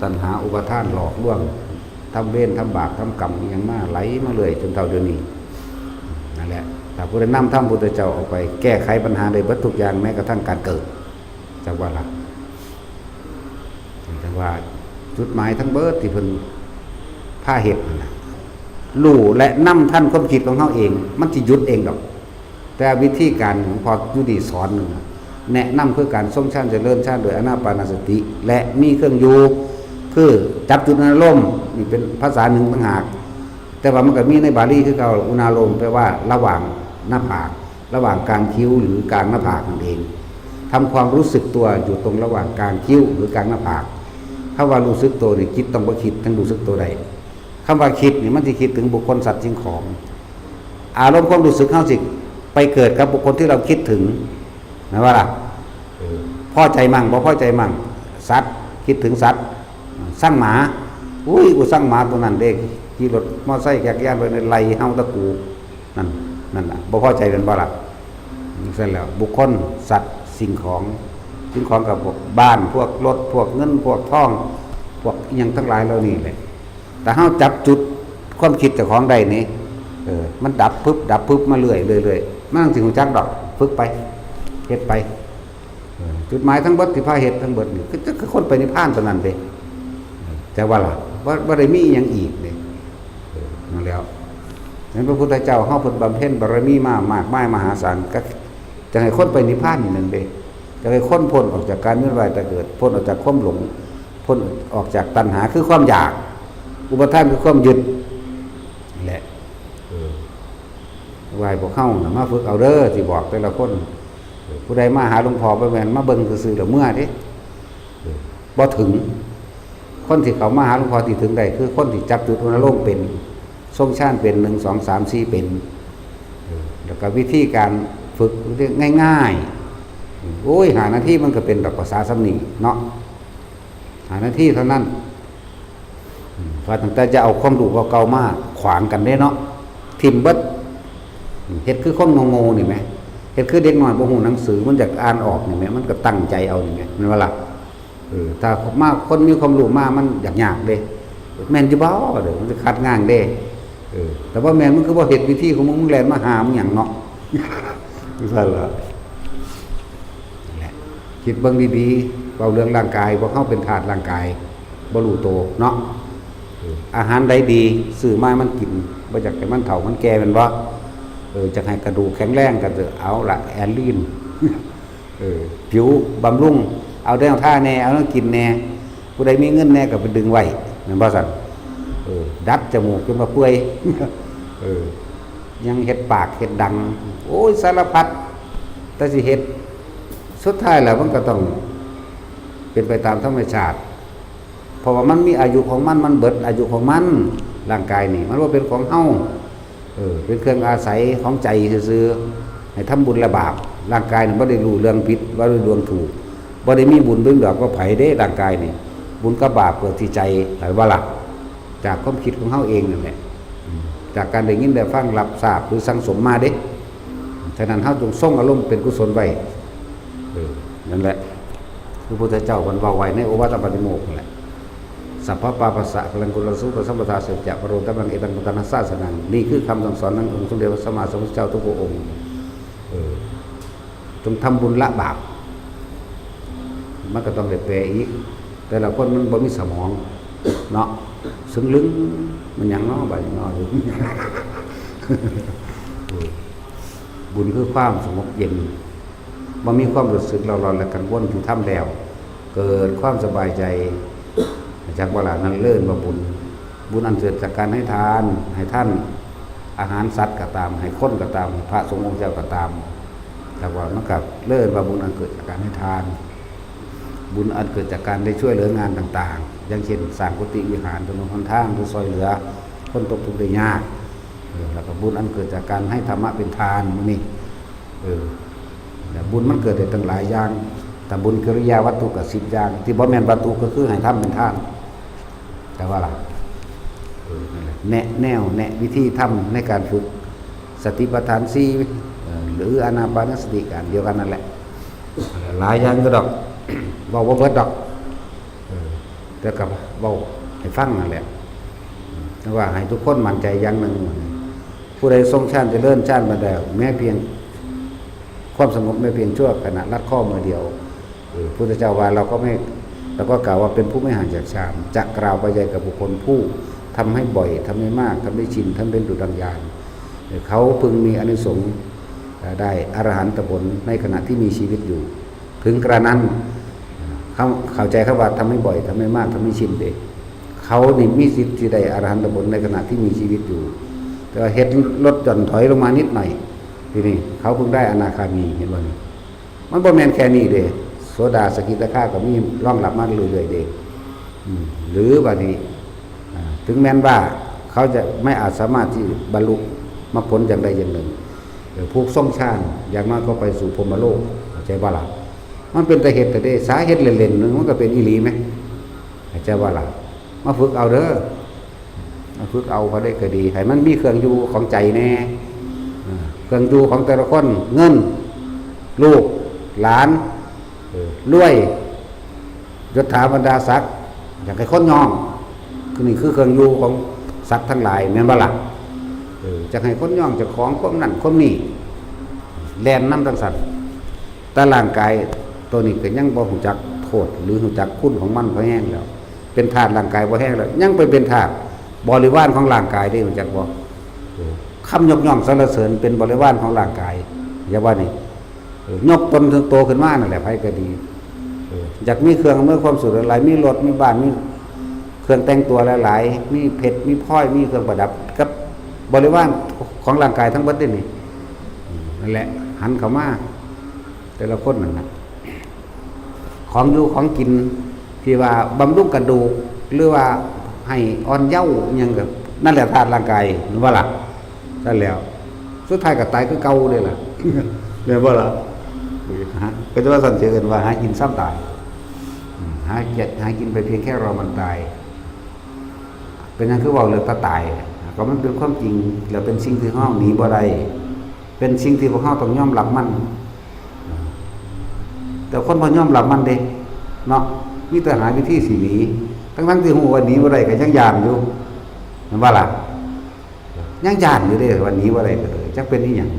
ຕັນຫາອຸປາທານຫຼອກລວງ ທຳເວນ ທຳບາບ ທຳກຳອີ່ຫຍັງມາ ໄຫຼມາເລື້ອຍຈົນເທົ່າດຽວນີ້. ນັ້ນແຫຼະ ຖ້າຜູ້ໃດນຳທຳພຸດທະເຈົ້າອອກໄປ ແກ້ໄຂບັນຫາໄດ້ເບິດທຸກຢ່າງ ແມ້ກະທັ່ງການເກີດ ຈັກວ່າລະ ຈັ່ງວ່າຈຸດໝາຍທັງເບິດທີ່ເພິ່ນພາເຮັດນັ້ນນະ ຮູ້ແລະນຳທັນຄວາມຄິດຂອງເຮົາເອງ ມັນຊິຢຸດເອງດອກ. ແຕ່ວິທີການຂອງພໍ່ຢູ່ນີ້ສອນໜຶ່ງ ແນະນຳຄືການຊົງຊານຈະເລີນຊານໂດຍອານາປານະສະຕິ ແລະ ມີເຄື່ອງຢູ່ ຄືຈັບຈຸດອາລມ ນີ້ເປັນພາສາໜຶ່ງຕ່າງຫາກ ແຕ່ວ່າມັນກໍມີໃນບາລີຄືເກົ່າ ອຸນາໂລມ ແປວ່າລະຫວ່າງໜ້າຜາກ ລະຫວ່າງກາງຄິ້ວ ຫຼື ກາງໜ້າຜາກນັ້ນເອງ. ທຳຄວາມຮູ້ສຶກຕົວຢູ່ຕົງລະຫວ່າງກາງຄິ້ວ ຫຼື ກາງໜ້າຜາກ. ຄຳວ່າຮູ້ສຶກໂຕນີ້ ຈິດຕ້ອງບໍ່ຄິດ ຈຶ່ງຮູ້ສຶກໂຕໄດ້. ຄຳວ່າຄິດນີ້ ມັນຊິຄິດເຖິງບຸກຄົນ ສັດ ສິ່ງຂອງ. ອາລົມຄວາມຮູ້ສຶກເຮົາຊິໄປເກີດກັບບຸກຄົນທີ່ເຮົາຄິດເຖິງ ແມ່ນບໍ່ລະ? ເອີ ພໍໃຈມັ່ງ ບໍ່ພໍໃຈມັ່ງ ສັດ ຄິດເຖິງສັດ ຊັງໝາ ອຸ້ຍ ກູຊັງໝາໂຕນັ້ນເດ້ ຂີ່ລົດມໍໄຊຈັກກະຍານໄປໄລ່ເຫົ່າຕະກູ ນັ້ນ ນັ້ນລະ ບໍ່ພໍໃຈແມ່ນບໍ່ລະ? ຈັ່ງຊັ້ນແລ້ວ ບຸກຄົນ ສັດ ສິ່ງຂອງ ສິ່ງຂອງກໍພວກບ້ານ ພວກລົດ ພວກເງິນ ພວກທອງ ພວກອີ່ຫຍັງທັງຫຼາຍເຫຼົ່ານີ້ແຫຼະ. ຖ້າເຮົາຈັບຈຸດຄວາມຄິດເຈົ້າຂອງໄດ້ນີ້ ເອີ ມັນດັບປຶບ ດັບປຶບມາເລື້ອຍໆ ເລື້ອຍໆ ມັນຈັ່ງຊິຮູ້ຈັກດອກ. ຝຶກໄປ ເຮັດໄປ ເອີ ຈຸດໝາຍທັງເບິດທີ່ພາເຮັດທັງເບິດນີ້ ຄື ຄືຄົນໄປນິບພານເທົ່ານັ້ນເດ້ ເອີ ແຕ່ວ່າລະ ບໍ່ ບໍ່ໄດ້ມີອີ່ຫຍັງອີກເດ້. ເອີ ນັ້ນແຫຼ້ວ ນັ້ນພະພຸດທະເຈົ້າເຮົາເພິ່ນບຳເພັນບາລະມີມາມາກມາຍມະຫາສານ ກໍຈະໃຫ້ຄົນໄປນິບພານນີ້ນັ້ນເດ້ ຈະໃຫ້ຄົນພົ້ນອອກຈາກການວຽນວ່າຍຕາຍເກີດ ພົ້ນອອກຈາກຄວາມຫຼົງ ພົ້ນອອກຈາກຕັນຫາຄືຄວາມຢາກ ອຸປາທານຄືຄວາມຍຶດ ແຫຼະ ເອີ ວ່າໃຫ້ພວກເຮົານະມາຝຶກເອົາເດີ ຊິບອກແຕ່ລະຄົນ ເອີ ຜູ້ໃດມາຫາຫຼວງພໍ່ບໍ່ແມ່ນມາເບິ່ງຊື່ໆແລ້ວເມືອເດ້ ເອີ ບໍ່ເຖິງ. ຄົນທີ່ເຂົ້າມາຫາຫຼວງພໍ່ທີ່ເຖິງໄດ້ ຄືຄົນທີ່ຈັບຈຸດອຸນາໂລມເປັນ ຊົງຊານເປັນ ໜຶ່ງ ສອງ ສາມ ສີ່ ເປັນ ເອີ ແລ້ວກໍວິທີການຝຶກ ວິທີງ່າຍໆ ໂອ້ຍ ຫ້ານາທີມັນກໍເປັນດອກ ພາສາສ່ຳນີ້ເນາະ ຫ້ານາທີເທົ່ານັ້ນ. ອືມ ວ່າຕັ້ງແຕ່ຈະເອົາຄວາມຮູ້ເກົ່າໆມາຂວາງກັນເດ້ເນາະ ຖິ້ມເບິດ. ອືມ ເຮັດຄືຄົນໂງ່ໆນີ້ແໝ ເຮັດຄືເດັກນ້ອຍບໍ່ຮູ້ໜັງສື ມັນຢາກອ່ານອອກນີ້ແໝ ມັນກໍຕັ້ງໃຈເອົານີ້ແໝ ແມ່ນບໍ່ລະ? ເອີ ຖ້າມາຄົນມີຄວາມຮູ້ມາ ມັນຢາກຍາກເດ້ ແມ່ນຢູ່ບໍ່ເດີ ມັນຊິຂັດງາງເດ້. ເອີ ແຕ່ບໍ່ແມ່ນ ມັນຄືບໍ່ເຮັດວິທີຂອງມຶງ ມຶງແລ່ນມາຫາມຶງຫຍັງເນາະ ຈັ່ງຊັ້ນລະ. ແຫຼະ ຄິດເບິ່ງດີໆ ເວົ້າເລື່ອງຮ່າງກາຍ ພວກເຮົາເປັນທາດຮ່າງກາຍ ບໍ່ຮູ້ໂຕເນາະ. ເອີ ອາຫານໃດດີ ຊື້ມາໃຫ້ມັນກິນ ບໍ່ຢາກໃຫ້ມັນເຖົ້າມັນແກ່ແມ່ນບໍ່? ເອີ ຢາກໃຫ້ກະດູກແຂງແຮງ ກໍເອົາລະແອນລີນ ເອີ ຜິວບຳລຸງ ເອົາແນວທາແດ່ ເອົາແນວກິນແດ່ ຜູ້ໃດມີເງິນແດ່ກໍໄປດຶງໄວ້ ແມ່ນບໍ່ຊັ້ນ? ເອີ ດັດຈະມູກຈົນວ່າເປື່ອຍ ເອີ ຍັງເຮັດປາກເຮັດດັງ ໂອ້ຍ ສາລະພັດ ແຕ່ຊິເຮັດ ສຸດທ້າຍແລ້ວມັນກໍຕ້ອງເປັນໄປຕາມທຳມະຊາດ ເພາະວ່າມັນມີອາຍຸຂອງມັນ ມັນເບິດອາຍຸຂອງມັນ ຮ່າງກາຍນີ້ ມັນບໍ່ເປັນຂອງເຮົາ ເອີ ເປັນເຄື່ອງອາໄສຂອງໃຈຊື່ໆ ໃຫ້ທຳບຸນແລະບາບ. ຮ່າງກາຍນີ້ບໍ່ໄດ້ຮູ້ເລື່ອງຜິດ ບໍ່ໄດ້ເລື່ອງຖືກ ບໍ່ໄດ້ມີບຸນເບິ່ງດອກກັບໃຜເດ້ ຮ່າງກາຍນີ້ ບຸນກັບບາບເກີດທີ່ໃຈ ເຫັນບໍ່ລະ? ຈາກຄວາມຄິດຂອງເຮົາເອງນັ້ນແຫຼະ ອືມ ຈາກການໄດ້ຍິນໄດ້ຟັງ ຮັບຊາບ ຫຼື ສັງສົມມາເດ້. ສະນັ້ນ ເຮົາຈົ່ງຊົງອາລົມເປັນກຸສົນໄວ້ ເອີ ນັ້ນແຫຼະ ຄືພະພຸດທະເຈົ້າເພິ່ນເວົ້າໄວ້ໃນໂອວາທະປາຕິໂມກນັ້ນແຫຼະ ສັບພະປາປະສະ ກະລັງ ກຸນລະສູປະສຳປະທາ ເສດຈະ ປະໂລດຳລັງ ເອຕັງ ພຸດທານະສະສະນັງ ນີ້ຄືຄຳສັ່ງສອນຂອງອົງສົມເດັດພະສຳມາສຳພຸດທະເຈົ້າທຸກພະອົງ ເອີ ຈົ່ງທຳບຸນລະບາບ ມັນກໍຕ້ອງໄດ້ແປອີກ ແຕ່ລະຄົນມັນບໍ່ມີສະໝອງເນາະ ຊຶງລຶງ ມັນຫຍັງເນາະ ບາດນີ້ເນາະ ເອີ ບຸນຄືຄວາມສະຫງົບເຢັນ ບໍ່ມີຄວາມຮູ້ສຶກເລົ້າຮ້ອນ ແລະ ກັງວົນທີ່ທຳແລ້ວ ເກີດຄວາມສະບາຍໃຈ ຈັກວ່າລະ ນັ້ນເອີ້ນວ່າບຸນ. ບຸນອັນເກີດຈາກການໃຫ້ທານ ໃຫ້ທານອາຫານສັດກໍຕາມ ໃຫ້ຄົນກໍຕາມ ໃຫ້ພະສົງອົງເຈົ້າກໍຕາມ ແລ້ວກໍມັນກໍເອີ້ນວ່າບຸນອັນເກີດຈາກການໃຫ້ທານ, ບຸນອັນເກີດຈາກການໄດ້ຊ່ວຍເຫຼືອງານຕ່າງໆ ຢ່າງເຊັ່ນ ສ້າງກຸຕິວິຫານ, ຖະໜົນຫົນທາງ ຫຼື ຊ່ອຍເຫຼືອຄົນຕົກທຸກໄດ້ຍາກ, ເອີ ແລ້ວກໍບຸນອັນເກີດຈາກການໃຫ້ທຳມະເປັນທານ ໝູ່ນີ້ ເອີ ແລ້ວບຸນມັນເກີດໄດ້ຕັ້ງຫຼາຍຢ່າງ, ແຕ່ບຸນກິລິຍາວັດຖຸກໍສິບຢ່າງ ທີ່ບໍ່ແມ່ນວັດຖຸ ກໍຄືໃຫ້ທຳເປັນທານ. ແຕ່ວ່າລະ ເອີ ນັ້ນແຫຼະ ແນະແນວ ແນະວິທີທຳໃນການຝຶກສະຕິປັດຖານສີ່ ເອີ ຫຼື ອານາປານະສະຕິ ການດຽວກັນນັ້ນແຫຼະ ຫຼາຍຢ່າງຢູ່ດອກ ເວົ້າບໍ່ເບິດດອກ ເອີ ແຕ່ກໍເວົ້າໃຫ້ຟັງນັ້ນແຫຼະ ແຕ່ວ່າໃຫ້ທຸກຄົນໝັ້ນໃຈຢ່າງໜຶ່ງ ຜູ້ໃດຊົງຊານຈະເລີນຊານບັນດາ ແມ້ພຽງຄວາມສະຫງົບ ແມ້ພຽງຊົ່ວຂະນະລັດຄໍມືດຽວ ເອີ ພຸດທະເຈົ້າວ່າ ເຮົາກໍໄມ່ ເຮົາກໍກ່າວວ່າເປັນຜູ້ໄມ່ຫ່າງຈາກຊານ ຈະກ່າວໄປໃຫຍ່ກັບບຸກຄົນຜູ້ທຳໃຫ້ບ່ອຍ ທຳໃຫ້ມາກ ທຳໃຫ້ຊິນ ທຳເປັນດຸດດັ່ງຍານ ເອີ ເຂົາເພິ່ງມີອານິສົງ ເອີ ໄດ້ອະລະຫັນຕະຜົນໃນຂະນະທີ່ມີຊີວິດຢູ່. ເຖິງກະນັ້ນ ເຂົາ ເຂົ້າໃຈຄຳວ່າທຳໃຫ້ບ່ອຍ ທຳໃຫ້ມາກ ທຳໃຫ້ຊິນເດ້ ເຂົານີ້ມີສິດທີ່ໄດ້ອະລະຫັນຕະຜົນໃນຂະນະທີ່ມີຊີວິດຢູ່ ແຕ່ວ່າເຮັດລົດຢ່ອນຖອຍລົງມານິດໜ້ອຍ ທີນີ້ເຂົາເພິ່ງໄດ້ອະນາຄາມີ ເຫັນບໍ່ນີ້? ມັນບໍ່ແມ່ນແຄ່ນີ້ເດ້ ໂສດາ ສະກິດາຄາ ກໍມີລອງລັບມາເລື້ອຍໆເດ້ ອືມ ຫຼືບາດນີ້ ອາ ເຖິງແມ່ນວ່າເຂົາຈະໄມ່ອາດສາມາດທີ່ບັນລຸມັກຜົນຢ່າງໃດຢ່າງໜຶ່ງ ເອີ ຜູ້ຊົງຊານ ຢ່າງນ້ອຍກໍໄປສູ່ພົມມະໂລກ ເຂົ້າໃຈບໍ່ລະ? ມັນເປັນຕາເຮັດແທ້ເດ້ ສາເຮັດເຫຼັ້ນໆໜຶ່ງ ມັນກໍເປັນອີ່ຫຼີແມ ເຂົ້າໃຈບໍ່ລະ? ມາຝຶກເອົາເດີ ມາຝຶກເອົາ ເຂົາໄດ້ກໍດີ ໃຫ້ມັນມີເຄື່ອງຢູ່ຂອງໃຈແດ່ ເອີ ເຄື່ອງຢູ່ຂອງແຕ່ລະຄົນ ເງິນ ລູກ ຫຼານ ເອີ ລວຍ ຍົດຖາບັນດາສັກ ຢາກໃຫ້ຄົນຍ້ອງ ຄືນີ້ຄືເຄື່ອງຢູ່ຂອງສັດທັງຫຼາຍ ແມ່ນບໍ່ລະ? ເອີ ຢາກໃຫ້ຄົນຍ້ອງເຈົ້າຂອງຄວາມນັ້ນຄວາມນີ້ ແລ່ນນຳຈັ່ງຊັ້ນ ແຕ່ຮ່າງກາຍໂຕນີ້ກໍຍັງບໍ່ຮູ້ຈັກໂທດ ຫຼື ຮູ້ຈັກຄຸນຂອງມັນພໍແຮງແລ້ວ ເປັນທາດຮ່າງກາຍພໍແຮງແລ້ວ ຍັງໄປເປັນທາດບໍລິວານຂອງຮ່າງກາຍເດ້ ຮູ້ຈັກບໍ່? ເອີ ຄຳຍົກຍ້ອງສັນລະເສີນເປັນບໍລິວານຂອງຮ່າງກາຍ ຢ່າວ່ານີ້ ເອີ ຍົກຕົນເຖິງໂຕຂຶ້ນມານັ້ນແຫຼະ ໃຜກໍດີ ເອີ ຢາກມີເຄື່ອງອຳນວຍຄວາມສະດວກຫຼາຍໆ ມີລົດ ມີບ້ານ ມີເຄື່ອງແຕ່ງຕົວຫຼາຍໆ ມີເພັດ ມີພລອຍ ມີເຄື່ອງປະດັບ ກັບບໍລິວານຂອງຮ່າງກາຍທັງເບິດເດ້ນີ້ ນັ້ນແຫຼະ ຫັນເຂົ້າມາ ແຕ່ລະຄົນນັ້ນນະ ຂອງຢູ່ຂອງກິນທີ່ວ່າບຳລຸງກະດູກ ຫຼືວ່າໃຫ້ອ່ອນເຍົາອີ່ຫຍັງກໍ ນັ້ນແຫຼະທາດຮ່າງກາຍ ແມ່ນບໍ່ລະ? ຊັ້ນແລ້ວ ສຸດທ້າຍກໍຕາຍຄືເກົ່າເດ້ລະ ແມ່ນບໍ່ລະ? ຫາ ກໍຈະວ່າຊັ້ນ ຊິເອີ້ນວ່າຫາກິນຊຳຕາຍ ອືມ ຫາກຽດຫາກິນໄປພຽງແຄ່ລໍມັນຕາຍ. ເປັນຫຍັງຄືເວົ້າເລື່ອງຕາຕາຍ? ກໍມັນເປັນຄວາມຈິງ ແລະ ເປັນສິ່ງທີ່ເຮົາໜີບໍ່ໄດ້ ເປັນສິ່ງທີ່ພວກເຮົາຕ້ອງຍອມຮັບມັນ. ແຕ່ຄົນບໍ່ຍອມຮັບມັນເດ້ເນາະ ມີແຕ່ຫາວິທີຊິໜີ ທັງໆທີ່ຮູ້ວ່າໜີບໍ່ໄດ້ກໍຍັງຢ້ານຢູ່ ແມ່ນບໍ່ລະ? ຍັງຢ້ານຢູ່ເດ້ ວ່າໜີບໍ່ໄດ້ກໍເລີຍ ຈັກເປັນອີ່ຫຍັງ.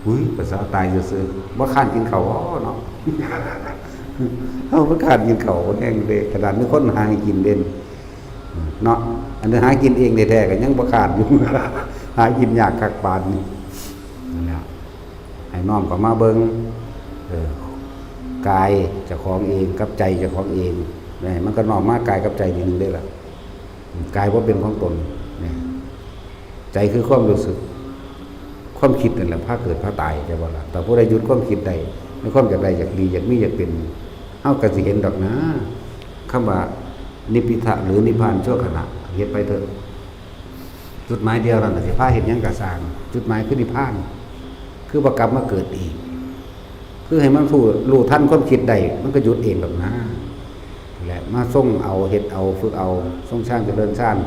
ຫຸຍ ພາສາຕາຍຊື່ໆ ບໍ່ຄ້ານກິນເຂົ້າເນາະ ເຮົາບໍ່ຄ້ານກິນເຂົ້າແຮງເດ້ ຂະໜາດມີຄົນຫາໃຫ້ກິນເດ້ ເນາະ ອັນນີ້ຫາກິນເອງແທ້ໆ ກໍຍັງບໍ່ຂາດຢູ່ ຫາກິນຍາກຄັກປານນີ້ ນັ້ນແຫຼະ ໃຫ້ນ້ອມເຂົ້າມາເບິ່ງ ເອີ ກາຍເຈົ້າຂອງເອງກັບໃຈເຈົ້າຂອງເອງ ແມ່ນ ມັນກໍນ້ອມມາກາຍກັບໃຈນີ້ໜຶ່ງເດ້ລະ ກາຍບໍ່ເປັນຂອງຕົນ ແມ່ນ ໃຈຄືຄວາມຮູ້ສຶກ ຄວາມຄິດນັ້ນແຫຼະພາເກີດພາຕາຍ ເຈົ້າວ່າລະ ຖ້າຜູ້ໃດຢຸດຄວາມຄິດໄດ້ ໃນຄວາມຢາກໄດ້ ຢາກດີ ຢາກມີ ຢາກເປັນ ເຮົາກໍຊິເຫັນດອກນາ ຄຳວ່ານິບພິທະ ຫຼື ນິບພານຊົ່ວຂະນະ ເຮັດໄປເຖາະ ຈຸດໝາຍດຽວນັ້ນລະ ຊິພາເຮັດຫຍັງກໍຊ່າງ ຈຸດໝາຍຄືນິບພານ ຄືບໍ່ກັບມາເກີດອີກ ຄືໃຫ້ມັນຮູ້ ຮູ້ທັນຄວາມຄິດໄດ້ ມັນກໍຢຸດເອງດອກນາ ແລະ ມາຊົງເອົາ ເຮັດເອົາ ຝຶກເອົາ ຊົງຊານ ຈະເລີນຊານ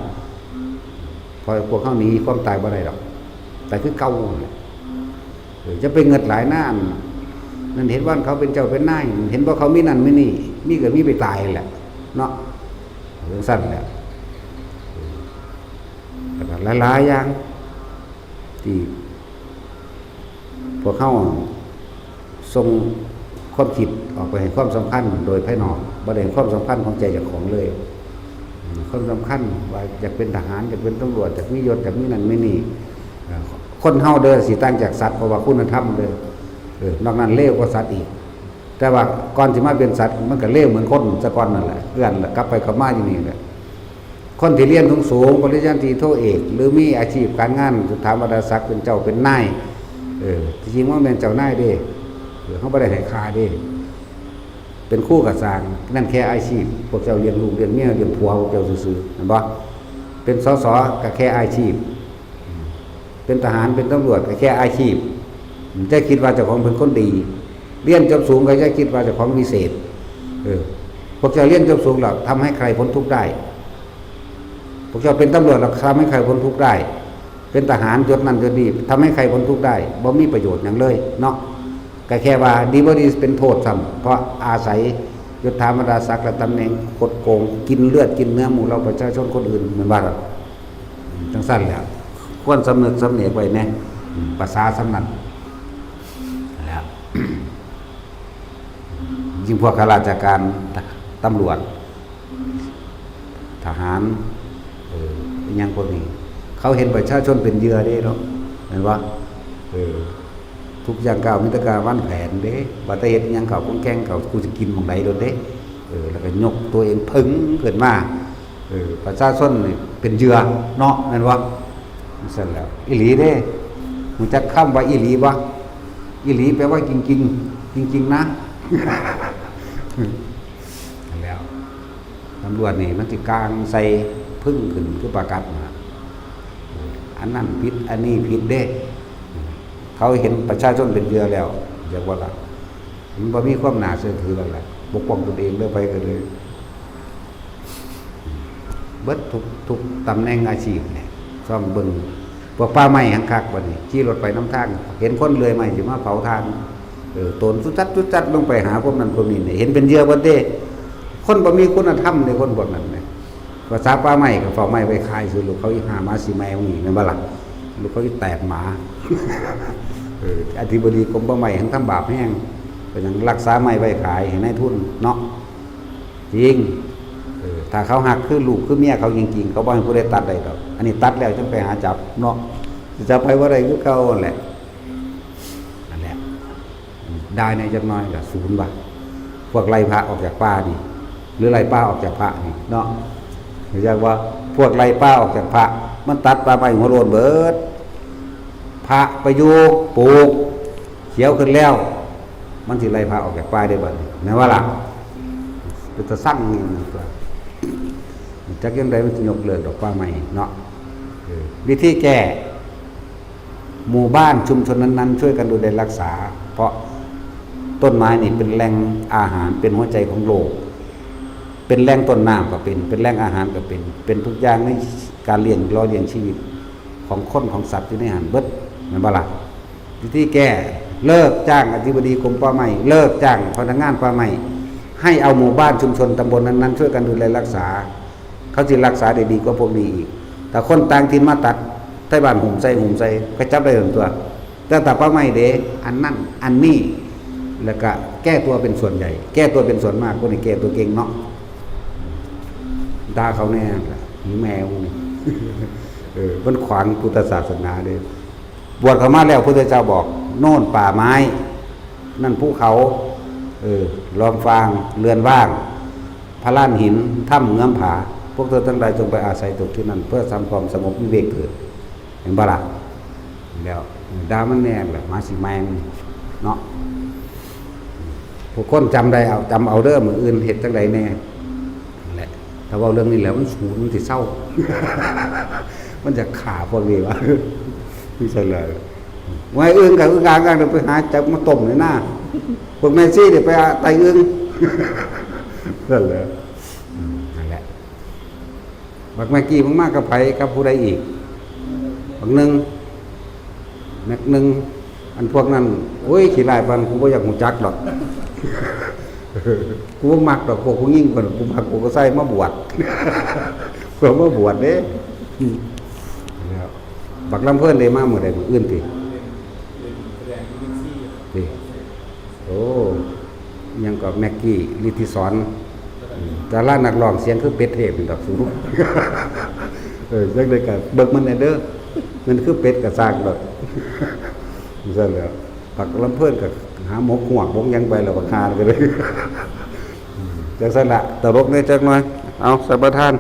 ເພາະພວກເຮົາໜີຄວາມຕາຍບໍ່ໄດ້ດອກ ຕາຍຄືເກົ່ານັ້ນແຫຼະ ເອີ ຢ່າໄປເງິດຫຼາຍນາ ອັນນັ້ນເຫັນວ່າເຂົາເປັນເຈົ້າເປັນນາຍ ເຫັນວ່າເຂົາມີນັ້ນມີນີ້ ມີກໍມີໄປຕາຍຫັ້ນແຫຼະເນາະ ຈັ່ງຊັ້ນແຫຼະ ເອີ ແລ້ວກໍຫຼາຍໆຢ່າງ ທີ່ພວກເຮົາສົ່ງຄວາມຄິດອອກໄປໃຫ້ຄວາມສຳຄັນໂດຍພາຍນອກ ບໍ່ໄດ້ໃຫ້ຄວາມສຳຄັນຂອງໃຈເຈົ້າຂອງເລີຍ. ຄວາມສຳຄັນວ່າຢາກເປັນທະຫານ, ຢາກເປັນຕຳຫຼວດ, ຢາກມີຍົດ, ຢາກມີນັ້ນມີນີ້. ເອີ ຄົນເຮົາເດີ ຊິຕ່າງຈາກສັດ ເພາະວ່າຄຸນນະທຳເດີ. ເອີ ນອກນັ້ນເລວກວ່າສັດອີກ. ແຕ່ວ່າກ່ອນຊິມາເປັນສັດ ມັນກໍເລວເໝືອນຄົນຊະກ່ອນນັ້ນແຫຼະ. ເຮືອນລະກັບໄປກັບມາຢູ່ນີ້ແຫຼະ. ຄົນທີ່ຮຽນສູງໆ ປະລິນຍາຕີ ໂທເອກ ຫຼື ມີອາຊີບການງານ ສະຖາບັນດາສັກ ເປັນເຈົ້າເປັນນາຍ ເອີ ທີ່ຈິງມັນແມ່ນເຈົ້ານາຍເດ້ ເຮົາບໍ່ໄດ້ໃຫ້ຄ່າເດ້. ເປັນຄູກໍຊ່າງ, ນັ້ນແຄ່ອາຊີບ. ພວກເຈົ້າລ້ຽງລູກລ້ຽງເມຍລ້ຽງຜົວພວກເຈົ້າຊື່ໆ ແມ່ນບໍ່? ເປັນ ສສ ກໍແຄ່ອາຊີບ. ເປັນທະຫານ ເປັນຕຳຫຼວດ ກໍແຄ່ອາຊີບ. ຢ່າຄິດວ່າເຈົ້າຂອງເປັນຄົນດີ. ຮຽນຈົບສູງ ກໍຢ່າຄິດວ່າເຈົ້າຂອງວິເສດ. ເອີ ພວກເຈົ້າຮຽນຈົບສູງແລ້ວ ທຳໃຫ້ໃຄພົ້ນທຸກໄດ້. ພວກເຈົ້າເປັນຕຳຫຼວດແລ້ວ ທຳໃຫ້ໃຄພົ້ນທຸກໄດ້. ເປັນທະຫານຍົດນັ້ນຍົດນີ້ ທຳໃຫ້ໃຄພົ້ນທຸກໄດ້. ບໍ່ມີປະໂຫຍດຫຍັງເລີຍເນາະ. ກໍແຄ່ວ່າດີບໍ່ດີເປັນໂທດຊ້ຳ ເພາະອາໄສຍົດຖາບັນດາສັກ ແລະ ຕຳແໜ່ງ ຄົດໂກງ ກິນເລືອດກິນເນື້ອໝູ່ເຫຼົ່າປະຊາຊົນຄົນອື່ນ ແມ່ນບໍ່ລະ? ຈັ່ງຊັ້ນແຫຼະ ຄວນສຳນຶກສຳເນກໄວ້ແດ່. ອືມ ພາສາສ່ຳນັ້ນແຫຼະ. ຍິ່ງພວກຂ້າລາຊະການ ຕຳຫຼວດ ທະຫານ ເອີ ອີຫຍັງພວກນີ້ ເຂົາເຫັນປະຊາຊົນເປັນເຫຍື່ອເດ້ເນາະ ແມ່ນບໍ່? ເອີ ທຸກຢ່າງກ້າວມີແຕ່ການວາງແຜນເດ້ ວ່າແຕ່ເຮັດຫຍັງເຂົ້າກົງແກງເຂົ້າ ກູຊິກິນໝ່ອງໃດໂລດເດ້. ເອີ ແລ້ວກໍຍົກຕົວເອງເພິ່ງຂຶ້ນມາ. ເອີ ປະຊາຊົນນີ້ເປັນເຫຍື່ອເນາະ ແມ່ນບໍ່? ຊັ້ນແຫຼະ ອີ່ຫຼີເດ້. ຮູ້ຈັກຄຳວ່າອີ່ຫຼີບໍ່? ອີ່ຫຼີແປວ່າຈິງໆ ຈິງໆນະ. ນັ້ນແຫຼະ ຕຳຫຼວດນີ້ມັນຊິກາງໃສ່ເພິ່ງຂຶ້ນຄືປາກັດນະ. ອັນນັ້ນຜິດ ອັນນີ້ຜິດເດ້. ເຂົາເຫັນປະຊາຊົນເປັນເຫຍື່ອແລ້ວ ຈັກວ່າລະ ມັນບໍ່ມີຄວາມໜ້າເຊື່ອຖືແລ້ວລະ. ປົກປ້ອງຕົນເອງເດີ ໃຜກໍເລີຍ ເບິດທຸກ ທຸກຕຳແໜ່ງອາຊີບແຫຼະ. ຊອມເບິ່ງພວກປ່າໄມ້ຫັ້ນຄັກ ບັດນີ້ຂີ່ລົດໄປນຳທາງ ເຫັນຄົນເລື່ອຍໄມ້ຊິມາເຜົາຖ່ານ ເອີ ໂຕນຈຸດຈັດຈຸດຈັດລົງໄປຫາພວກນັ້ນພວກນີ້ນີ້ ເຫັນເປັນເຫຍື່ອເບິດເດ້. ຄົນບໍ່ມີຄຸນນະທຳເດ້ ຄົນພວກນັ້ນນະ. ພາສາປ່າໄມ້ກໍເຝົ້າໄມ້ໄວ້ຂາຍ ຊື່ລູກເຂົາອີ່ຫ່າໝາຊິແມວນີ້ ແມ່ນບໍ່ລະ? ລູກເຂົາອີ່ແຕກໝາ. ເອີ ອະທິບໍດີກົມປ່າໄມ້ຫັ້ນທຳບາບແຮງ ເປັນຫຍັງລັກສາໄມ້ໄວ້ຂາຍໃຫ້ນາຍທຶນເນາະ. ຈິງ ເອີ ຖ້າເຂົາຮັກຄືລູກຄືເມຍເຂົາຈິງໆ ເຂົາບໍ່ໃຫ້ຜູ້ໃດຕັດໄດ້ດອກ. ອັນນີ້ຕັດແລ້ວຈັ່ງໄປຫາຈັບເນາະ ຊິຈັບໃຜບໍ່ໄດ້ຄືເກົ່າຫັ້ນແຫຼະ. ນັ້ນແຫຼະ ດ່າແດ່ຈັກໜ້ອຍກໍສູນວ່າ ພວກໄລ່ພະອອກຈາກປ່ານີ້ ຫຼືໄລ່ປ່າອອກຈາກພະນີ້ເນາະ. ຮູ້ຈັກບໍ່? ພວກໄລ່ປ່າອອກຈາກພະ ມັນຕັດປ່າໄມ້ຫົວໂລ້ນເບິດ. ພະໄປຢູ່ ປູກ ຂຽວຂຶ້ນແລ້ວ ມັນຊິໄລ່ພະອອກຈາກປ່າເດ້ບັດນີ້ ແມ່ນບໍ່ລະ? ເປັນຕາຊັງນີ້ຕົວະ. ຈັກຈັ່ງໃດມັນຊິຍົກເລີກດອກປ່າໄມ້ເນາະ. ເອີ ວິທີແກ້ ໝູ່ບ້ານຊຸມຊົນນັ້ນໆ ຊ່ວຍກັນດູແລຮັກສາ ເພາະຕົ້ນໄມ້ນີ້ເປັນແຫຼ່ງອາຫານ ເປັນຫົວໃຈຂອງໂລກ ເປັນແຫຼ່ງຕົ້ນນ້ຳກໍເປັນ ເປັນແຫຼ່ງອາຫານກໍເປັນ ເປັນທຸກຢ່າງໃນການລ້ຽງ ຫຼໍ່ລ້ຽງຊີວິດຂອງຄົນຂອງສັດຢູ່ໃນຫັ້ນເບິດ ແມ່ນບໍ່ລະ? ວິທີແກ້ ເລີກຈ້າງອະທິບໍດີກົມປ່າໄມ້ ເລີກຈ້າງພະນັກງານປ່າໄມ້ ໃຫ້ເອົາໝູ່ບ້ານຊຸມຊົນຕຳບົນນັ້ນໆ ຊ່ວຍກັນດູແລຮັກສາ. ເຂົາຊິຮັກສາໄດ້ດີກວ່າພວກນີ້ອີກ. ຖ້າຄົນຕ່າງຖິ່ນມາຕັດ ໄທບ້ານຫຸ້ມໃສ່ຫຸ້ມໃສ່ ກໍຈັບໄດ້ທັງຕົວະ. ແຕ່ຖ້າປ່າໄມ້ເດ ອັນນັ້ນອັນນີ້ ແລ້ວກະແກ້ຕົວເປັນສ່ວນໃຫຍ່ ແກ້ຕົວເປັນສ່ວນມາກ ພວກນີ້ແກ້ຕົວເກັ່ງເນາະ. ດ່າເຂົາແດ່ລະ ອີແມ່ມຶງນີ້ ເອີ ມັນຂວາງພຸດທະສາສະໜາເດ້. ບວດເຂົ້າມາແລ້ວ ພຸດທະເຈົ້າບອກ ໂນ່ນປ່າໄມ້ ນັ້ນພູເຂົາ ເອີ ລອມຟາງ ເຮືອນວ່າງ ພະລານຫີນ ຖ້ຳເງືອມຜາ ພວກເຈົ້າທັງຫຼາຍຈົ່ງໄປອາໄສຕົກທີ່ນັ້ນ ເພື່ອທຳຄວາມສະຫງົບວິເວກເທີດ. ເຫັນບໍ່ລະ? ແລ້ວດ່າມັນແດ່ລະ ໝາຊິແມງເນາະ. ພວກຄົນຈຳໄດ້ເອົາ ຈຳເອົາເດີ ມື້ອື່ນເຮັດຈັ່ງໃດແດ່. ນັ້ນແຫຼະ ຖ້າເວົ້າເລື່ອງນີ້ແລ້ວມັນສູນ ມັນຊິເຊົາ ມັນຈະຂ້າພວກນີ້ວະ ມີໃສເລີຍ. ຫວຍ ອຶ່ງກໍອຶ່ງອ່າງ ອຶ່ງໄປຫາຈັບມາຕົ້ມໃນນາ ພວກແມ່ຊີນີ້ໄປໄຕ່ອຶ່ງ ນັ້ນແຫຼະ ອືມ ນັ້ນແຫຼະ. ບັກແມັກກີ້ ມຶງມາກັບໃຜ ກັບຜູ້ໃດອີກ? ບັກໜຶ່ງ ແມັກໜຶ່ງ ອັນພວກນັ້ນ ໂອ້ຍ ຂີ້ຮ້າຍປານ ກູບໍ່ຢາກຮູ້ຈັກດອກ ກູບໍ່ມັກດອກ ພວກຜູ້ຍິງ ກູມັກພວກຜູ້ຊາຍມາບວດ ເພື່ອມາບວດເດ້. ອືມ ແລ້ວ ບັກລຳເພີນໄດ້ມາມື້ໃດ? ມື້ອື່ນຕິ? ຕິ? ໂອ້ ຫຍັງກໍ ແມັກກີ້ ລິດທິສອນ ດາລານັກຮ້ອງສຽງຄືເປັດເທບນີ້ດອກສູ. ເອີ ຈັ່ງໃດກໍເບິ່ງມັນແດ່ເດີ ມັນຄືເປັດກໍຊ່າງດອກ. ຊັ້ນແຫຼະ ບັກລຳເພີນກໍຫາໝົກຫວກໝົກຫຍັງໄປແລ້ວ ບັກຫ່າກໍໄດ້. ຈັ່ງຊັ້ນລະ ຕະຫຼົກແດ່ຈັກໜ່ອຍ. ເອົາ ສຳປະທານ.